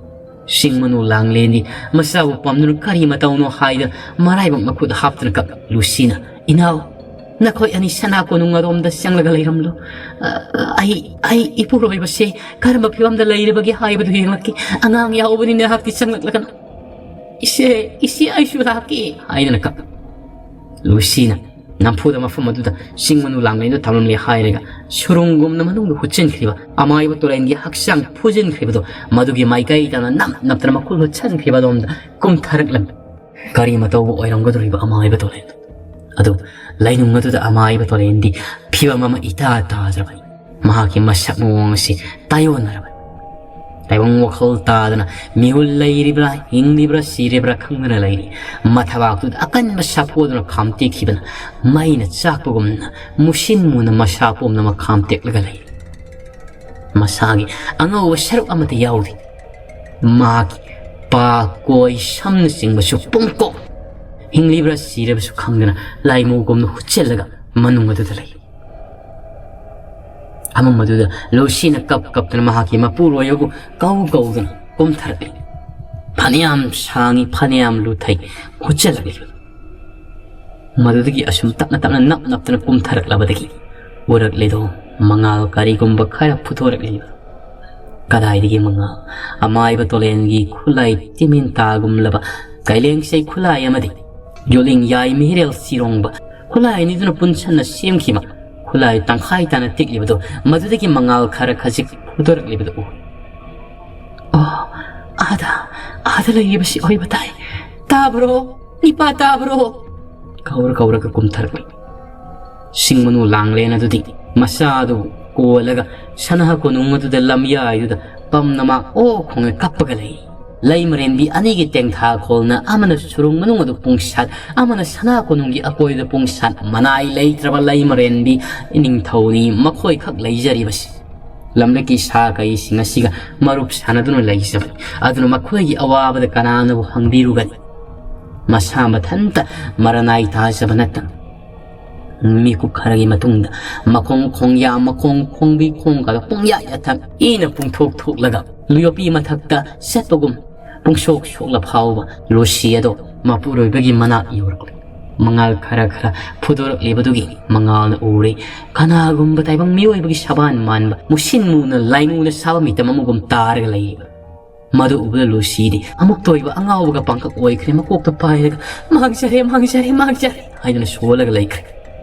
ꯁꯤꯡ ꯃꯅꯨ ꯂꯥꯡꯂꯦꯟꯗꯤ ꯃꯆꯥꯕꯨ ꯄꯝꯗꯨꯅ ꯀꯔꯤ ꯃꯇꯧꯅꯣ ꯍꯥꯏꯗꯨꯅ ꯃꯔꯥꯏꯕꯛ ꯃꯈꯨꯠ ꯍꯥꯞꯇꯨꯅ ꯀꯞ꯫ ꯂꯨꯁꯤꯅ, "ꯏꯅꯥꯎ, ꯅꯈꯣꯏ ꯑꯅꯤ ꯁꯅꯥ ꯀꯣꯅꯨꯡ ꯑꯗꯣꯝꯗ ꯆꯪꯂꯒ ꯂꯩꯔꯝꯂꯣ꯫ ꯑ, ꯑꯩ, ꯑꯩ ꯏꯄꯨꯔꯣꯏꯕꯁꯦ ꯀꯔꯝꯕ ꯐꯤꯕꯝꯗ ꯂꯩꯔꯕꯒꯦ ꯍꯥꯏꯕꯗꯨ ꯌꯦꯡꯂꯛꯀꯦ꯫ ꯑꯉꯥꯡ ꯌꯥꯎꯕꯅꯤꯅ ꯉꯥꯏꯍꯥꯛꯇꯤ ꯆꯪꯂꯛꯂꯒꯅꯨ꯫ ꯏꯆꯦ, ꯏꯆꯦ, ꯑꯩꯁꯨ ꯂꯥꯛꯀꯦ" ꯍꯥꯏꯗꯅ ꯀꯞ꯫ ꯂꯨꯁꯤꯅ ꯅꯝꯐꯨꯗ ꯃꯐꯝ ꯑꯗꯨꯗ ꯁꯤꯡ ꯃꯅꯨ ꯂꯥꯡꯂꯦꯟꯗꯨ ꯊꯝꯂꯝꯂꯦ ꯍꯥꯏꯔꯒ ꯁꯨꯔꯨꯡꯒꯨꯝꯅ ꯃꯅꯨꯡꯗ ꯍꯨꯠꯆꯤꯟꯈ꯭ꯔꯤꯕ ꯑꯃꯥꯏꯕ ꯇꯣꯂꯦꯟꯒꯤ ꯍꯛꯆꯥꯡ ꯐꯨꯖꯤꯟꯈ꯭ꯔꯤꯕꯗꯨ ꯃꯗꯨꯒꯤ ꯃꯥꯏꯀꯩ ꯇꯥꯅ ꯅꯞ ꯅꯞꯇꯅ ꯃꯈꯨꯜ ꯍꯨꯠꯆꯤꯟꯈ꯭ꯔꯤꯕ ꯑꯗꯣꯝꯗ ꯀꯨꯝꯊꯔꯛꯂꯝꯃꯤ꯫ ꯀꯔꯤ ꯃꯇꯧꯕꯨ ꯑꯣꯏꯔꯝꯒꯗꯧꯔꯤꯕ ꯑꯃꯥꯏꯕ ꯇꯣꯂꯦꯟ? ꯑꯗꯨ ꯂꯩꯅꯨꯡ ꯑꯗꯨꯗ ꯑꯃꯥꯏꯕ ꯇꯣꯂꯦꯟꯗꯤ ꯐꯤꯕꯝ ꯑꯃ ꯏꯇꯥ ꯇꯥꯗ꯭ꯔꯕꯅꯤ꯫ ꯃꯍꯥꯛꯀꯤ ꯃꯁꯛ ꯃꯑꯣꯡ ꯑꯁꯤ ꯇꯥꯏꯑꯣꯟꯅꯔꯕꯅꯤ꯫ ꯇꯥꯏꯕꯪ ꯋꯥꯈꯜ ꯇꯥꯗꯅ ꯃꯤꯍꯨꯜ ꯂꯩꯔꯤꯕ꯭ꯔꯥ, ꯍꯤꯡꯂꯤꯕ꯭ꯔꯥ, ꯁꯤꯔꯤꯕ꯭ꯔꯥ ꯈꯪꯗꯅ ꯂꯩꯔꯤ꯫ ꯃꯊꯕꯥꯛꯇꯨꯗ ꯑꯀꯟꯕ ꯁꯥꯐꯨ ꯑꯗꯨꯅ ꯈꯥꯝꯇꯦꯛꯈꯤꯕꯅ ꯃꯩꯅ ꯆꯥꯛꯄꯒꯨꯝꯅ ꯃꯨꯁꯤꯟ ꯃꯨꯅ ꯃꯁꯥ ꯄꯨꯝꯅꯃꯛ ꯈꯥꯝꯇꯦꯛꯂꯒ ꯂꯩꯔꯤ꯫ ꯃꯁꯥꯒꯤ ꯑꯉꯧꯕ ꯁꯔꯨꯛ ꯑꯃꯠꯇ ꯌꯥꯎꯗꯦ꯫ ꯃꯍꯥꯛꯀꯤ ꯄꯥ, ꯀꯣꯏ, ꯁꯝꯅꯆꯤꯡꯕꯁꯨ ꯄꯨꯡꯀꯣꯛ ꯍꯤꯡꯂꯤꯕ꯭ꯔꯥ ꯁꯤꯔꯕꯁꯨ ꯈꯪꯗꯅ ꯂꯥꯏꯃꯨꯒꯨꯝꯅ ꯍꯨꯠꯆꯤꯜꯂꯒ ꯃꯅꯨꯡ ꯑꯗꯨꯗ ꯂꯩ꯫ ꯑꯃꯝ ꯑꯗꯨꯗ ꯂꯨꯁꯤꯅ ꯀꯞ ꯀꯞꯇꯨꯅ ꯃꯍꯥꯛꯀꯤ ꯃꯄꯨꯔꯣꯏꯕꯕꯨ ꯀꯧ ꯀꯧꯗꯨꯅ ꯀꯨꯝꯊꯔꯛꯂꯤ꯫ ꯐꯅꯌꯥꯝ ꯁꯥꯡꯏ, ꯐꯅꯌꯥꯝ ꯂꯨꯊꯩ, ꯍꯨꯠꯆꯜꯂꯛꯂꯤꯕ꯫ ꯃꯗꯨꯗꯒꯤ ꯑꯁꯨꯝ ꯇꯞꯅ ꯇꯞꯅ ꯅꯞ ꯅꯞꯇꯅ ꯀꯨꯝꯊꯔꯛꯂꯕꯗꯒꯤ ꯎꯔꯛꯂꯤꯗꯣ ꯃꯉꯥꯜ ꯀꯔꯤꯒꯨꯝꯕ ꯈꯔ ꯐꯨꯊꯣꯔꯛꯂꯤꯕ꯫ ꯀꯗꯥꯏꯗꯒꯤ ꯃꯉꯥꯜ? ꯑꯃꯥꯏꯕ ꯇꯣꯂꯦꯟꯒꯤ ꯈꯨꯠꯂꯥꯏ ꯇꯤꯃꯤꯟ ꯇꯥꯒꯨꯝꯂꯕ ꯀꯩꯂꯦꯡꯁꯩ ꯈꯨꯠꯂꯥꯏ ꯑꯃꯗꯤ ꯌꯣꯠꯂꯤꯡ ꯌꯥꯏ ꯃꯤꯔꯦꯜ ꯁꯤꯔꯣꯡꯕ ꯈꯨꯠꯂꯥꯏ ꯑꯅꯤꯗꯨꯅ ꯄꯨꯟꯁꯟꯅ ꯁꯦꯝꯈꯤꯕ ꯈꯨꯠꯂꯥꯏ ꯇꯪꯈꯥꯏ ꯇꯥꯅ ꯇꯦꯛꯂꯤꯕꯗꯨ ꯃꯗꯨꯗꯒꯤ ꯃꯉꯥꯜ ꯈꯔ ꯈꯖꯤꯛ ꯐꯨꯗꯣꯔꯛꯂꯤꯕꯗꯨ ꯎꯏ꯫ "ꯑꯣ, ꯑꯥꯗ, ꯑꯥꯗ ꯂꯩꯔꯤꯕꯁꯤ ꯑꯣꯏꯕ ꯇꯥꯏ꯫ ꯇꯥꯕ꯭ꯔꯣ? ꯏꯄꯥ ꯇꯥꯕ꯭ꯔꯣ?" ꯀꯧꯔ ꯀꯧꯔꯒ ꯀꯨꯝꯊꯔꯛꯂꯤ꯫ ꯁꯤꯡ ꯃꯅꯨ ꯂꯥꯡꯂꯦꯟ ꯑꯗꯨꯗꯤ ꯃꯆꯥ ꯑꯗꯨꯕꯨ ꯀꯣꯜꯂꯒ ꯁꯅꯥ ꯀꯣꯅꯨꯡ ꯑꯗꯨꯗ ꯂꯝꯌꯥꯏꯗꯨꯗ ꯄꯝꯅ ꯃꯥ ꯑꯣ ꯈꯣꯡꯅ ꯀꯞꯄꯒ ꯂꯩ꯫ ꯂꯩ ꯃꯔꯦꯟꯕꯤ ꯑꯅꯤꯒꯤ ꯇꯦꯡꯊꯥ ꯈꯣꯜꯅ ꯑꯃꯅ ꯁꯨꯔꯨꯡ ꯃꯅꯨꯡ ꯑꯗꯨ ꯄꯨꯡꯁꯥꯠ, ꯑꯃꯅ ꯁꯅꯥ ꯀꯣꯅꯨꯡꯒꯤ ꯑꯀꯣꯏꯗ ꯄꯨꯡꯁꯥꯠ꯫ ꯃꯅꯥꯏ ꯂꯩꯇ꯭ꯔꯕ ꯂꯩ ꯃꯔꯦꯟꯕꯤ ꯅꯤꯡꯊꯧꯅꯤ, ꯃꯈꯣꯏꯈꯛ ꯂꯩꯖꯔꯤꯕꯁꯤ꯫ ꯂꯝꯂꯛꯀꯤ ꯁꯥ ꯀꯩꯁꯤꯡ ꯑꯁꯤꯒ ꯃꯔꯨꯞ ꯁꯥꯟꯅꯗꯨꯅ ꯂꯩꯖꯕꯅꯤ꯫ ꯑꯗꯨꯅ ꯃꯈꯣꯏꯒꯤ ꯑꯋꯥꯕꯗ ꯀꯅꯥꯅꯕꯨ ꯍꯪꯕꯤꯔꯨꯒꯅꯤ? ꯃꯁꯥ ꯃꯊꯟꯇ ꯃꯔꯅꯥꯏ ꯇꯥꯖꯕ ꯅꯠꯇꯅ꯫ ꯃꯤꯀꯨꯞ ꯈꯔꯒꯤ ꯃꯇꯨꯡꯗ ꯃꯈꯣꯡ ꯈꯣꯡꯌꯥ, ꯃꯈꯣꯡ ꯈꯣꯡꯕꯤ ꯈꯣꯡꯒꯗ ꯄꯨꯡꯌꯥ ꯌꯥꯊꯪ ꯏꯅ ꯄꯨꯡꯊꯣꯛ ꯊꯣꯛꯂꯒ ꯌꯣꯄꯤ ꯃꯊꯛꯇ ꯆꯠꯄꯒꯨꯝ ꯄꯨꯡꯁꯣꯛ ꯁꯣꯛꯂ ꯐꯥꯎꯕ ꯂꯨꯁꯤ ꯑꯗꯣ ꯃꯄꯨꯔꯣꯏꯕꯒꯤ ꯃꯅꯥꯛ ꯌꯧꯔꯛꯂꯦ꯫ ꯃꯉꯥꯜ ꯈꯔ ꯈꯔ ꯐꯨꯗꯣꯔꯛꯂꯤꯕꯗꯨꯒꯤ ꯃꯉꯥꯜꯅ ꯎꯔꯦ, ꯀꯅꯥꯒꯨꯝꯕ ꯇꯥꯏꯕꯪ ꯃꯤꯑꯣꯏꯕꯒꯤ ꯁꯕꯥꯟ ꯃꯥꯟꯕ ꯃꯨꯁꯤꯟ ꯃꯨꯅ ꯂꯥꯏꯃꯨꯅ ꯁꯥꯕ ꯃꯤꯇꯝ ꯑꯃꯒꯨꯝ ꯇꯥꯔꯒ ꯂꯩꯔꯤꯕ꯫ ꯃꯗꯨ ꯎꯕꯗ ꯂꯨꯁꯤꯗꯤ ꯑꯃꯨꯛꯇ ꯑꯣꯏꯕ ꯑꯉꯥꯎꯕꯒ ꯄꯥꯡꯈꯛ ꯑꯣꯏꯈ꯭ꯔꯦ꯫ ꯃꯀꯣꯛꯇ ꯄꯥꯏꯔꯒ "ꯃꯥꯡꯖꯔꯦ, ꯃꯥꯡꯖꯔꯦ, ꯃꯥꯡꯖꯔꯦ" ꯍꯥꯏꯗꯨꯅ ꯁꯣꯜꯂꯒ ꯂꯩꯈ꯭ꯔꯦ꯫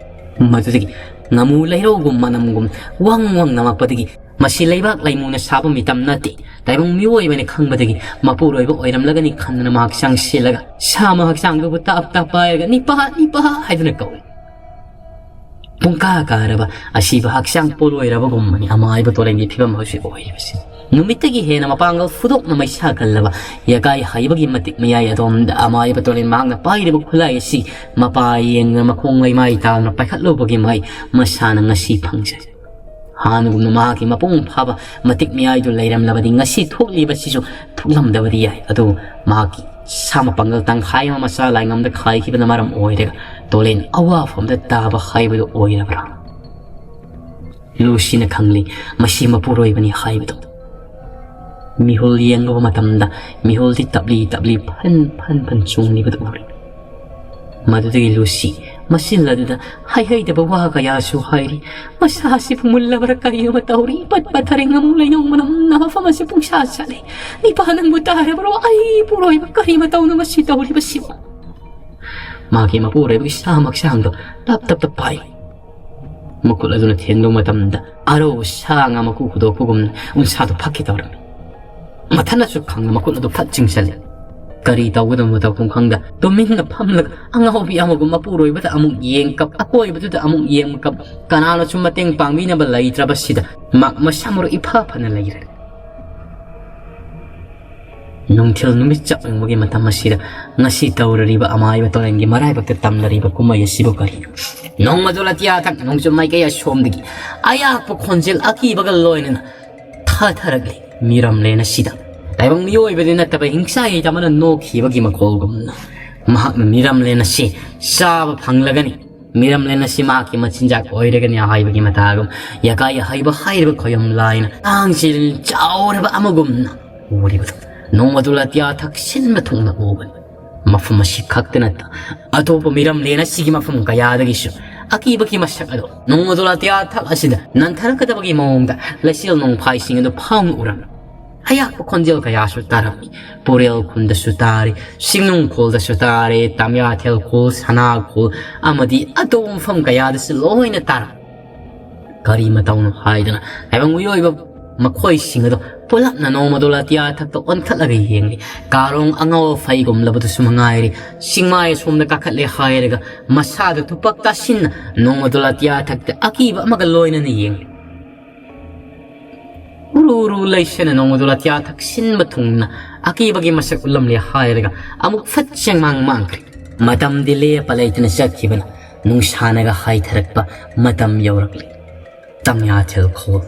ꯃꯗꯨꯗꯒꯤ ꯉꯥꯃꯨ ꯂꯩꯔꯧꯒꯨꯝ ꯃꯅꯝꯒꯨꯝ ꯋꯪ ꯋꯪ ꯅꯝꯃꯛꯄꯗꯒꯤ "ꯃꯁꯤ ꯂꯩꯕꯥꯛ ꯂꯩꯃꯨꯅ ꯁꯥꯕ ꯃꯤꯇꯝ ꯅꯠꯇꯦ, ꯇꯥꯏꯕꯪ ꯃꯤꯑꯣꯏꯕꯅꯤ" ꯈꯪꯕꯗꯒꯤ ꯃꯄꯨꯔꯣꯏꯕ ꯑꯣꯏꯔꯝꯂꯒꯅꯤ ꯈꯟꯗꯨꯅ ꯃꯍꯥꯛ ꯆꯪꯁꯤꯜꯂꯒ ꯁꯥꯃ ꯍꯛꯆꯥꯡꯗꯨꯕꯨ ꯇꯥꯞ ꯇꯥꯞ ꯄꯥꯏꯔꯒ "ꯅꯤꯄꯥ, ꯅꯤꯄꯥ" ꯍꯥꯏꯗꯨꯅ ꯀꯧꯏ꯫ ꯄꯨꯡꯀꯥ ꯀꯥꯔꯕ ꯑꯁꯤꯕ ꯍꯛꯆꯥꯡ ꯄꯣꯠꯂꯣꯏꯔꯕꯒꯨꯝꯕꯅꯤ ꯑꯃꯥꯏꯕ ꯇꯣꯔꯦꯟꯒꯤ ꯐꯤꯕꯝ ꯍꯧꯖꯤꯛ ꯑꯣꯏꯔꯤꯕꯁꯤ꯫ ꯅꯨꯃꯤꯠꯇꯒꯤ ꯍꯦꯟꯅ ꯃꯄꯥꯡꯒꯜ ꯐꯨꯗꯣꯛꯅ ꯃꯩꯁꯥ ꯀꯜꯂꯕ ꯌꯥꯀꯥꯏ ꯍꯩꯕꯒꯤ ꯃꯇꯤꯛ ꯃꯌꯥꯏ ꯑꯗꯣꯝꯗ ꯑꯃꯥꯏꯕ ꯇꯣꯔꯦꯟ ꯃꯍꯥꯛꯅ ꯄꯥꯏꯔꯤꯕ ꯈꯨꯠꯂꯥꯏ ꯑꯁꯤ ꯃꯄꯥ ꯌꯦꯡꯗꯨꯅ ꯃꯈꯣꯡ ꯂꯩꯃꯥꯏ ꯇꯥꯗꯨꯅ ꯄꯥꯏꯈꯠꯂꯨꯕꯒꯤ ꯃꯍꯩ ꯃꯁꯥꯅ ꯉꯁꯤ ꯐꯪꯖꯩ꯫ ꯍꯥꯟꯅꯒꯨꯝꯅ ꯃꯍꯥꯛꯀꯤ ꯃꯄꯨꯡ ꯐꯥꯕ ꯃꯇꯤꯛ ꯃꯌꯥꯏꯗꯨ ꯂꯩꯔꯝꯂꯕꯗꯤ ꯉꯁꯤ ꯊꯣꯛꯂꯤꯕꯁꯤꯁꯨ ꯊꯣꯛꯂꯝꯗꯕꯗꯤ ꯌꯥꯏ꯫ ꯑꯗꯨꯕꯨ ꯃꯍꯥꯛꯀꯤ ꯁꯥ ꯃꯄꯥꯡꯒꯜ ꯇꯪꯈꯥꯏ ꯑꯃ ꯃꯆꯥ ꯂꯥꯏꯉꯝꯗ ꯈꯥꯏꯈꯤꯕꯅ ꯃꯔꯝ ꯑꯣꯏꯔꯒ ꯇꯣꯂꯦꯟ ꯑꯋꯥꯐꯝꯗ ꯇꯥꯕ ꯍꯥꯏꯕꯗꯨ ꯑꯣꯏꯔꯕ꯭ꯔꯥ? ꯂꯨꯁꯤꯅ ꯈꯪꯂꯤ ꯃꯁꯤ ꯃꯄꯨꯔꯣꯏꯕꯅꯤ ꯍꯥꯏꯕꯗꯨ꯫ ꯃꯤꯍꯨꯜ ꯌꯦꯡꯂꯨꯕ ꯃꯇꯝꯗ ꯃꯤꯍꯨꯜꯗꯤ ꯇꯞꯂꯤ ꯇꯞꯂꯤ ꯐꯟ ꯐꯟ ꯐꯟ ꯆꯣꯡꯂꯤꯕꯗꯨ ꯎꯔꯦ꯫ ꯃꯗꯨꯗꯒꯤ ꯂꯨꯁꯤ ꯃꯆꯤꯟ ꯑꯗꯨꯗ ꯍꯩꯍꯩꯗꯕ ꯋꯥ ꯀꯌꯥꯁꯨ ꯍꯥꯏꯔꯤ꯫ "ꯃꯁꯥꯁꯤꯕꯨ ꯃꯨꯜꯂꯕ꯭ꯔꯥ ꯀꯔꯤꯅꯣ ꯇꯧꯔꯤ? ꯏꯄꯠ ꯄꯠꯊꯔꯦ, ꯉꯥꯃꯨ ꯂꯩꯅꯧ ꯃꯅꯝꯅ ꯃꯐꯝ ꯑꯁꯤ ꯄꯨꯡꯁꯥ ꯆꯠꯂꯦ꯫ ꯅꯤꯄꯥ ꯅꯪꯕꯨ ꯇꯥꯔꯕ꯭ꯔꯣ? ꯑꯩ ꯄꯨꯔꯣꯏꯕ ꯀꯔꯤ ꯃꯇꯧꯅꯣ ꯃꯁꯤ ꯇꯧꯔꯤꯕꯁꯤꯕꯨ?" ꯃꯍꯥꯛꯀꯤ ꯃꯄꯨꯔꯣꯏꯕꯒꯤ ꯁꯥ ꯍꯛꯆꯥꯡꯗꯣ ꯇꯞ ꯇꯞ ꯇꯞ ꯄꯥꯏ꯫ ꯃꯈꯨꯠ ꯑꯗꯨꯅ ꯊꯦꯡꯂꯨꯕ ꯃꯇꯝꯗ ꯑꯔꯧꯕ ꯁꯥ ꯉꯥ ꯃꯀꯨ ꯍꯨꯗꯣꯛꯄꯒꯨꯝꯅ ꯎꯟꯁꯥꯗꯨ ꯐꯛꯀꯦ ꯇꯧꯔꯝꯃꯤ꯫ ꯃꯊꯟꯅꯁꯨ ꯈꯪꯅ ꯃꯈꯨꯠ ꯑꯗꯨ ꯐꯠ ꯆꯤꯡꯁꯤꯜꯂꯤ꯫ ꯀꯔꯤ ꯇꯧꯒꯗꯕꯅꯣ ꯇꯧꯐꯝ ꯈꯪꯗ ꯇꯨꯃꯤꯟꯅ ꯐꯝꯂꯒ ꯑꯉꯥꯎꯕꯤ ꯑꯃꯒꯨꯝ ꯃꯄꯨꯔꯣꯏꯕꯗ ꯑꯃꯨꯛ ꯌꯦꯡ ꯀꯞ, ꯑꯀꯣꯏꯕꯗꯨꯗ ꯑꯃꯨꯛ ꯌꯦꯡ ꯀꯞ, ꯀꯅꯥꯅꯁꯨ ꯃꯇꯦꯡ ꯄꯥꯡꯕꯤꯅꯕ ꯂꯩꯇ꯭ꯔꯕꯁꯤꯗ ꯃꯍꯥꯛ ꯃꯁꯥ ꯃꯔꯨ ꯏꯐ ꯐꯅ ꯂꯩꯔꯦ꯫ ꯅꯨꯡꯊꯤꯜ ꯅꯨꯃꯤꯠ ꯆꯞ ꯌꯨꯡꯕꯒꯤ ꯃꯇꯝ ꯑꯁꯤꯗ ꯉꯁꯤ ꯇꯧꯔꯔꯤꯕ ꯑꯃꯥꯏꯕ ꯇꯣꯔꯦꯟꯒꯤ ꯃꯔꯥꯏꯕꯛꯇ ꯇꯝꯂꯔꯤꯕ ꯀꯨꯝꯍꯩ ꯑꯁꯤꯕꯨ ꯀꯔꯤꯅꯣ? ꯅꯣꯡꯃꯗꯣ ꯂꯇꯤꯌꯥ ꯊꯛ ꯅꯣꯡꯆꯨꯞ ꯃꯥꯏꯀꯩ ꯑꯁꯣꯝꯗꯒꯤ ꯑꯌꯥꯛꯄ ꯈꯣꯟꯖꯦꯜ ꯑꯀꯤꯕꯒ ꯂꯣꯏꯅꯅ ꯊꯥꯊꯔꯛꯂꯤ꯫ ꯃꯤꯔꯝꯂꯦꯟ ꯑꯁꯤꯗ ꯇꯥꯏꯕꯪ ꯃꯤꯑꯣꯏꯕꯗꯤ ꯅꯠꯇꯕ ꯍꯤꯡꯆꯥꯏ ꯑꯃꯅ ꯅꯣꯛꯈꯤꯕꯒꯤ ꯃꯈꯣꯜꯒꯨꯝꯅ ꯃꯍꯥꯛꯅ ꯃꯤꯔꯝꯂꯦꯟ ꯑꯁꯤ ꯆꯥꯕ ꯐꯪꯂꯒꯅꯤ꯫ ꯃꯤꯔꯝꯂꯦꯟ ꯑꯁꯤ ꯃꯍꯥꯛꯀꯤ ꯃꯆꯤꯟꯖꯥꯛ ꯑꯣꯏꯔꯒꯅꯤ ꯍꯥꯏꯕꯒꯤ ꯃꯇꯥꯒꯨꯝ, ꯌꯥꯀꯥꯏ ꯍꯩꯕ ꯍꯥꯏꯔꯤꯕ ꯈꯣꯌꯝ ꯂꯥꯏꯅ ꯇꯥꯡꯁꯤꯜ ꯆꯥꯎꯔꯕ ꯑꯃꯒꯨꯝꯅ ꯎꯔꯤꯕꯗꯨ, ꯅꯣꯡꯃꯗꯨ ꯂꯥꯇꯤꯌꯥ ꯊꯛꯁꯤꯟꯕ ꯊꯨꯡꯅ ꯎꯕꯅꯤ꯫ ꯃꯐꯝ ꯑꯁꯤ ꯈꯛꯇ ꯅꯠꯇ, ꯑꯇꯣꯞꯄ ꯃꯤꯔꯝꯂꯦꯟ ꯑꯁꯤꯒꯤ ꯃꯐꯝ ꯀꯌꯥꯗꯒꯤꯁꯨ ꯑꯀꯤꯕꯒꯤ ꯃꯁꯛ ꯑꯗꯨ ꯅꯣꯡꯃꯗꯨ ꯂꯥꯇꯤꯌꯥ ꯊꯛ ꯑꯁꯤꯗ ꯅꯟꯊꯔꯛꯀꯗꯕꯒꯤ ꯃꯑꯣꯡꯗ ꯂꯩꯆꯤꯜ ꯅꯣꯡꯐꯥꯏꯁꯤꯡ ꯑꯗꯨ ꯐꯥꯎꯅ ꯎꯔꯝꯃꯤ꯫ ꯑꯌꯥꯛꯄ ꯈꯣꯟꯖꯦꯜ ꯀꯌꯥꯁꯨ ꯇꯥꯔꯝꯃꯤ꯫ ꯄꯨꯔꯦꯜ ꯈꯨꯟꯗꯁꯨ ꯇꯥꯔꯤ, ꯁꯤꯡꯅꯨꯡ ꯈꯨꯜꯗꯁꯨ ꯇꯥꯔꯤ, ꯇꯥꯃꯤꯌꯥꯊꯦꯜ ꯈꯨꯜ, ꯁꯅꯥ ꯈꯨꯜ ꯑꯃꯗꯤ ꯑꯇꯣꯞꯄ ꯃꯐꯝ ꯀꯌꯥꯗꯁꯨ ꯂꯣꯏꯅ ꯇꯥꯔꯝꯃꯤ꯫ ꯀꯔꯤ ꯃꯇꯧꯅꯣ ꯍꯥꯏꯗꯨꯅ ꯇꯥꯏꯕꯪ ꯃꯤꯑꯣꯏꯕ ꯃꯈꯣꯏꯁꯤꯡ ꯑꯗꯨ ꯄꯨꯂꯞꯅ ꯅꯣꯡꯃꯗꯣ ꯂꯥꯇꯤꯌꯥ ꯊꯛꯇ ꯑꯣꯟꯈꯠꯂꯒ ꯌꯦꯡꯂꯤ꯫ ꯀꯥꯔꯣꯡ ꯑꯉꯧ ꯑꯐꯩꯒꯨꯝꯂꯕꯗꯨꯁꯨ ꯃꯉꯥꯏꯔꯤ, ꯆꯤꯡꯃꯥꯏ ꯑꯁꯣꯝꯗ ꯀꯥꯈꯠꯂꯦ ꯍꯥꯏꯔꯒ ꯃꯁꯥꯗ ꯊꯨꯄꯥꯛ ꯇꯥꯁꯤꯟꯅ ꯅꯣꯡꯃꯗꯣ ꯂꯥꯇꯤꯌꯥ ꯊꯛꯇ ꯑꯀꯤꯕ ꯑꯃꯒ ꯂꯣꯏꯅꯅ ꯌꯦꯡꯂꯤ꯫ ꯎꯔꯨ ꯎꯔꯨ ꯂꯩꯁꯅ ꯅꯣꯡꯃꯗꯨ ꯂꯥꯇꯤꯌꯥ ꯊꯛꯁꯤꯟꯕ ꯊꯨꯡꯅ ꯑꯀꯤꯕꯒꯤ ꯃꯁꯛ ꯎꯠꯂꯝꯂꯦ ꯍꯥꯏꯔꯒ ꯑꯃꯨꯛ ꯐꯠ ꯆꯦꯡꯃꯥꯡ ꯃꯥꯡꯈ꯭ꯔꯦ꯫ ꯃꯇꯝꯗꯤ ꯂꯦꯞꯄ ꯂꯩꯇꯅ ꯆꯠꯈꯤꯕꯅ ꯅꯨꯡꯁꯥꯅꯒ ꯍꯥꯏꯊꯔꯛꯄ ꯃꯇꯝ ꯌꯧꯔꯛꯂꯦ꯫ ꯇꯥꯃꯤꯌꯥꯊꯦꯜ ꯈꯨꯜ,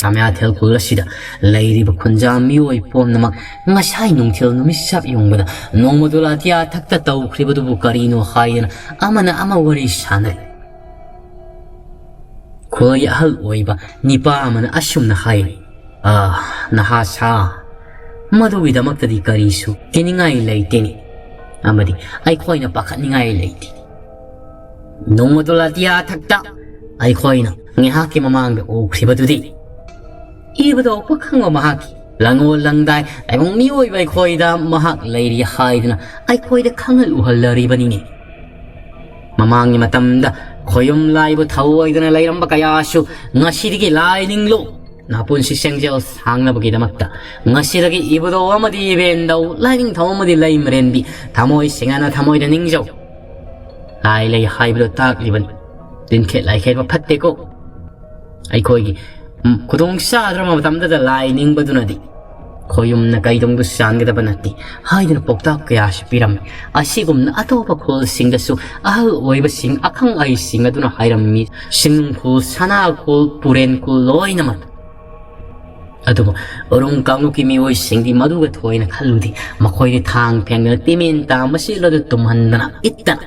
ꯇꯥꯃꯤꯌꯥꯊꯦꯜ ꯈꯨꯜ ꯑꯁꯤꯗ ꯂꯩꯔꯤꯕ ꯈꯨꯟꯖꯥ ꯃꯤꯑꯣꯏ ꯄꯨꯝꯅꯃꯛ ꯉꯁꯥꯏ ꯅꯨꯡꯊꯤꯜ ꯅꯨꯃꯤꯠ ꯆꯞ ꯌꯨꯡꯕꯗ ꯅꯣꯡꯃꯗꯨ ꯂꯥꯇꯤꯌꯥ ꯊꯛꯇ ꯇꯧꯈ꯭ꯔꯤꯕꯗꯨꯕꯨ ꯀꯔꯤꯅꯣ ꯍꯥꯏꯗꯅ ꯑꯃꯅ ꯑꯃ ꯋꯥꯔꯤ ꯁꯥꯅꯔꯤ꯫ ꯈꯨꯜꯒꯤ ꯑꯍꯜ ꯑꯣꯏꯕ ꯅꯤꯄꯥ ꯑꯃꯅ ꯑꯁꯨꯝꯅ ꯍꯥꯏꯔꯤ, "ꯑꯥ, ꯅꯍꯥ ꯁꯥ, ꯃꯗꯨꯒꯤꯗꯃꯛꯇꯗꯤ ꯀꯔꯤꯁꯨ ꯀꯤꯅꯤꯡꯉꯥꯏ ꯂꯩꯇꯦꯅꯦ, ꯑꯃꯗꯤ ꯑꯩꯈꯣꯏꯅ ꯄꯥꯈꯠꯅꯤꯡꯉꯥꯏ ꯂꯩꯇꯦ꯫ ꯅꯣꯡꯃꯗꯣ ꯂꯥꯇꯤꯌꯥ ꯊꯛꯇ ꯑꯩꯈꯣꯏꯅ ꯉꯥꯏꯍꯥꯛꯀꯤ ꯃꯃꯥꯡꯗ ꯎꯈ꯭ꯔꯤꯕꯗꯨꯗꯤ ꯏꯕꯗꯧ ꯄꯥꯈꯪꯕ ꯃꯍꯥꯛꯀꯤ ꯂꯪꯉꯣꯜ ꯂꯪꯗꯥꯏ ꯇꯥꯏꯕꯪ ꯃꯤꯑꯣꯏꯕ ꯑꯩꯈꯣꯏꯗ ꯃꯍꯥꯛ ꯂꯩꯔꯤ ꯍꯥꯏꯗꯨꯅ ꯑꯩꯈꯣꯏꯗ ꯈꯪꯍꯜ ꯎꯍꯜꯂꯔꯤꯕꯅꯤꯅꯦ꯫ ꯃꯃꯥꯡꯒꯤ ꯃꯇꯝꯗ ꯈꯣꯌꯨꯝ ꯂꯥꯏꯕꯨ ꯊꯧꯑꯣꯏꯗꯅ ꯂꯩꯔꯝꯕ ꯀꯌꯥꯁꯨ ꯉꯁꯤꯗꯒꯤ ꯂꯥꯏ ꯅꯤꯡꯂꯨ, ꯅꯄꯨꯟꯁꯤ ꯁꯦꯡꯖꯦꯜ ꯁꯥꯡꯅꯕꯒꯤꯗꯃꯛꯇ ꯉꯁꯤꯗꯒꯤ ꯏꯕꯨꯙꯧ ꯑꯃꯗꯤ ꯏꯕꯦꯟꯗꯧ, ꯂꯥꯏꯅꯤꯡꯊꯧ ꯑꯃꯗꯤ ꯂꯩꯃꯔꯦꯟꯕꯤ, ꯊꯃꯣꯏ ꯁꯦꯡꯅ ꯊꯃꯣꯏꯗ ꯅꯤꯡꯖꯧ꯫ ꯂꯥꯏ ꯂꯩ ꯍꯥꯏꯕꯗꯨ ꯇꯥꯛꯂꯤꯕꯅꯤ꯫ ꯇꯤꯟꯈꯦꯠ ꯂꯥꯏꯈꯦꯠꯄ ꯐꯠꯇꯦꯀꯣ꯫ ꯑꯩꯈꯣꯏꯒꯤ, ꯎꯝ, ꯈꯨꯗꯣꯡ ꯆꯥꯗ꯭ꯔꯕ ꯃꯇꯝꯗꯨꯗ ꯂꯥꯏ ꯅꯤꯡꯕꯗꯨꯅꯗꯤ ꯈꯣꯌꯨꯝꯅ ꯀꯩꯗꯧꯗꯨ ꯆꯥꯟꯒꯗꯕ ꯅꯠꯇꯦ ꯍꯥꯏꯗꯨꯅ ꯄꯥꯎꯇꯥꯛ ꯀꯌꯥꯁꯨ ꯄꯤꯔꯝꯃꯤ꯫ ꯑꯁꯤꯒꯨꯝꯅ ꯑꯇꯣꯞꯄ ꯈꯨꯜꯁꯤꯡꯗꯁꯨ ꯑꯍꯜ ꯑꯣꯏꯕꯁꯤꯡ, ꯑꯈꯪ ꯑꯍꯩꯁꯤꯡ ꯑꯗꯨꯅ ꯍꯥꯏꯔꯝꯃꯤ꯫ ꯁꯤꯡꯅꯨꯡ ꯈꯨꯜ, ꯁꯅꯥ ꯈꯨꯜ, ꯄꯨꯔꯦꯟ ꯈꯨꯜ ꯂꯣꯏꯅꯃꯛ꯫ ꯑꯗꯨꯕꯨ ꯎꯔꯨꯝ ꯀꯥꯡꯂꯨꯞꯀꯤ ꯃꯤꯑꯣꯏꯁꯤꯡꯗꯤ ꯃꯗꯨꯒ ꯊꯣꯏꯅ ꯈꯜꯂꯨꯗꯦ꯫ ꯃꯈꯣꯏꯗꯤ ꯊꯥꯡ ꯐꯦꯡꯗꯨꯅ ꯇꯤꯃꯦꯟ ꯇꯥꯝꯕ ꯁꯤꯠꯂꯗꯨ ꯇꯨꯝꯍꯟꯗꯅ ꯏꯠꯇꯅ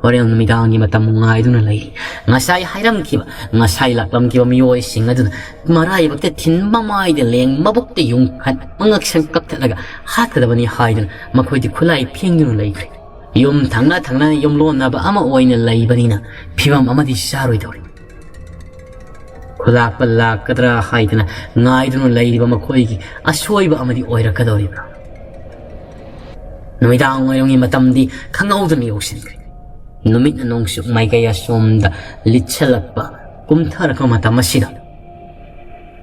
ꯍꯣꯔꯦꯟ ꯅꯨꯃꯤꯗꯥꯡꯒꯤ ꯃꯇꯝ ꯉꯥꯏꯗꯨꯅ ꯂꯩꯔꯤ꯫ ꯉꯁꯥꯏ ꯍꯥꯏꯔꯝꯈꯤꯕ, ꯉꯁꯥꯏ ꯂꯥꯛꯂꯝꯈꯤꯕ ꯃꯤꯑꯣꯏꯁꯤꯡ ꯑꯗꯨꯅ ꯃꯔꯥꯏꯕꯛꯇ ꯊꯤꯟ ꯃꯃꯥꯏꯗ ꯂꯦꯡ, ꯃꯕꯨꯛꯇ ꯌꯨꯡꯈꯠ, ꯃꯉꯛꯁꯝ ꯀꯛꯊꯠꯂꯒ ꯍꯥꯠꯀꯗꯕꯅꯤ ꯍꯥꯏꯗꯨꯅ ꯃꯈꯣꯏꯗꯤ ꯈꯨꯠꯂꯥꯏ ꯐꯦꯡꯗꯨꯅ ꯂꯩꯈ꯭ꯔꯦ꯫ ꯌꯨꯝ ꯊꯪꯅ ꯊꯪꯅꯅ ꯌꯨꯝꯂꯣꯟꯅꯕ ꯑꯃ ꯑꯣꯏꯅ ꯂꯩꯕꯅꯤꯅ ꯐꯤꯕꯝ ꯑꯃꯗꯤ ꯆꯥꯔꯣꯏꯗꯧꯔꯤ꯫ ꯈꯨꯂꯥꯛꯄ ꯂꯥꯛꯀꯗ꯭ꯔꯥ ꯍꯥꯏꯗꯅ ꯉꯥꯏꯗꯨꯅ ꯂꯩꯔꯤꯕ ꯃꯈꯣꯏꯒꯤ ꯑꯁꯣꯏꯕ ꯑꯃꯗꯤ ꯑꯣꯏꯔꯛꯀꯗꯧꯔꯤꯕ꯭ꯔꯥ? ꯅꯨꯃꯤꯗꯥꯡ ꯋꯥꯏꯔꯝꯒꯤ ꯃꯇꯝꯗꯤ ꯈꯪꯍꯧꯗꯅ ꯌꯧꯁꯤꯟꯈ꯭ꯔꯦ꯫ ꯅꯨꯃꯤꯠꯅ ꯅꯣꯡꯆꯨꯞ ꯃꯥꯏꯀꯩ ꯑꯁꯣꯝꯗ ꯂꯤꯠꯁꯜꯂꯛꯄ, ꯀꯨꯝꯊꯔꯛꯄ ꯃꯇꯝ ꯑꯁꯤꯗ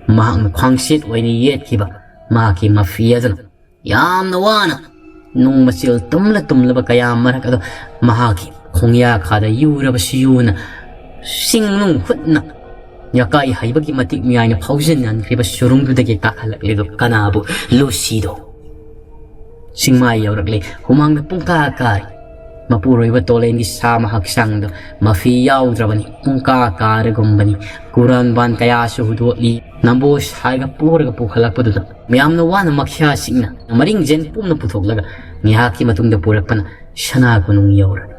ꯃꯍꯥꯛꯅ ꯈ꯭ꯋꯥꯡꯁꯦꯠ ꯑꯣꯏꯅ ꯌꯦꯠꯈꯤꯕ ꯃꯍꯥꯛꯀꯤ ꯃꯐꯤ ꯑꯗꯨꯅ ꯌꯥꯝꯅ ꯋꯥꯅ ꯅꯨꯡ ꯃꯆꯦꯜ ꯇꯨꯝꯂ ꯇꯨꯝꯂꯕ ꯀꯌꯥ ꯃꯔꯛ ꯑꯗꯨ ꯃꯍꯥꯛꯀꯤ ꯈꯣꯡꯌꯥꯈꯥꯗ ꯌꯨꯔꯕ ꯁꯤꯌꯨꯅ ꯁꯤꯡꯅꯨꯡ ꯍꯨꯠꯅ ꯌꯥꯀꯥꯏ ꯍꯩꯕꯒꯤ ꯃꯇꯤꯛ ꯃꯌꯥꯏꯅ ꯐꯥꯎꯖꯤꯟꯍꯟꯈ꯭ꯔꯤꯕ ꯁꯨꯔꯨꯡꯗꯨꯗꯒꯤ ꯀꯥꯈꯠꯂꯛꯂꯤꯗꯨ ꯀꯅꯥꯕꯨ? ꯂꯨꯁꯤꯗꯣ꯫ ꯆꯤꯡꯃꯥꯏ ꯌꯧꯔꯛꯂꯦ꯫ ꯍꯨꯃꯥꯡꯗ ꯄꯨꯡꯀꯥ ꯀꯥꯔꯤ꯫ ꯃꯄꯨꯔꯣꯏꯕ ꯇꯣꯂꯦꯟꯒꯤ ꯁꯥ ꯃꯍꯛꯁꯥꯡꯗꯣ ꯃꯐꯤ ꯌꯥꯎꯗ꯭ꯔꯕꯅꯤ꯫ ꯄꯨꯡꯀꯥ ꯀꯥꯔꯒꯨꯝꯕꯅꯤ꯫ ꯀꯨꯔꯥꯟꯕꯥꯟ ꯀꯌꯥꯁꯨ ꯍꯨꯗꯣꯛꯂꯤ꯫ ꯅꯝꯕꯣ ꯁꯥꯏꯒ ꯄꯨꯔꯒ ꯄꯨꯈꯠꯂꯛꯄꯗꯨꯗ ꯃꯌꯥꯝꯅ ꯋꯥꯅ ꯃꯈ꯭ꯌꯥ ꯁꯤꯡꯅ ꯃꯔꯤꯡꯖꯦꯟ ꯄꯨꯝꯅ ꯄꯨꯊꯣꯛꯂꯒ ꯉꯥꯏꯍꯥꯛꯀꯤ ꯃꯇꯨꯡꯗ ꯄꯨꯔꯛꯄꯅ ꯁꯅꯥ ꯀꯣꯅꯨꯡ ꯌꯧꯔꯦ꯫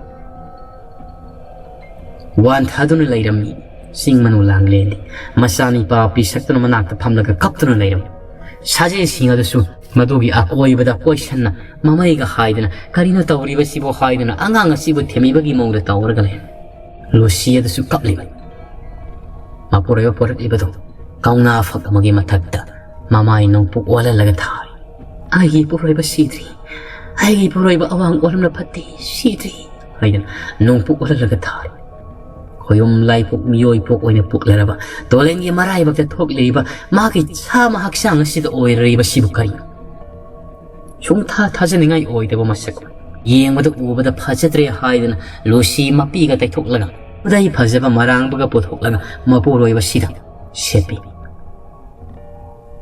ꯋꯥꯟꯊꯗꯨꯅ ꯂꯩꯔꯝꯃꯤ ꯆꯤꯡ ꯃꯅꯨ ꯂꯥꯡꯂꯦꯟꯗꯤ꯫ ꯃꯆꯥꯅꯤꯄꯥ ꯄꯤꯁꯛꯇꯨꯅ ꯃꯅꯥꯛꯇ ꯐꯝꯂꯒ ꯀꯞꯇꯨꯅ ꯂꯩꯔꯝꯃꯤ꯫ ꯁꯥꯖꯦꯟꯁꯤꯡ ꯑꯗꯨꯁꯨ ꯃꯗꯨꯒꯤ ꯑꯀꯣꯏꯕꯗ ꯀꯣꯏꯁꯟꯅ ꯃꯃꯩꯒ ꯍꯥꯏꯗꯨꯅ, "ꯀꯔꯤꯅꯣ ꯇꯧꯔꯤꯕꯁꯤꯕꯣ?" ꯍꯥꯏꯗꯨꯅ ꯑꯉꯥꯡ ꯑꯁꯤꯕꯨ ꯊꯦꯝꯃꯤꯕꯒꯤ ꯃꯑꯣꯡꯗ ꯇꯧꯔꯒ ꯂꯩꯔꯝꯃꯤ꯫ ꯂꯨꯁꯤ ꯑꯗꯨꯁꯨ ꯀꯞꯂꯤꯕꯅꯤ꯫ ꯃꯄꯨꯔꯣꯏꯕ ꯄꯣꯔꯛꯂꯤꯕꯗꯨ ꯀꯧꯅꯥ ꯐꯛ ꯑꯃꯒꯤ ꯃꯊꯛꯇ ꯃꯃꯥꯏ ꯅꯣꯡꯄꯣꯛ ꯑꯣꯜꯍꯜꯂꯒ ꯊꯥꯔꯤ꯫ "ꯑꯩꯒꯤ ꯏꯄꯨꯔꯣꯏꯕ ꯁꯤꯗ꯭ꯔꯤ, ꯑꯩꯒꯤ ꯏꯄꯨꯔꯣꯏꯕ ꯑꯋꯥꯡ ꯑꯣꯜꯂꯝꯅ ꯐꯠꯇꯦ, ꯁꯤꯗ꯭ꯔꯤ" ꯍꯥꯏꯗꯅ ꯅꯣꯡꯄꯣꯛ ꯑꯣꯜꯍꯜꯂꯒ ꯊꯥꯔꯤ꯫ ꯈꯣꯌꯨꯝ ꯂꯥꯏꯄꯣꯛ ꯃꯤꯑꯣꯏ ꯄꯣꯛ ꯑꯣꯏꯅ ꯄꯣꯛꯂꯔꯕ ꯇꯣꯂꯦꯟꯒꯤ ꯃꯔꯥꯏꯕꯛꯇ ꯊꯣꯛꯂꯤꯕ ꯃꯥꯒꯤ ꯁꯥ ꯃꯍꯛꯆꯥꯡ ꯑꯁꯤꯗ ꯑꯣꯏꯔꯤꯕꯁꯤꯕꯨ ꯀꯔꯤꯅꯣ? ꯁꯨꯡꯊꯥ ꯊꯥꯖꯅꯤꯡꯉꯥꯏ ꯑꯣꯏꯗꯕ ꯃꯁꯛ ꯑꯃ꯫ ꯌꯦꯡꯕꯗ ꯎꯕꯗ ꯐꯖꯗ꯭ꯔꯦ ꯍꯥꯏꯗꯅ ꯂꯨꯁꯤ ꯃꯄꯤꯒ ꯇꯩꯊꯣꯛꯂꯒ ꯈꯨꯗꯩ ꯐꯖꯕ ꯃꯔꯥꯡꯕꯒ ꯄꯨꯊꯣꯛꯂꯒ ꯃꯄꯨꯔꯣꯏꯕꯁꯤꯗ ꯁꯦꯠꯄꯤ꯫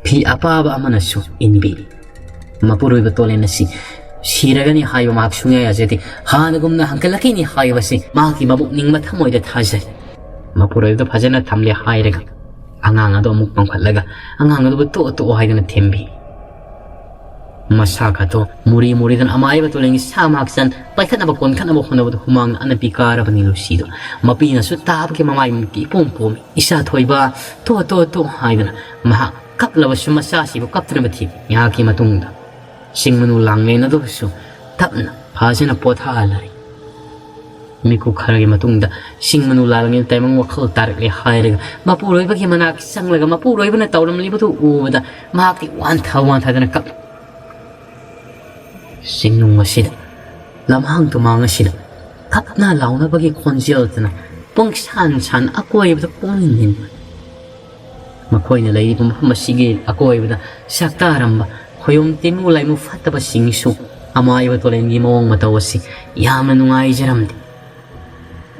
ꯐꯤ ꯑꯄꯥꯕ ꯑꯃꯅꯁꯨ ꯏꯟꯕꯤ꯫ ꯃꯄꯨꯔꯣꯏꯕ ꯇꯣꯂꯦꯟ ꯑꯁꯤ ꯁꯤꯔꯒꯅꯤ ꯍꯥꯏꯕ ꯃꯍꯥꯛ ꯁꯨꯡꯌꯥ ꯌꯥꯖꯗꯦ꯫ ꯍꯥꯟꯅꯒꯨꯝꯅ ꯍꯟꯀꯠꯂꯛꯈꯤꯅꯤ ꯍꯥꯏꯕꯁꯤ ꯃꯍꯥꯛꯀꯤ ꯃꯕꯨꯛꯅꯤꯡ ꯃꯊꯃꯣꯏꯗ ꯊꯥꯖꯩ꯫ ꯃꯄꯨꯔꯣꯏꯕꯗ ꯐꯖꯅ ꯊꯝꯂꯦ ꯍꯥꯏꯔꯒ ꯑꯉꯥꯡ ꯑꯗꯨ ꯑꯃꯨꯛ ꯄꯝꯈꯠꯂꯒ ꯑꯉꯥꯡ ꯑꯗꯨꯕꯨ "ꯇꯣꯛꯑꯣ, ꯇꯣꯛꯑꯣ" ꯍꯥꯏꯗꯨꯅ ꯊꯦꯝꯕꯤ꯫ ꯃꯁꯥ ꯈꯛꯇꯣ ꯃꯨꯔꯤ ꯃꯨꯔꯤꯗꯨꯅ ꯑꯃꯥꯏꯕ ꯇꯣꯂꯦꯟꯒꯤ ꯁꯥ ꯃꯍꯥꯛꯆꯟ ꯄꯥꯏꯈꯠꯅꯕ ꯀꯣꯟꯈꯠꯅꯕ ꯍꯣꯠꯅꯕꯗ ꯍꯨꯃꯥꯡꯅ ꯑꯅꯞꯄꯤ ꯀꯥꯔꯕꯅꯤ ꯂꯨꯁꯤꯗꯣ꯫ ꯃꯄꯤꯅꯁꯨ ꯇꯥꯕꯒꯤ ꯃꯃꯥꯏ ꯃꯃꯤꯠꯀ ꯏꯄꯣꯝ ꯄꯣꯝꯃꯤ꯫ "ꯏꯆꯥ ꯊꯣꯏꯕ, ꯇꯣ, ꯇꯣ, ꯇꯣ" ꯍꯥꯏꯗꯨꯅ ꯃꯍꯥꯛ ꯀꯞꯂꯕꯁꯨ ꯃꯆꯥꯁꯤꯕꯨ ꯀꯞꯇꯅꯕ ꯊꯤ꯫ ꯉꯥꯏꯍꯥꯛꯀꯤ ꯃꯇꯨꯡꯗ ꯁꯤꯡ ꯃꯅꯨ ꯂꯥꯡꯂꯦꯟ ꯑꯗꯨꯕꯨꯁꯨ ꯇꯞꯅ ꯐꯖꯅ ꯄꯣꯊꯥꯍꯜꯂꯔꯤ꯫ ꯃꯤꯀꯨꯞ ꯈꯔꯒꯤ ꯃꯇꯨꯡꯗ ꯁꯤꯡ ꯃꯅꯨ ꯂꯥꯡꯂꯦꯟ ꯇꯥꯏꯕꯪ ꯋꯥꯈꯜ ꯇꯥꯔꯛꯂꯦ ꯍꯥꯏꯔꯒ ꯃꯄꯨꯔꯣꯏꯕꯒꯤ ꯃꯅꯥꯛ ꯆꯪꯂꯒ ꯃꯄꯨꯔꯣꯏꯕꯅ ꯇꯧꯔꯝꯂꯤꯕꯗꯨ ꯎꯕꯗ ꯃꯍꯥꯛꯇꯤ ꯋꯥꯟꯊ ꯋꯥꯟꯊꯗꯅ ꯀꯞꯂꯤ꯫ ꯆꯤꯡꯅꯨꯡ ꯑꯁꯤꯗ, ꯂꯝꯍꯥꯡ ꯇꯨꯃꯥꯡ ꯑꯁꯤꯗ ꯀꯞꯅ ꯂꯥꯎꯅꯕꯒꯤ ꯈꯣꯟꯖꯦꯜꯗꯨꯅ ꯄꯨꯡꯁꯥꯟ ꯁꯥꯟ ꯑꯀꯣꯏꯕꯗ ꯄꯨꯡꯅꯤꯟ ꯅꯤꯟꯕ꯫ ꯃꯈꯣꯏꯅ ꯂꯩꯔꯤꯕ ꯃꯐꯝ ꯑꯁꯤꯒꯤ ꯑꯀꯣꯏꯕꯗ ꯁꯛꯇꯥꯔꯝꯕ ꯈꯣꯌꯨꯝ ꯇꯤꯟꯃꯨ ꯂꯥꯏꯃꯨ ꯐꯠꯇꯕꯁꯤꯡꯁꯨ ꯑꯃꯥꯏꯕ ꯇꯣꯂꯦꯟꯒꯤ ꯃꯑꯣꯡ ꯃꯇꯧ ꯑꯁꯤ ꯌꯥꯝꯅ ꯅꯨꯡꯉꯥꯏꯖꯔꯝꯗꯦ꯫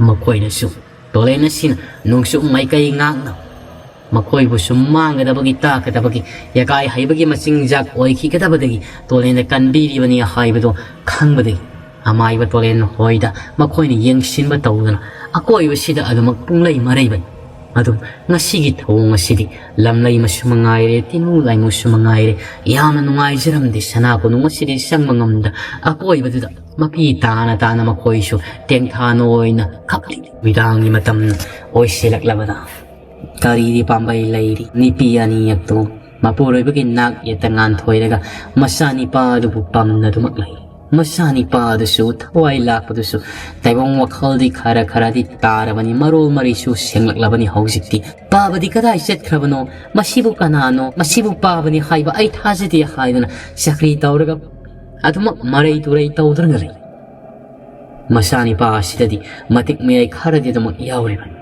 ꯃꯈꯣꯏꯅꯁꯨ ꯇꯣꯂꯦꯟ ꯑꯁꯤꯅ ꯅꯣꯡꯆꯨꯞ ꯃꯥꯏꯀꯩ ꯉꯥꯛꯅ ꯃꯈꯣꯏꯕꯨꯁꯨ ꯃꯥꯡꯒꯗꯕꯒꯤ, ꯇꯥꯛꯀꯗꯕꯒꯤ, ꯌꯥꯀꯥꯏ ꯍꯩꯕꯒꯤ ꯃꯆꯤꯟꯖꯥꯛ ꯑꯣꯏꯈꯤꯒꯗꯕꯗꯒꯤ ꯇꯣꯂꯦꯟꯗ ꯀꯟꯕꯤꯔꯤꯕꯅꯤ ꯍꯥꯏꯕꯗꯨ ꯈꯪꯕꯗꯒꯤ ꯑꯃꯥꯏꯕ ꯇꯣꯂꯦꯟ ꯍꯣꯏꯗ ꯃꯈꯣꯏꯅ ꯌꯦꯡꯁꯤꯟꯕ ꯇꯧꯗꯨꯅ ꯑꯀꯣꯏꯕꯁꯤꯗ ꯑꯗꯨꯃꯛ ꯄꯨꯡꯂꯩ ꯃꯔꯩꯕꯅꯤ꯫ ꯑꯗꯨꯕꯨ ꯉꯁꯤꯒꯤ ꯊꯧꯑꯣꯡ ꯑꯁꯤꯗꯤ ꯂꯝꯂꯩꯃꯁꯨ ꯃꯉꯥꯏꯔꯦ, ꯇꯤꯟꯃꯨ ꯂꯥꯏꯃꯨꯁꯨ ꯃꯉꯥꯏꯔꯦ, ꯌꯥꯝꯅ ꯅꯨꯡꯉꯥꯏꯖꯔꯝꯗꯦ꯫ ꯁꯅꯥ ꯀꯣꯅꯨꯡ ꯑꯁꯤꯗꯤ ꯆꯪꯕ ꯉꯝꯗ ꯑꯀꯣꯏꯕꯗꯨꯗ ꯃꯄꯤ ꯇꯥꯅ ꯇꯥꯅ ꯃꯈꯣꯏꯁꯨ ꯇꯦꯡꯊꯥꯅ ꯑꯣꯏꯅ ꯀꯞꯂꯤ꯫ ꯅꯨꯃꯤꯗꯥꯡꯒꯤ ꯃꯇꯝ ꯑꯣꯏꯁꯤꯜꯂꯛꯂꯕꯗ ꯀꯔꯤꯗꯤ ꯄꯥꯝꯕꯩ ꯂꯩꯔꯤ? ꯅꯨꯄꯤ ꯑꯅꯤ ꯑꯗꯨ ꯃꯄꯨꯔꯣꯏꯕꯒꯤ ꯅꯥꯛ ꯌꯦꯠꯇ ꯉꯥꯟꯊꯣꯏꯔꯒ ꯃꯆꯥꯅꯤꯄꯥ ꯑꯗꯨꯕꯨ ꯄꯝꯅꯗꯨꯃꯛ ꯂꯩ꯫ ꯃꯆꯥꯅꯤꯄꯥ ꯑꯗꯨꯁꯨ ꯊꯋꯥꯏ ꯂꯥꯛꯄꯗꯨꯁꯨ ꯇꯥꯏꯕꯪ ꯋꯥꯈꯜꯗꯤ ꯈꯔ ꯈꯔꯗꯤ ꯇꯥꯔꯕꯅꯤ, ꯃꯔꯣꯜ ꯃꯔꯤꯁꯨ ꯁꯦꯡꯂꯛꯂꯕꯅꯤ ꯍꯧꯖꯤꯛꯇꯤ꯫ "ꯄꯥꯕꯗꯤ ꯀꯗꯥꯏ ꯆꯠꯈ꯭ꯔꯕꯅꯣ? ꯃꯁꯤꯕꯨ ꯀꯅꯥꯅꯣ? ꯃꯁꯤꯕꯨ ꯄꯥꯕꯅꯤ ꯍꯥꯏꯕ ꯑꯩ ꯊꯥꯖꯗꯦ" ꯍꯥꯏꯗꯨꯅ ꯆꯀ꯭ꯔꯤ ꯇꯧꯔꯒ ꯑꯗꯨꯃꯛ ꯃꯔꯩ ꯇꯨꯔꯩ ꯇꯧꯗꯨꯅ ꯂꯩ꯫ ꯃꯆꯥꯅꯤꯄꯥ ꯑꯁꯤꯗꯗꯤ ꯃꯇꯤꯛ ꯃꯌꯥꯏ ꯈꯔꯗꯤ ꯑꯗꯨꯃꯛ ꯌꯥꯎꯔꯤꯕꯅꯤ꯫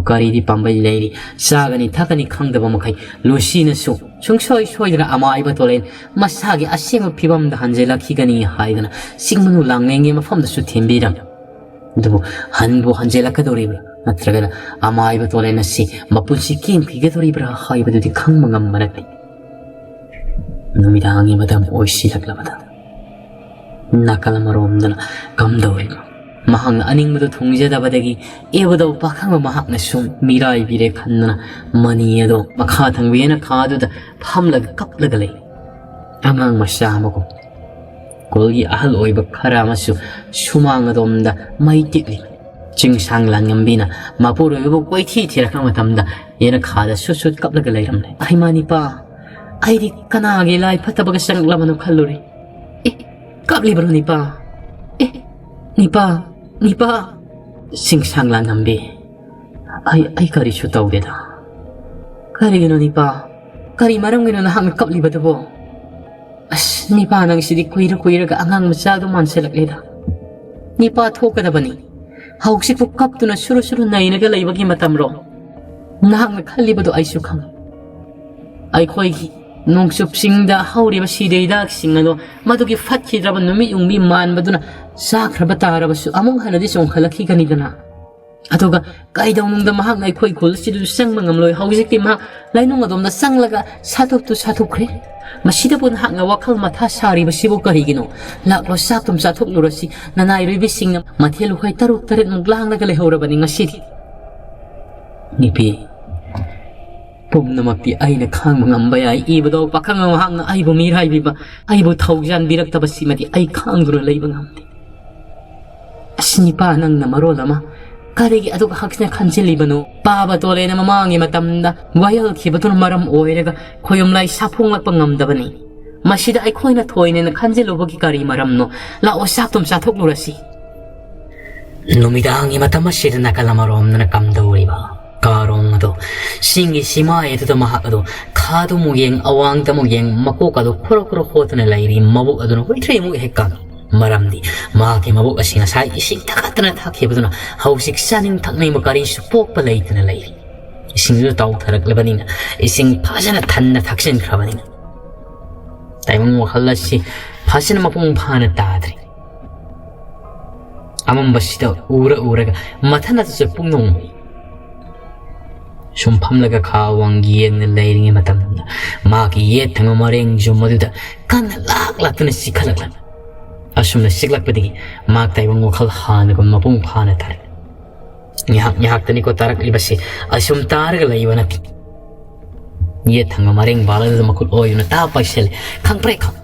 ꯀꯔꯤꯗꯤ ꯄꯥꯝꯕꯩ ꯂꯩꯔꯤ? ꯆꯥꯒꯅꯤ ꯊꯛꯀꯅꯤ ꯈꯪꯗꯕ ꯃꯈꯩ ꯂꯨꯁꯤꯅꯁꯨ ꯁꯨꯡꯁꯣꯏ ꯁꯣꯏꯗꯅ ꯑꯃꯥꯏꯕ ꯇꯣꯂꯦꯟ ꯃꯁꯥꯒꯤ ꯑꯁꯦꯡꯕ ꯐꯤꯕꯝꯗ ꯍꯟꯖꯤꯜꯂꯛꯈꯤꯒꯅꯤ ꯍꯥꯏꯗꯨꯅ ꯆꯤꯡ ꯃꯅꯨ ꯂꯥꯡꯂꯦꯟꯒꯤ ꯃꯐꯝꯗꯁꯨ ꯊꯦꯝꯕꯤꯔꯝꯃꯤ꯫ ꯑꯗꯨꯕꯨ ꯍꯟꯕꯨ ꯍꯟꯖꯤꯜꯂꯛꯀꯗꯧꯔꯤꯕ꯭ꯔꯥ, ꯅꯠꯇ꯭ꯔꯒꯅ ꯑꯃꯥꯏꯕ ꯇꯣꯂꯦꯟ ꯑꯁꯤ ꯃꯄꯨꯟꯁꯤ ꯀꯦꯟꯈꯤꯒꯗꯧꯔꯤꯕ꯭ꯔꯥ ꯍꯥꯏꯕꯗꯨꯗꯤ ꯈꯪꯕ ꯉꯝꯕ ꯅꯠꯇꯦ꯫ ꯅꯨꯃꯤꯗꯥꯡꯒꯤ ꯃꯇꯝ ꯑꯣꯏꯁꯤꯜꯂꯛꯂꯕꯗ ꯅꯥꯀꯜ ꯑꯃꯔꯣꯝꯗꯅ ꯀꯝꯗꯧꯔꯤꯕ? ꯃꯍꯥꯛꯅ ꯑꯅꯤꯡꯕꯗꯨ ꯊꯨꯡꯖꯗꯕꯗꯒꯤ ꯏꯕꯨꯙꯧ ꯄꯥꯈꯪꯕ ꯃꯍꯥꯛꯅ ꯁꯨꯝ ꯃꯤꯔꯥꯏꯕꯤꯔꯦ ꯈꯟꯗꯨꯅ ꯃꯅꯤ ꯑꯗꯣ ꯃꯈꯥ ꯊꯪꯕ ꯌꯦꯅꯈꯥꯗꯨꯗ ꯐꯝꯂꯒ ꯀꯞꯂꯒ ꯂꯩ꯫ ꯑꯉꯥꯡ ꯃꯆꯥ ꯑꯃꯒꯨꯝ꯫ ꯈꯨꯜꯒꯤ ꯑꯍꯜ ꯑꯣꯏꯕ ꯈꯔ ꯑꯃꯁꯨ ꯁꯨꯃꯥꯡ ꯑꯗꯣꯝꯗ ꯃꯩ ꯇꯤꯛꯂꯤ꯫ ꯆꯤꯡꯁꯥꯡ ꯂꯥꯟꯉꯝꯕꯤꯅ ꯃꯄꯨꯔꯣꯏꯕꯕꯨ ꯀꯣꯏꯊꯤ ꯊꯤꯔꯛꯄ ꯃꯇꯝꯗ ꯌꯦꯅꯈꯥꯗ ꯁꯨꯠ ꯁꯨꯠ ꯀꯞꯂꯒ ꯂꯩꯔꯝꯂꯦ꯫ "ꯑꯩꯃꯥ ꯅꯤꯄꯥ, ꯑꯩꯗꯤ ꯀꯅꯥꯒꯤ ꯂꯥꯏ ꯐꯠꯇꯕꯒ ꯆꯪꯂꯛꯂꯕꯅꯣ ꯈꯜꯂꯨꯔꯦ꯫ ꯑꯦ, ꯀꯞꯂꯤꯕ꯭ꯔꯣ ꯅꯤꯄꯥ? ꯑꯦ, ꯅꯤꯄꯥ, ꯅꯤꯄꯥ!" ꯆꯤꯡꯁꯥꯡ ꯂꯥꯟꯉꯝꯕꯤ, "ꯑꯩ, ꯑꯩ ꯀꯔꯤꯁꯨ ꯇꯧꯗꯦꯗ꯫ ꯀꯔꯤꯒꯤꯅꯣ ꯅꯤꯄꯥ? ꯀꯔꯤ ꯃꯔꯝꯒꯤꯅꯣ ꯅꯍꯥꯛꯅ ꯀꯞꯂꯤꯕꯗꯨꯕꯣ?" "ꯑꯁ, ꯅꯤꯄꯥ ꯅꯪꯁꯤꯗꯤ ꯀꯨꯏꯔ ꯀꯨꯏꯔꯒ ꯑꯉꯥꯡ ꯃꯆꯥꯗꯣ ꯃꯥꯟꯁꯤꯜꯂꯛꯂꯦꯗ꯫ ꯅꯤꯄꯥ ꯊꯣꯛꯀꯗꯕꯅꯤ꯫ ꯍꯧꯖꯤꯛꯄꯨ ꯀꯞꯇꯨꯅ ꯁꯨꯔꯨ ꯁꯨꯔꯨ ꯅꯩꯅꯒ ꯂꯩꯕꯒꯤ ꯃꯇꯝꯔꯣ? ꯅꯍꯥꯛꯅ ꯈꯜꯂꯤꯕꯗꯣ ꯑꯩꯁꯨ ꯈꯪꯏ꯫ ꯑꯩꯈꯣꯏꯒꯤ ꯅꯣꯡꯆꯨꯞ ꯆꯤꯡꯗ ꯍꯧꯔꯤꯕ ꯁꯤꯗꯩꯗꯥꯛꯁꯤꯡ ꯑꯗꯣ ꯃꯗꯨꯒꯤ ꯐꯠꯈꯤꯗ꯭ꯔꯕ ꯅꯨꯃꯤꯠ ꯌꯨꯡꯕꯤ ꯃꯥꯟꯕꯗꯨꯅ ꯆꯥꯈ꯭ꯔꯕ ꯇꯥꯔꯕꯁꯨ ꯑꯃꯨꯛ ꯍꯟꯅꯗꯤ ꯆꯣꯡꯈꯠꯂꯛꯈꯤꯒꯅꯤꯗꯅ꯫ ꯑꯗꯨꯒ ꯀꯩꯗꯧꯅꯨꯡꯗ ꯃꯍꯥꯛꯅ ꯑꯩꯈꯣꯏ ꯈꯨꯜ ꯑꯁꯤꯗꯁꯨ ꯆꯪꯕ ꯉꯝꯂꯣꯏ꯫ ꯍꯧꯖꯤꯛꯇꯤ ꯃꯍꯥꯛ ꯂꯩꯅꯨꯡ ꯑꯗꯣꯝꯗ ꯆꯪꯂꯒ ꯁꯥꯊꯣꯛꯇꯨ ꯁꯥꯊꯣꯛꯈ꯭ꯔꯦ꯫ ꯃꯁꯤꯗꯕꯨ ꯅꯍꯥꯛꯅ ꯋꯥꯈꯜ ꯃꯊꯥ ꯁꯥꯔꯤꯕꯁꯤꯕꯨ ꯀꯔꯤꯒꯤꯅꯣ? ꯂꯥꯛꯂꯣ, ꯆꯥꯛꯇꯨꯝ ꯆꯥꯊꯣꯛꯂꯨꯔꯁꯤ꯫ ꯅꯅꯥꯏꯔꯣꯏꯕꯤꯁꯤꯡꯅ ꯃꯊꯦꯜ ꯂꯨꯀꯣꯏ ꯇꯔꯨꯛ ꯇꯔꯦꯠꯃꯨꯛ ꯂꯥꯡꯂꯒ ꯂꯩꯍꯧꯔꯕꯅꯤ ꯉꯁꯤꯗꯤ꯫" ꯅꯨꯄꯤ, ꯄꯨꯝꯅꯃꯛꯇꯤ ꯑꯩꯅ ꯈꯥꯡꯕ ꯉꯝꯕ ꯌꯥꯏ꯫ ꯏꯕꯨꯙꯧ ꯄꯥꯈꯪ ꯃꯍꯥꯛꯅ ꯑꯩꯕꯨ ꯃꯤꯔꯥꯏꯕꯤꯕ, ꯑꯩꯕꯨ ꯊꯧꯖꯥꯟꯕꯤꯔꯛꯇꯕꯁꯤꯃꯗꯤ ꯑꯩ ꯈꯥꯡꯗꯨꯅ ꯂꯩꯕ ꯉꯝꯗꯦ꯫ ꯑꯁ, ꯅꯤꯄꯥ, ꯅꯪꯅ ꯃꯔꯣꯜ ꯑꯃ ꯀꯔꯤꯒꯤ ꯑꯗꯨꯛ ꯍꯛꯅ ꯈꯟꯖꯤꯜꯂꯤꯕꯅꯣ? ꯄꯥꯕ ꯇꯣꯂꯦꯅ ꯃꯃꯥꯡꯒꯤ ꯃꯇꯝꯗ ꯋꯥꯌꯦꯜꯈꯤꯕꯗꯨꯅ ꯃꯔꯝ ꯑꯣꯏꯔꯒ ꯈꯣꯌꯨꯝ ꯂꯥꯏ ꯁꯥꯐꯣꯡꯂꯛꯄ ꯉꯝꯗꯕꯅꯤ꯫ ꯃꯁꯤꯗ ꯑꯩꯈꯣꯏꯅ ꯊꯣꯏꯅꯦꯅ ꯈꯟꯖꯤꯜꯂꯨꯕꯒꯤ ꯀꯔꯤ ꯃꯔꯝꯅꯣ? ꯂꯥꯛꯑꯣ, ꯆꯥꯛꯇꯨꯝ ꯆꯥꯊꯣꯛꯂꯨꯔꯁꯤ꯫ ꯅꯨꯃꯤꯗꯥꯡꯒꯤ ꯃꯇꯝ ꯑꯁꯤꯗ ꯅꯥꯀꯜ ꯑꯃꯔꯣꯝꯗꯅ ꯀꯝꯗꯧꯔꯤꯕ ꯀꯥꯔꯣꯡ ꯑꯗꯣ ꯆꯤꯡꯒꯤ ꯆꯤꯃꯥꯏ ꯑꯗꯨꯗ ꯃꯍꯥꯛ ꯑꯗꯣ ꯈꯥꯗꯨꯃꯨꯛ ꯌꯦꯡ, ꯑꯋꯥꯡꯗꯃꯨꯛ ꯌꯦꯡ, ꯃꯀꯣꯛ ꯑꯗꯣ ꯈꯨꯔ ꯈꯨꯔ ꯍꯣꯠꯇꯨꯅ ꯂꯩꯔꯤ꯫ ꯃꯕꯨꯛ ꯑꯗꯨꯅ ꯍꯨꯏꯊ꯭ꯔꯩꯃꯨꯛ ꯍꯦꯛ ꯀꯪꯏ꯫ ꯃꯔꯝꯗꯤ ꯃꯍꯥꯛꯀꯤ ꯃꯕꯨꯛ ꯑꯁꯤ ꯉꯁꯥꯏ ꯏꯁꯤꯡ ꯊꯥꯒꯠꯇꯅ ꯊꯛꯈꯤꯕꯗꯨꯅ ꯍꯧꯖꯤꯛ ꯆꯥꯅꯤꯡ ꯊꯛꯅꯤꯡꯕ ꯀꯔꯤꯁꯨ ꯄꯣꯛꯄ ꯂꯩꯇꯅ ꯂꯩꯔꯤ꯫ ꯏꯁꯤꯡꯗꯨ ꯇꯥꯎꯊꯔꯛꯂꯕꯅꯤꯅ, ꯏꯁꯤꯡ ꯐꯖꯅ ꯊꯟꯅ ꯊꯛꯆꯤꯟꯈ꯭ꯔꯕꯅꯤꯅ꯫ ꯇꯥꯏꯕꯪ ꯋꯥꯈꯜ ꯑꯁꯤ ꯐꯖꯅ ꯃꯄꯨꯡ ꯐꯥꯅ ꯇꯥꯗ꯭ꯔꯤ꯫ ꯑꯃꯝꯕꯁꯤꯗ ꯎꯔ ꯎꯔꯒ ꯃꯊꯟꯇꯁꯨ ꯄꯨꯛꯅꯣꯡ ꯅꯣꯡꯏ꯫ ꯁꯨꯝ ꯐꯝꯂꯒ ꯈꯥ ꯋꯥꯡ ꯌꯦꯡꯅ ꯂꯩꯔꯤꯉꯩ ꯃꯇꯝꯗ ꯃꯍꯥꯛꯀꯤ ꯌꯦꯠ ꯊꯪꯕ ꯃꯔꯦꯡ ꯌꯨꯝ ꯑꯗꯨꯗ ꯀꯟꯅ ꯂꯥꯛ ꯂꯥꯛꯇꯨꯅ ꯆꯤꯛꯈꯠꯂꯛꯂꯝꯃꯤ꯫ ꯑꯁꯨꯝꯅ ꯆꯤꯛꯂꯛꯄꯗꯒꯤ ꯃꯍꯥꯛ ꯇꯥꯏꯕꯪ ꯋꯥꯈꯜ ꯍꯥꯟꯅꯒꯨꯝ ꯃꯄꯨꯡ ꯐꯥꯅ ꯇꯥꯔꯦ꯫ ꯉꯥꯏꯍꯥꯛ ꯉꯥꯏꯍꯥꯛꯇꯅꯤꯀꯣ ꯇꯥꯔꯛꯂꯤꯕꯁꯤ, ꯑꯁꯨꯝ ꯇꯥꯔꯒ ꯂꯩꯕ ꯅꯠꯇꯦ꯫ ꯌꯦꯠ ꯊꯪꯕ ꯃꯔꯦꯡ ꯕꯥꯜ ꯑꯗꯨꯗ ꯃꯈꯨꯠ ꯑꯣꯏꯗꯨꯅ ꯇꯥ ꯄꯥꯏꯁꯤꯜꯂꯤ꯫ ꯈꯪꯄ꯭ꯔꯦꯛ ꯈꯪ꯫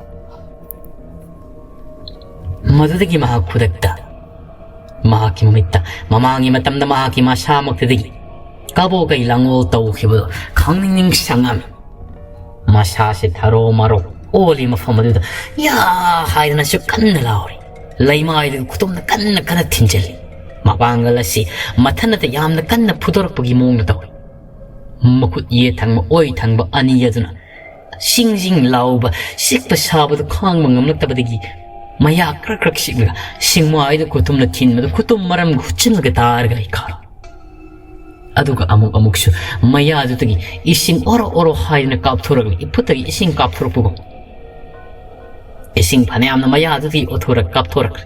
ꯃꯗꯨꯗꯒꯤ ꯃꯍꯥꯛ ꯈꯨꯗꯛꯇ ꯃꯍꯥꯛꯀꯤ ꯃꯃꯤꯠꯇ ꯃꯃꯥꯡꯒꯤ ꯃꯇꯝꯗ ꯃꯍꯥꯛꯀꯤ ꯃꯁꯥꯃꯛꯇꯗꯒꯤ ꯀꯕꯣꯀꯩ ꯂꯥꯡꯑꯣꯜ ꯇꯧꯈꯤꯕꯗꯨ ꯈꯪꯅꯤꯡ ꯅꯤꯡꯁꯤꯡꯉꯝꯃꯤ꯫ ꯃꯁꯥꯁꯦ ꯊꯔꯣ ꯃꯔꯣ ꯑꯣꯜꯂꯤ ꯃꯐꯝ ꯑꯗꯨꯗ ꯌꯥ ꯍꯥꯏꯗꯅꯁꯨ ꯀꯟꯅ ꯂꯥꯎꯔꯤ꯫ ꯂꯩꯃꯥꯏꯗꯨ ꯈꯨꯇꯨꯝꯅ ꯀꯟꯅ ꯀꯟꯅ ꯊꯤꯟꯖꯤꯜꯂꯤ꯫ ꯃꯄꯥꯡꯒꯜ ꯑꯁꯤ ꯃꯊꯟꯅꯇ ꯌꯥꯝꯅ ꯀꯟꯅ ꯐꯨꯗꯣꯔꯛꯄꯒꯤ ꯃꯑꯣꯡꯗ ꯇꯧꯏ꯫ ꯃꯈꯨꯠ ꯌꯦꯠ ꯊꯪꯕ ꯑꯣꯏ ꯊꯪꯕ ꯑꯅꯤ ꯑꯗꯨꯅ ꯁꯤꯡ ꯁꯤꯡ ꯂꯥꯎꯕ ꯁꯤꯛꯄ ꯁꯥꯕꯗꯨ ꯈꯥꯡꯕ ꯉꯝꯂꯛꯇꯕꯗꯒꯤ ꯃꯌꯥ ꯀ꯭ꯔꯛ ꯀ꯭ꯔꯛ ꯁꯤꯛꯂꯒ ꯁꯤꯡꯃꯥꯏꯗ ꯈꯨꯇꯨꯝꯅ ꯊꯤꯟꯕꯗ ꯈꯨꯇꯨꯝ ꯃꯔꯝ ꯍꯨꯠꯆꯤꯜꯂꯒ ꯇꯥꯔꯒ ꯂꯩ ꯈꯥꯔꯣ꯫ ꯑꯗꯨꯒ ꯑꯃꯨꯛ ꯑꯃꯨꯛꯁꯨ ꯃꯌꯥꯗꯨꯗꯒꯤ ꯏꯁꯤꯡ ꯑꯣꯔꯣ ꯑꯣꯔꯣ ꯍꯥꯏꯗꯅ ꯀꯥꯞꯊꯣꯔꯛꯂꯤ꯫ ꯏꯐꯨꯠꯇꯒꯤ ꯏꯁꯤꯡ ꯀꯥꯞꯊꯣꯔꯛꯄꯒꯨꯝ ꯏꯁꯤꯡ ꯐꯅꯌꯥꯝꯅ ꯃꯌꯥꯗꯨꯗꯒꯤ ꯑꯣꯊꯣꯔꯛ ꯀꯥꯞꯊꯣꯔꯛꯈ꯭ꯔꯦ꯫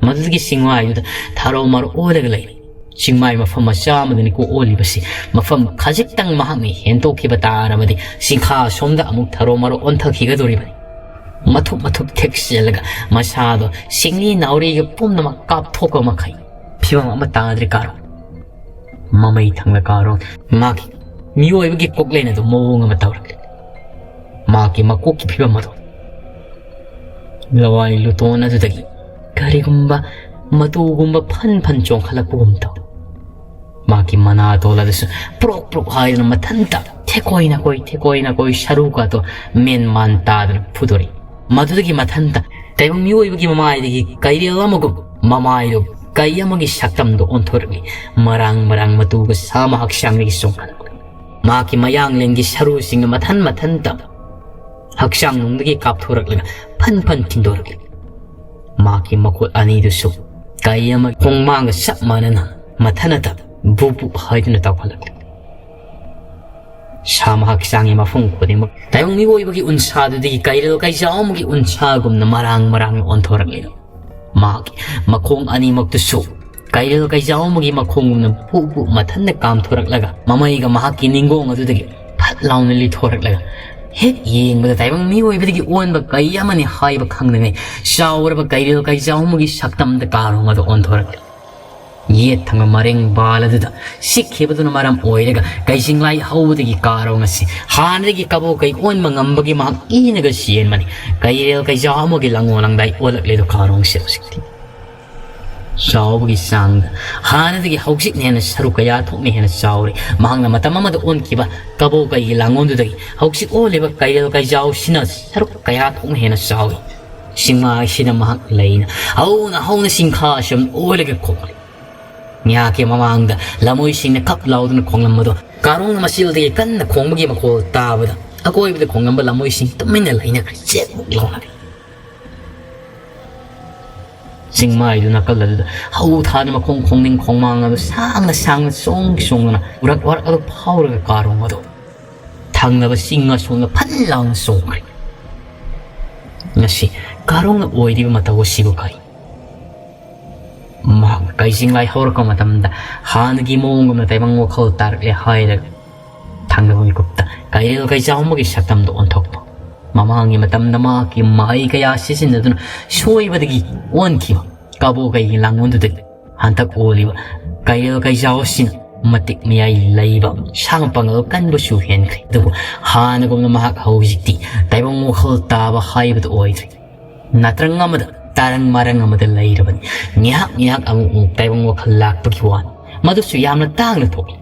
ꯃꯗꯨꯗꯒꯤ ꯆꯤꯡꯃꯥꯏꯗꯨꯗ ꯊꯥꯔꯣ ꯃꯥꯔꯣ ꯑꯣꯜꯂꯒ ꯂꯩꯔꯤ꯫ ꯆꯤꯡꯃꯥꯏ ꯃꯐꯝ ꯃꯆꯥ ꯑꯃꯗꯅꯤꯀꯣ ꯑꯣꯜꯂꯤꯕꯁꯤ꯫ ꯃꯐꯝ ꯈꯖꯤꯛꯇꯪ ꯃꯍꯥꯛꯅ ꯍꯦꯟꯗꯣꯛꯈꯤꯕ ꯇꯥꯔꯕꯗꯤ ꯆꯤꯡꯈꯥ ꯁꯣꯝꯗ ꯑꯃꯨꯛ ꯊꯥꯔꯣ ꯃꯥꯔꯣ ꯑꯣꯟꯊꯈꯤꯒꯗꯧꯔꯤꯕꯅꯤ꯫ ꯃꯊꯨꯞ ꯃꯊꯨꯞ ꯊꯦꯛꯆꯤꯜꯂꯒ ꯃꯁꯥꯗꯣ ꯁꯤꯡꯂꯤ ꯅꯥꯎꯔꯤꯒ ꯄꯨꯝꯅꯃꯛ ꯀꯥꯞꯊꯣꯛꯄ ꯃꯈꯩ ꯐꯤꯕꯝ ꯑꯃ ꯇꯥꯗ꯭ꯔꯦ ꯀꯥꯔꯣ꯫ ꯃꯃꯩ ꯊꯪꯂ ꯀꯥꯔꯣ꯫ ꯃꯥꯒꯤ ꯃꯤꯑꯣꯏꯕꯒꯤ ꯀꯣꯛꯂꯦꯟ ꯑꯗꯨ ꯃꯑꯣꯡ ꯑꯃ ꯇꯧꯔꯛꯂꯦ꯫ ꯃꯍꯥꯛꯀꯤ ꯃꯀꯣꯛꯀꯤ ꯐꯤꯕꯝ ꯑꯗꯨ ꯂꯋꯥꯏ ꯂꯨꯇꯣꯟ ꯑꯗꯨꯗꯒꯤ ꯀꯔꯤꯒꯨꯝꯕ ꯃꯇꯨꯒꯨꯝꯕ ꯐꯟ ꯐꯟ ꯆꯣꯡꯈꯠꯂꯛꯄꯒꯨꯝ ꯇꯧ꯫ ꯃꯍꯥꯛꯀꯤ ꯃꯅꯥꯇꯣꯜ ꯑꯗꯨꯁꯨ ꯄ꯭ꯔꯣꯛ ꯄ꯭ꯔꯣꯛ ꯍꯥꯏꯗꯨꯅ ꯃꯊꯟꯇ ꯊꯦꯀꯣꯏ ꯅꯥꯀꯣꯏ ꯊꯦꯀꯣꯏ ꯅꯥꯀꯣꯏ ꯁꯔꯨꯒꯗꯣ ꯃꯦꯟ ꯃꯥꯟ ꯇꯥꯗꯅ ꯐꯨꯗꯣꯔꯛꯏ꯫ ꯃꯗꯨꯗꯒꯤ ꯃꯊꯟꯇ ꯇꯥꯏꯕꯪ ꯃꯤꯑꯣꯏꯕꯒꯤ ꯃꯃꯥꯏꯗꯒꯤ ꯀꯩꯔꯦꯜ ꯑꯃꯒꯨꯝ ꯃꯃꯥꯏꯗꯨ ꯀꯩ ꯑꯃꯒꯤ ꯁꯛꯇꯝꯗꯨ ꯑꯣꯟꯊꯣꯔꯛꯂꯤ꯫ ꯃꯔꯥꯡ ꯃꯔꯥꯡ ꯃꯇꯨꯒ ꯁꯥ ꯃꯍꯥꯛ ꯁꯥꯡꯂꯒꯤ ꯆꯣꯡꯈꯠꯂꯛꯂꯤ꯫ ꯃꯍꯥꯛꯀꯤ ꯃꯌꯥꯡꯂꯦꯟꯒꯤ ꯁꯔꯨꯁꯤꯡꯅ ꯃꯊꯟ ꯃꯊꯟꯇ ꯍꯛꯆꯥꯡ ꯅꯨꯡꯗꯒꯤ ꯀꯥꯞꯊꯣꯔꯛꯂꯒ ꯐꯟ ꯐꯟ ꯊꯤꯟꯗꯣꯔꯛꯂꯤ꯫ ꯃꯍꯥꯛꯀꯤ ꯃꯈꯨꯠ ꯑꯅꯤꯗꯨꯁꯨ ꯀꯩ ꯑꯃ ꯈꯣꯡꯃꯥꯡꯒ ꯆꯞ ꯃꯥꯟꯅꯅ ꯃꯊꯟꯅꯇ ꯕꯨꯛ ꯕꯨꯛ ꯍꯥꯏꯗꯨꯅ ꯇꯧꯈꯠꯂꯛꯂꯤ꯫ ꯁꯥ ꯃꯍꯥꯛ ꯆꯥꯡꯉꯤ ꯃꯐꯝ ꯈꯨꯗꯤꯡꯃꯛ ꯇꯥꯏꯕꯪ ꯃꯤꯑꯣꯏꯕꯒꯤ ꯎꯟꯁꯥꯗꯨꯗꯒꯤ ꯀꯩꯔꯦꯜ ꯀꯩꯖꯥꯎ ꯑꯃꯒꯤ ꯎꯟꯁꯥꯒꯨꯝꯅ ꯃꯔꯥꯡ ꯃꯔꯥꯡꯅ ꯑꯣꯟꯊꯣꯔꯛꯂꯤ꯫ ꯃꯍꯥꯛꯀꯤ ꯃꯈꯣꯡ ꯑꯅꯤꯃꯛꯇꯨꯁꯨ ꯀꯩꯔꯦꯜ ꯀꯩꯖꯥꯎ ꯑꯃꯒꯤ ꯃꯈꯣꯡꯒꯨꯝꯅ ꯕꯨꯛ ꯕꯨꯛ ꯃꯊꯟꯇ ꯀꯥꯝꯊꯣꯔꯛꯂꯒ ꯃꯃꯩꯒ ꯃꯍꯥꯛꯀꯤ ꯅꯤꯡꯒꯣꯡ ꯑꯗꯨꯗꯒꯤ ꯐꯠ ꯂꯥꯎꯅ ꯂꯤꯊꯣꯔꯛꯂꯒ ꯍꯦꯛ ꯌꯦꯡꯕꯗ ꯇꯥꯏꯕꯪ ꯃꯤꯑꯣꯏꯕꯗꯒꯤ ꯑꯣꯟꯕ ꯀꯩ ꯑꯃꯅꯤ ꯍꯥꯏꯕ ꯈꯪꯗꯉꯩ ꯆꯥꯎꯔꯕ ꯀꯩꯔꯦꯜ ꯀꯩꯖꯥꯎ ꯑꯃꯒꯤ ꯁꯛꯇꯝꯗ ꯀꯥꯔꯣꯡ ꯑꯗꯨ ꯑꯣꯟꯊꯣꯔꯛꯂꯦ꯫ ꯌꯦꯠ ꯊꯪꯕ ꯃꯔꯦꯡ ꯕꯥꯜ ꯑꯗꯨꯗ ꯁꯤꯛꯈꯤꯕꯗꯨꯅ ꯃꯔꯝ ꯑꯣꯏꯔꯒ ꯀꯩꯖꯤꯡꯂꯥꯏ ꯍꯧꯕꯗꯒꯤ ꯀꯥꯔꯣꯡ ꯑꯁꯤ ꯍꯥꯟꯅꯗꯒꯤ ꯀꯕꯣ ꯀꯩ ꯑꯣꯟꯕ ꯉꯝꯕꯒꯤ ꯃꯍꯥꯛ ꯏꯅꯒ ꯆꯦꯟꯕꯅꯤ꯫ ꯀꯩꯔꯦꯜ ꯀꯩꯖꯥꯎ ꯑꯃꯒꯤ ꯂꯪꯉꯣ ꯂꯪꯗꯥꯏ ꯑꯣꯜꯂꯛꯂꯦꯗꯣ ꯀꯥꯔꯣꯡꯁꯦ ꯍꯧꯖꯤꯛꯇꯤ꯫ ꯆꯥꯎꯕꯒꯤ ꯆꯥꯡꯗ ꯍꯥꯟꯅꯗꯒꯤ ꯍꯧꯖꯤꯛꯅ ꯍꯦꯟꯅ ꯁꯔꯨꯛ ꯀꯌꯥ ꯊꯣꯛꯅ ꯍꯦꯟꯅ ꯆꯥꯎꯔꯤ꯫ ꯃꯍꯥꯛꯅ ꯃꯇꯝ ꯑꯃꯗ ꯑꯣꯟꯈꯤꯕ ꯀꯕꯣ ꯀꯩꯒꯤ ꯂꯥꯡꯑꯣꯟꯗꯨꯗꯒꯤ ꯍꯧꯖꯤꯛ ꯑꯣꯜꯂꯤꯕ ꯀꯩꯔꯦꯜ ꯀꯩꯖꯥꯎꯁꯤꯅ ꯁꯔꯨꯛ ꯀꯌꯥ ꯊꯣꯛꯅ ꯍꯦꯟꯅ ꯆꯥꯎꯏ꯫ ꯆꯤꯡꯃꯥꯏꯁꯤꯗ ꯃꯍꯥꯛ ꯂꯩꯅ ꯍꯧꯅ ꯍꯧꯅ ꯆꯤꯡꯈꯥ ꯑꯁꯨꯝ ꯑꯣꯜꯂꯒ ꯈꯣꯡꯂꯤ꯫ ꯉꯥꯏꯍꯥꯛꯀꯤ ꯃꯃꯥꯡꯗ ꯂꯃꯣꯏꯁꯤꯡꯅ ꯀꯞ ꯂꯥꯎꯗꯨꯅ ꯈꯣꯡꯂꯝꯕꯗꯣ ꯀꯥꯔꯣꯡꯅ ꯃꯆꯤꯜꯗꯒꯤ ꯀꯟꯅ ꯈꯣꯡꯕꯒꯤ ꯃꯈꯣꯜ ꯇꯥꯕꯗ ꯑꯀꯣꯏꯕꯗ ꯈꯣꯡꯂꯝꯕ ꯂꯃꯣꯏꯁꯤꯡ ꯇꯨꯃꯤꯟꯅ ꯂꯩꯅꯈ꯭ꯔꯦ, ꯆꯦꯛꯃꯨꯛ ꯂꯥꯎꯅꯔꯦ꯫ ꯆꯤꯡꯃꯥꯏꯗꯨ ꯅꯥꯀꯜ ꯑꯗꯨꯗ ꯍꯧ ꯊꯥꯅ ꯃꯈꯣꯡ ꯈꯣꯡꯅꯤꯡ ꯈꯣꯡꯃꯥꯡ ꯑꯗꯨ ꯁꯥꯡꯅ ꯁꯥꯡꯅ ꯆꯣꯡ ꯆꯣꯡꯗꯨꯅ ꯎꯔꯛ ꯋꯥꯔꯛ ꯑꯗꯨ ꯐꯥꯎꯔꯒ ꯀꯥꯔꯣꯡ ꯑꯗꯨ ꯊꯪꯅꯕ ꯆꯤꯡ ꯑꯁꯣꯝꯗ ꯐꯟ ꯂꯥꯎꯅ ꯆꯣꯡꯈ꯭ꯔꯦ꯫ ꯉꯁꯤ ꯀꯥꯔꯣꯡꯅ ꯑꯣꯏꯔꯤꯕ ꯃꯇꯧ ꯑꯁꯤꯕꯨ ꯀꯔꯤ? ꯃꯍꯥꯛꯅ ꯀꯩꯖꯤꯡ ꯂꯥꯏ ꯍꯧꯔꯛꯄ ꯃꯇꯝꯗ ꯍꯥꯟꯅꯒꯤ ꯃꯑꯣꯡꯒꯨꯝꯅ ꯇꯥꯏꯕꯪ ꯋꯥꯈꯜ ꯇꯥꯔꯛꯂꯦ ꯍꯥꯏꯔꯒ ꯊꯪꯅꯕ ꯃꯤꯀꯨꯞꯇ ꯀꯩꯔꯦꯜ ꯀꯩꯖꯥꯎ ꯑꯃꯒꯤ ꯁꯛꯇꯝꯗ ꯑꯣꯟꯊꯣꯛꯄ꯫ ꯃꯃꯥꯡꯒꯤ ꯃꯇꯝꯗ ꯃꯍꯥꯛꯀꯤ ꯃꯍꯩ ꯀꯌꯥ ꯁꯤꯖꯤꯟꯅꯗꯨꯅ ꯁꯣꯏꯕꯗꯒꯤ ꯑꯣꯟꯈꯤꯕ ꯀꯕꯣ ꯀꯩꯒꯤ ꯂꯥꯡꯑꯣꯟꯗꯨꯗꯒꯤ ꯍꯟꯗꯛ ꯑꯣꯜꯂꯤꯕ ꯀꯩꯔꯦꯜ ꯀꯩꯖꯥꯎ ꯑꯁꯤꯅ ꯃꯇꯤꯛ ꯃꯌꯥꯏ ꯂꯩꯕ ꯁꯥ ꯄꯥꯡꯒꯜ ꯀꯟꯕꯁꯨ ꯍꯦꯟꯈ꯭ꯔꯦ꯫ ꯑꯗꯨꯕꯨ ꯍꯥꯟꯅꯒꯨꯝꯅ ꯃꯍꯥꯛ ꯍꯧꯖꯤꯛꯇꯤ ꯇꯥꯏꯕꯪ ꯋꯥꯈꯜ ꯇꯥꯕ ꯍꯥꯏꯕꯗꯨ ꯑꯣꯏꯗ꯭ꯔꯦ꯫ ꯅꯥꯇ꯭ꯔꯪ ꯑꯃꯗ, ꯇꯥꯔꯪ ꯃꯥꯔꯪ ꯑꯃꯗ ꯂꯩꯔꯕꯅꯤ꯫ ꯉꯥꯏꯍꯥꯛ ꯉꯥꯏꯍꯥꯛ ꯑꯃꯨꯛ ꯑꯃꯨꯛ ꯇꯥꯏꯕꯪ ꯋꯥꯈꯜ ꯂꯥꯛꯄꯒꯤ ꯋꯥꯅꯤ꯫ ꯃꯗꯨꯁꯨ ꯌꯥꯝꯅ ꯇꯥꯡꯅ ꯊꯣꯛꯏ꯫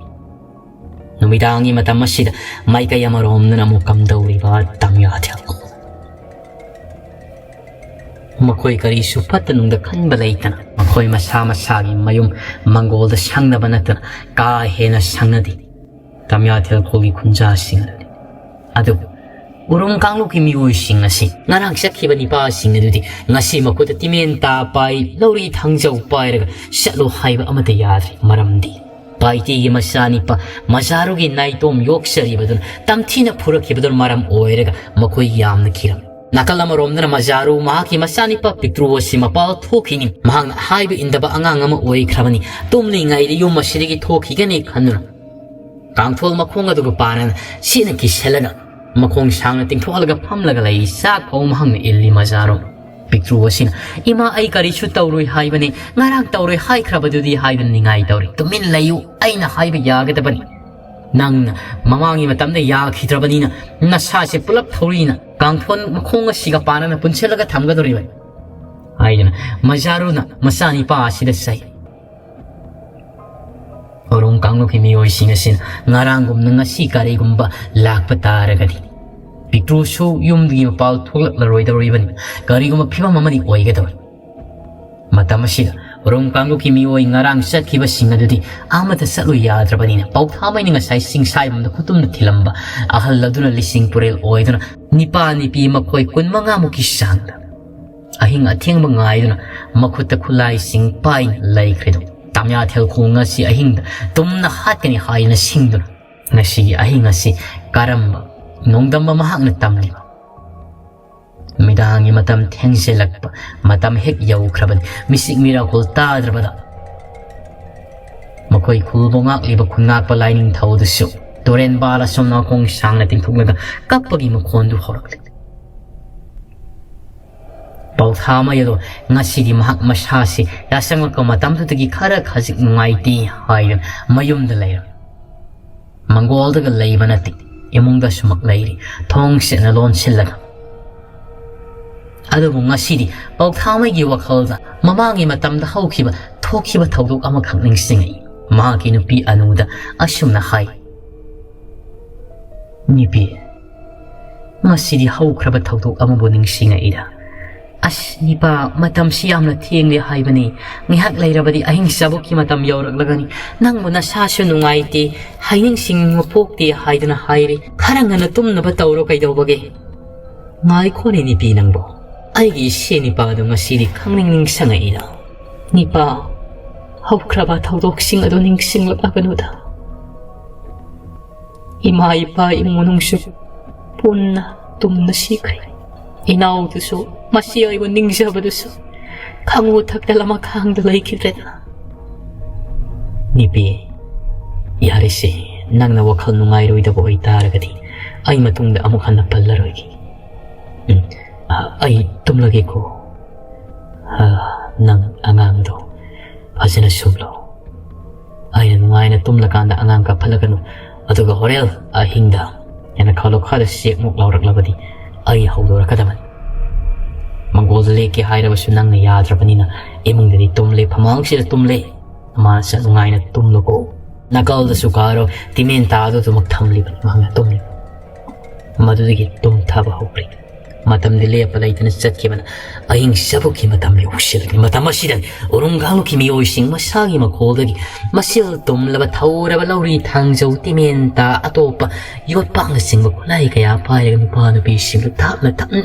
ꯅꯨꯃꯤꯗꯥꯡꯒꯤ ꯃꯇꯝ ꯑꯁꯤꯗ ꯃꯥꯏꯀꯩ ꯑꯃꯔꯣꯝꯗꯅ ꯑꯃꯨꯛ ꯀꯝꯗꯧꯔꯤꯕ ꯇꯝꯌꯥꯊꯦꯜ꯫ ꯃꯈꯣꯏ ꯀꯔꯤꯁꯨ ꯐꯠꯇ ꯅꯨꯡꯗ ꯈꯟꯕ ꯂꯩꯇꯅ ꯃꯈꯣꯏ ꯃꯁꯥ ꯃꯁꯥꯒꯤ ꯃꯌꯨꯝ ꯃꯪꯒꯣꯜꯗ ꯁꯪꯅꯕ ꯅꯠꯇꯅ ꯀꯥ ꯍꯦꯟꯅ ꯁꯪꯅꯗꯦ꯫ ꯇꯝꯌꯥꯊꯦꯜ ꯈꯨꯜꯒꯤ ꯈꯨꯟꯖꯥꯁꯤꯡ ꯑꯗꯨꯅꯤ꯫ ꯑꯗꯨꯕꯨ ꯎꯔꯨꯝ ꯀꯥꯡꯂꯨꯞꯀꯤ ꯃꯤꯑꯣꯏꯁꯤꯡ ꯑꯁꯤ ꯉꯔꯥꯡ ꯆꯠꯈꯤꯕ ꯅꯤꯄꯥꯁꯤꯡ ꯑꯗꯨꯗꯤ ꯉꯁꯤ ꯃꯈꯨꯠꯇ ꯇꯤꯃꯦꯟ ꯇꯥ ꯄꯥꯏ, ꯂꯧꯔꯤ ꯊꯥꯡꯖꯧ ꯄꯥꯏꯔꯒ ꯆꯠꯂꯣ ꯍꯥꯏꯕ ꯑꯃꯠꯇ ꯌꯥꯗ꯭ꯔꯦ꯫ ꯃꯔꯝꯗꯤ ꯄꯥꯏꯇꯤꯒꯤ ꯃꯆꯥꯅꯤꯄꯥ ꯃꯖꯥꯔꯨꯒꯤ ꯅꯥꯏꯇꯣꯝ ꯌꯣꯛꯆꯔꯤꯕꯗꯨꯅ ꯇꯝꯊꯤꯅ ꯐꯨꯔꯛꯈꯤꯕꯗꯨꯅ ꯃꯔꯝ ꯑꯣꯏꯔꯒ ꯃꯈꯣꯏ ꯌꯥꯝꯅ ꯀꯤꯔꯝꯃꯤ꯫ ꯅꯥꯀꯜ ꯑꯃꯔꯣꯝꯗꯅ ꯃꯖꯥꯔꯨ ꯃꯍꯥꯛꯀꯤ ꯃꯆꯥꯅꯤꯄꯥ ꯄꯤꯛꯇ꯭ꯔꯨ ꯑꯁꯤ ꯃꯄꯥꯜ ꯊꯣꯛꯈꯤꯅꯤ꯫ ꯃꯍꯥꯛꯅ ꯍꯥꯏꯕ ꯏꯟꯗꯕ ꯑꯉꯥꯡ ꯑꯃ ꯑꯣꯏꯈ꯭ꯔꯕꯅꯤ꯫ ꯇꯨꯝꯂꯤꯉꯩꯗ ꯌꯨꯝ ꯑꯁꯤꯗꯒꯤ ꯊꯣꯛꯈꯤꯒꯅꯤ ꯈꯟꯗꯨꯅ ꯀꯥꯡꯊꯣꯜ ꯃꯈꯣꯡ ꯑꯗꯨꯒ ꯄꯥꯅꯅ ꯁꯤꯅ ꯀꯤꯁꯜꯂꯒ ꯃꯈꯣꯡ ꯁꯥꯡꯅ ꯇꯤꯡꯊꯣꯛꯍꯜꯂꯒ ꯐꯝꯂꯒ ꯂꯩ꯫ ꯆꯥꯛ ꯐꯥꯎ ꯃꯍꯪꯅ ꯏꯜꯂꯤ ꯃꯖꯥꯔꯨ꯫ ꯄꯤꯛꯇ꯭ꯔꯨ ꯑꯁꯤꯅ, "ꯏꯃꯥ, ꯑꯩ ꯀꯔꯤꯁꯨ ꯇꯧꯔꯣꯏ ꯍꯥꯏꯕꯅꯤ, ꯉꯔꯥꯡ ꯇꯧꯔꯣꯏ ꯍꯥꯏꯈ꯭ꯔꯕꯗꯨꯗꯤ" ꯍꯥꯏꯗꯨꯅ ꯅꯤꯡꯉꯥꯏ ꯇꯧꯔꯤ꯫ "ꯇꯨꯃꯤꯟ ꯂꯩꯌꯨ, ꯑꯩꯅ ꯍꯥꯏꯕ ꯌꯥꯒꯗꯕꯅꯤ꯫ ꯅꯪꯅ ꯃꯃꯥꯡꯒꯤ ꯃꯇꯝꯗ ꯌꯥꯈꯤꯗ꯭ꯔꯕꯅꯤꯅ ꯅꯁꯥꯁꯦ ꯄꯨꯂꯞ ꯊꯧꯔꯤꯅ ꯀꯥꯡꯊꯣꯟ ꯃꯈꯣꯡ ꯑꯁꯤꯒ ꯄꯥꯟꯅꯅ ꯄꯨꯟꯁꯤꯜꯂꯒ ꯊꯝꯒꯗꯧꯔꯤꯕꯅꯤ" ꯍꯥꯏꯗꯨꯅ ꯃꯖꯥꯔꯨꯅ ꯃꯆꯥꯅꯤꯄꯥ ꯑꯁꯤꯗ ꯆꯩ꯫ ꯑꯣꯔꯣꯡ ꯀꯥꯡꯂꯨꯞꯀꯤ ꯃꯤꯑꯣꯏꯁꯤꯡ ꯑꯁꯤꯅ ꯉꯔꯥꯡꯒꯨꯝꯅ ꯉꯁꯤ ꯀꯔꯤꯒꯨꯝꯕ ꯂꯥꯛꯄ ꯇꯥꯔꯒꯗꯤ, ꯄꯤꯛꯇ꯭ꯔꯨꯁꯨ ꯌꯨꯝꯗꯒꯤ ꯃꯄꯥꯜ ꯊꯣꯛꯂꯛꯂꯔꯣꯏꯗꯧꯔꯤꯕꯅꯤ꯫ ꯀꯔꯤꯒꯨꯝꯕ ꯐꯤꯕꯝ ꯑꯃꯗꯤ ꯑꯣꯏꯒꯗꯧꯔꯤ꯫ ꯃꯇꯝ ꯑꯁꯤꯗ ꯑꯣꯔꯣꯡ ꯀꯥꯡꯂꯨꯞꯀꯤ ꯃꯤꯑꯣꯏ ꯉꯔꯥꯡ ꯆꯠꯈꯤꯕꯁꯤꯡ ꯑꯗꯨꯗꯤ ꯑꯃꯠꯇ ꯆꯠꯂꯨ ꯌꯥꯗ꯭ꯔꯕꯅꯤꯅ, ꯄꯥꯎꯊꯥꯃꯩꯅ ꯉꯁꯥꯏ ꯆꯤꯡꯁꯥꯏꯕꯝꯗ ꯈꯨꯇꯨꯝꯗ ꯊꯤꯜꯂꯝꯕ ꯑꯍꯜ ꯑꯗꯨꯅ ꯂꯤꯁꯤꯡ ꯄꯨꯔꯦꯜ ꯑꯣꯏꯗꯨꯅ ꯅꯤꯄꯥ ꯅꯤꯄꯤ ꯃꯈꯣꯏ ꯀꯨꯟꯃꯉꯥꯃꯨꯛꯀꯤ ꯆꯥꯡꯗ ꯑꯍꯤꯡ ꯑꯊꯦꯡꯕ ꯉꯥꯏꯗꯨꯅ ꯃꯈꯨꯠꯇ ꯈꯨꯠꯂꯥꯏꯁꯤꯡ ꯄꯥꯏꯅ ꯂꯩꯈ꯭ꯔꯦꯗꯣ꯫ ꯇꯥꯃꯤꯌꯥ ꯊꯦꯜꯈꯣꯡ ꯉꯁꯤ ꯑꯍꯤꯡꯗ ꯇꯨꯝꯅ ꯍꯥꯠꯀꯅꯤ ꯍꯥꯏꯗꯨꯅ ꯁꯤꯡꯗꯨꯅ ꯉꯁꯤꯒꯤ ꯑꯍꯤꯡ ꯑꯁꯤ ꯀꯔꯝꯕ ꯅꯣꯡꯗꯝꯕ ꯃꯍꯥꯛꯅ ꯇꯝꯂꯤꯕ? ꯅꯨꯃꯤꯗꯥꯡꯒꯤ ꯃꯇꯝ ꯊꯦꯡꯖꯤꯜꯂꯛꯄ ꯃꯇꯝ ꯍꯦꯛ ꯌꯧꯈ꯭ꯔꯕꯗꯤ, ꯃꯤꯁꯤꯛ ꯃꯤꯔꯥꯈꯣꯜ ꯇꯥꯗ꯭ꯔꯕꯗ ꯃꯈꯣꯏ ꯈꯨꯜꯕꯨ ꯉꯥꯛꯂꯤꯕ ꯈꯨꯟꯉꯥꯛꯄ ꯂꯥꯏꯅꯤꯡꯊꯧꯗꯨꯁꯨ ꯇꯨꯔꯦꯟ ꯄꯥꯜ ꯑꯁꯣꯝ ꯅꯥꯀꯣꯡ ꯁꯥꯡꯅ ꯇꯤꯡꯊꯣꯛꯂꯒ ꯀꯞꯄꯒꯤ ꯃꯈꯣꯟꯗꯨ ꯍꯧꯔꯛꯂꯤ꯫ ꯄꯥꯎꯊꯥꯃꯩ ꯑꯗꯣ ꯉꯁꯤꯗꯤ ꯃꯍꯥꯛ ꯃꯁꯥꯁꯤ ꯌꯥꯁꯪꯂꯛꯄ ꯃꯇꯝꯗꯨꯗꯒꯤ ꯈꯔ ꯈꯖꯤꯛ ꯅꯨꯡꯉꯥꯏꯇꯦ ꯍꯥꯏꯗꯨꯅ ꯃꯌꯨꯝꯗ ꯂꯩꯔꯝꯃꯤ꯫ ꯃꯪꯒꯣꯜꯗꯒ ꯂꯩꯕ ꯅꯠꯇꯦ, ꯏꯃꯨꯡꯗꯁꯨꯃꯛ ꯂꯩꯔꯤ, ꯊꯣꯡ ꯁꯦꯠꯅ ꯂꯣꯟꯁꯤꯜꯂꯒ꯫ ꯑꯗꯨꯕꯨ ꯉꯁꯤꯗꯤ ꯄꯥꯎꯊꯥꯃꯩꯒꯤ ꯋꯥꯈꯜꯗ ꯃꯃꯥꯡꯒꯤ ꯃꯇꯝꯗ ꯍꯧꯈꯤꯕ ꯊꯣꯛꯈꯤꯕ ꯊꯧꯗꯣꯛ ꯑꯃꯈꯛ ꯅꯤꯡꯁꯤꯡꯉꯛꯏ꯫ ꯃꯍꯥꯛꯀꯤ ꯅꯨꯄꯤ ꯑꯅꯨꯗ ꯑꯁꯨꯝꯅ ꯍꯥꯏ, "ꯅꯨꯄꯤ, ꯉꯁꯤꯗꯤ ꯍꯧꯈ꯭ꯔꯕ ꯊꯧꯗꯣꯛ ꯑꯃꯕꯨ ꯅꯤꯡꯁꯤꯡꯉꯛꯏꯗ꯫ ꯑꯁ, ꯅꯤꯄꯥ, ꯃꯇꯝꯁꯤ ꯌꯥꯝꯅ ꯊꯦꯡꯂꯦ ꯍꯥꯏꯕꯅꯤ꯫ ꯉꯥꯏꯍꯥꯛ ꯂꯩꯔꯕꯗꯤ ꯑꯍꯤꯡ ꯆꯥꯕꯣꯛꯀꯤ ꯃꯇꯝ ꯌꯧꯔꯛꯂꯒꯅꯤ꯫ ꯅꯪꯕꯨ ꯅꯁꯥꯁꯨ ꯅꯨꯡꯉꯥꯏꯇꯦ, ꯍꯥꯏꯅꯤꯡꯁꯤꯡꯕ ꯄꯣꯛꯇꯦ ꯍꯥꯏꯗꯨꯅ ꯍꯥꯏꯔꯤ꯫ ꯈꯔ ꯉꯟꯅ ꯇꯨꯝꯅꯕ ꯇꯧꯔꯣ ꯀꯩꯗꯧꯕꯒꯦ?" "ꯉꯥꯏꯈꯣꯅꯦ ꯅꯨꯄꯤ ꯅꯪꯕꯣ, ꯑꯩꯒꯤ ꯏꯁꯦ ꯅꯤꯄꯥꯗꯣ ꯉꯁꯤꯗꯤ ꯈꯪꯅꯤꯡ ꯅꯤꯡꯁꯤꯡꯉꯛꯏꯗ꯫ ꯅꯤꯄꯥ, ꯍꯧꯈ꯭ꯔꯕ ꯊꯧꯗꯣꯛꯁꯤꯡ ꯑꯗꯨ ꯅꯤꯡꯁꯤꯡꯂꯛꯂꯒꯅꯨꯗ꯫ ꯏꯃꯥ ꯏꯄꯥ ꯏꯃꯨꯡ ꯃꯅꯨꯡꯁꯨ ꯄꯨꯟꯅ ꯇꯨꯝꯅ ꯁꯤꯈ꯭ꯔꯦ꯫ ꯏꯅꯥꯎꯗꯨꯁꯨ ꯃꯁꯤ ꯑꯩꯕꯨ ꯅꯤꯡꯖꯕꯗꯨꯁꯨ ꯈꯪꯉꯨ ꯊꯛꯇ ꯂꯃꯈꯥꯡꯗ ꯂꯩꯈꯤꯗ꯭ꯔꯦꯗꯅ꯫ ꯅꯨꯄꯤ, ꯌꯥꯔꯦꯁꯦ, ꯅꯪꯅ ꯋꯥꯈꯜ ꯅꯨꯡꯉꯥꯏꯔꯣꯏꯗꯕ ꯑꯣꯏꯇꯥꯔꯒꯗꯤ ꯑꯩ ꯃꯇꯨꯡꯗ ꯑꯃꯨꯛ ꯍꯟꯅ ꯄꯜꯂꯔꯣꯏꯒꯦ꯫ ꯎꯝ, ꯑ, ꯑꯩ ꯇꯨꯝꯂꯒꯦꯀꯣ꯫ ꯑ, ꯅꯪ ꯑꯉꯥꯡꯗꯣ ꯐꯖꯅ ꯁꯨꯝꯂꯣ꯫ ꯑꯩꯅ ꯅꯨꯡꯉꯥꯏꯅ ꯇꯨꯝꯂꯀꯥꯟꯗ ꯑꯉꯥꯡ ꯀꯥꯞꯍꯜꯂꯒꯅꯨ꯫ ꯑꯗꯨꯒ ꯍꯣꯔꯦꯟ ꯑꯍꯤꯡꯗ ꯌꯦꯅꯈꯥ ꯂꯨꯈꯥꯗ ꯆꯦꯛꯃꯨꯛ ꯂꯥꯎꯔꯛꯂꯕꯗꯤ ꯑꯩ ꯍꯧꯗꯣꯔꯛꯀꯗꯕꯅꯤ꯫ ꯃꯪꯒꯣꯜꯗ ꯂꯦꯛꯀꯦ ꯍꯥꯏꯔꯕꯁꯨ ꯅꯪꯅ ꯌꯥꯗ꯭ꯔꯕꯅꯤꯅ ꯏꯃꯨꯡꯗꯗꯤ ꯇꯨꯝꯂꯦ, ꯐꯃꯥꯡꯁꯤꯗ ꯇꯨꯝꯂꯦ꯫ ꯃꯥꯁ ꯅꯨꯡꯉꯥꯏꯅ ꯇꯨꯝꯂꯨꯀꯣ꯫ ꯅꯥꯀꯜꯗꯁꯨ ꯀꯥꯔꯣ, ꯇꯤꯃꯦꯟ ꯇꯥꯗꯨ ꯑꯗꯨꯃꯛ ꯊꯝꯂꯤꯕꯅꯤ ꯃꯍꯥꯛꯅ ꯇꯨꯝꯂꯤꯕ꯫ ꯃꯗꯨꯗꯒꯤ ꯇꯨꯝꯊꯕ ꯍꯧꯈ꯭ꯔꯦ꯫ ꯃꯇꯝꯗꯤ ꯂꯦꯞꯄ ꯂꯩꯇꯅ ꯆꯠꯈꯤꯕꯅ ꯑꯍꯤꯡ ꯆꯕꯨꯛꯀꯤ ꯃꯇꯝ ꯌꯧꯁꯤꯜꯂꯛꯂꯤ꯫ ꯃꯇꯝ ꯑꯁꯤꯗ ꯎꯔꯨꯝ ꯀꯥꯡꯂꯨꯞꯀꯤ ꯃꯤꯑꯣꯏꯁꯤꯡ ꯃꯁꯥꯒꯤ ꯃꯈꯣꯜꯗꯒꯤ ꯃꯁꯤꯜ ꯇꯨꯝꯂꯕ ꯊꯧꯔꯕ ꯂꯧꯔꯤ ꯊꯥꯡꯖꯧ ꯇꯤꯃꯦꯟꯇꯥ ꯑꯇꯣꯞꯄ ꯌꯣꯠꯄꯥꯛꯅꯆꯤꯡꯕ ꯈꯨꯠꯂꯥꯏ ꯀꯌꯥ ꯄꯥꯏꯔꯒ ꯅꯨꯄꯥ ꯅꯨꯄꯤꯁꯤꯡꯗꯨ ꯇꯞꯅ ꯇꯞꯅ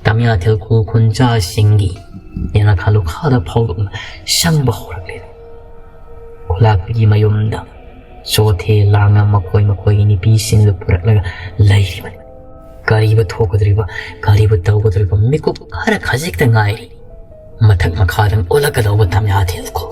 ꯇꯃꯤꯌꯥꯊꯦꯜ ꯈꯨꯜ ꯈꯨꯟꯖꯥꯁꯤꯡꯒꯤ ꯌꯦꯅꯈꯥ ꯂꯨꯈꯥꯗ ꯐꯥꯎꯗꯣꯛꯅ ꯆꯪꯕ ꯍꯧꯔꯛꯂꯦ꯫ ꯈꯨꯂꯥꯛꯄꯤꯒꯤ ꯃꯌꯨꯝꯗ ꯆꯣꯊꯦ ꯂꯥꯡꯅ ꯃꯈꯣꯏ ꯃꯈꯣꯏꯒꯤ ꯅꯨꯄꯤꯁꯤꯡꯗꯨ ꯄꯨꯔꯛꯂꯒ ꯂꯩꯔꯤꯕꯅꯤ꯫ ꯀꯔꯤꯕꯨ ꯊꯣꯛꯀꯗꯧꯔꯤꯕ, ꯀꯔꯤꯕꯨ ꯇꯧꯒꯗꯧꯔꯤꯕ ꯃꯤꯀꯨꯞ ꯈꯔ ꯈꯖꯤꯛꯇ ꯉꯥꯏꯔꯤ꯫ ꯃꯊꯛ ꯃꯈꯥꯗꯪ ꯑꯣꯜꯂꯛꯀꯗꯧꯕ ꯇꯃꯤꯌꯥꯊꯦꯜ ꯈꯨꯜ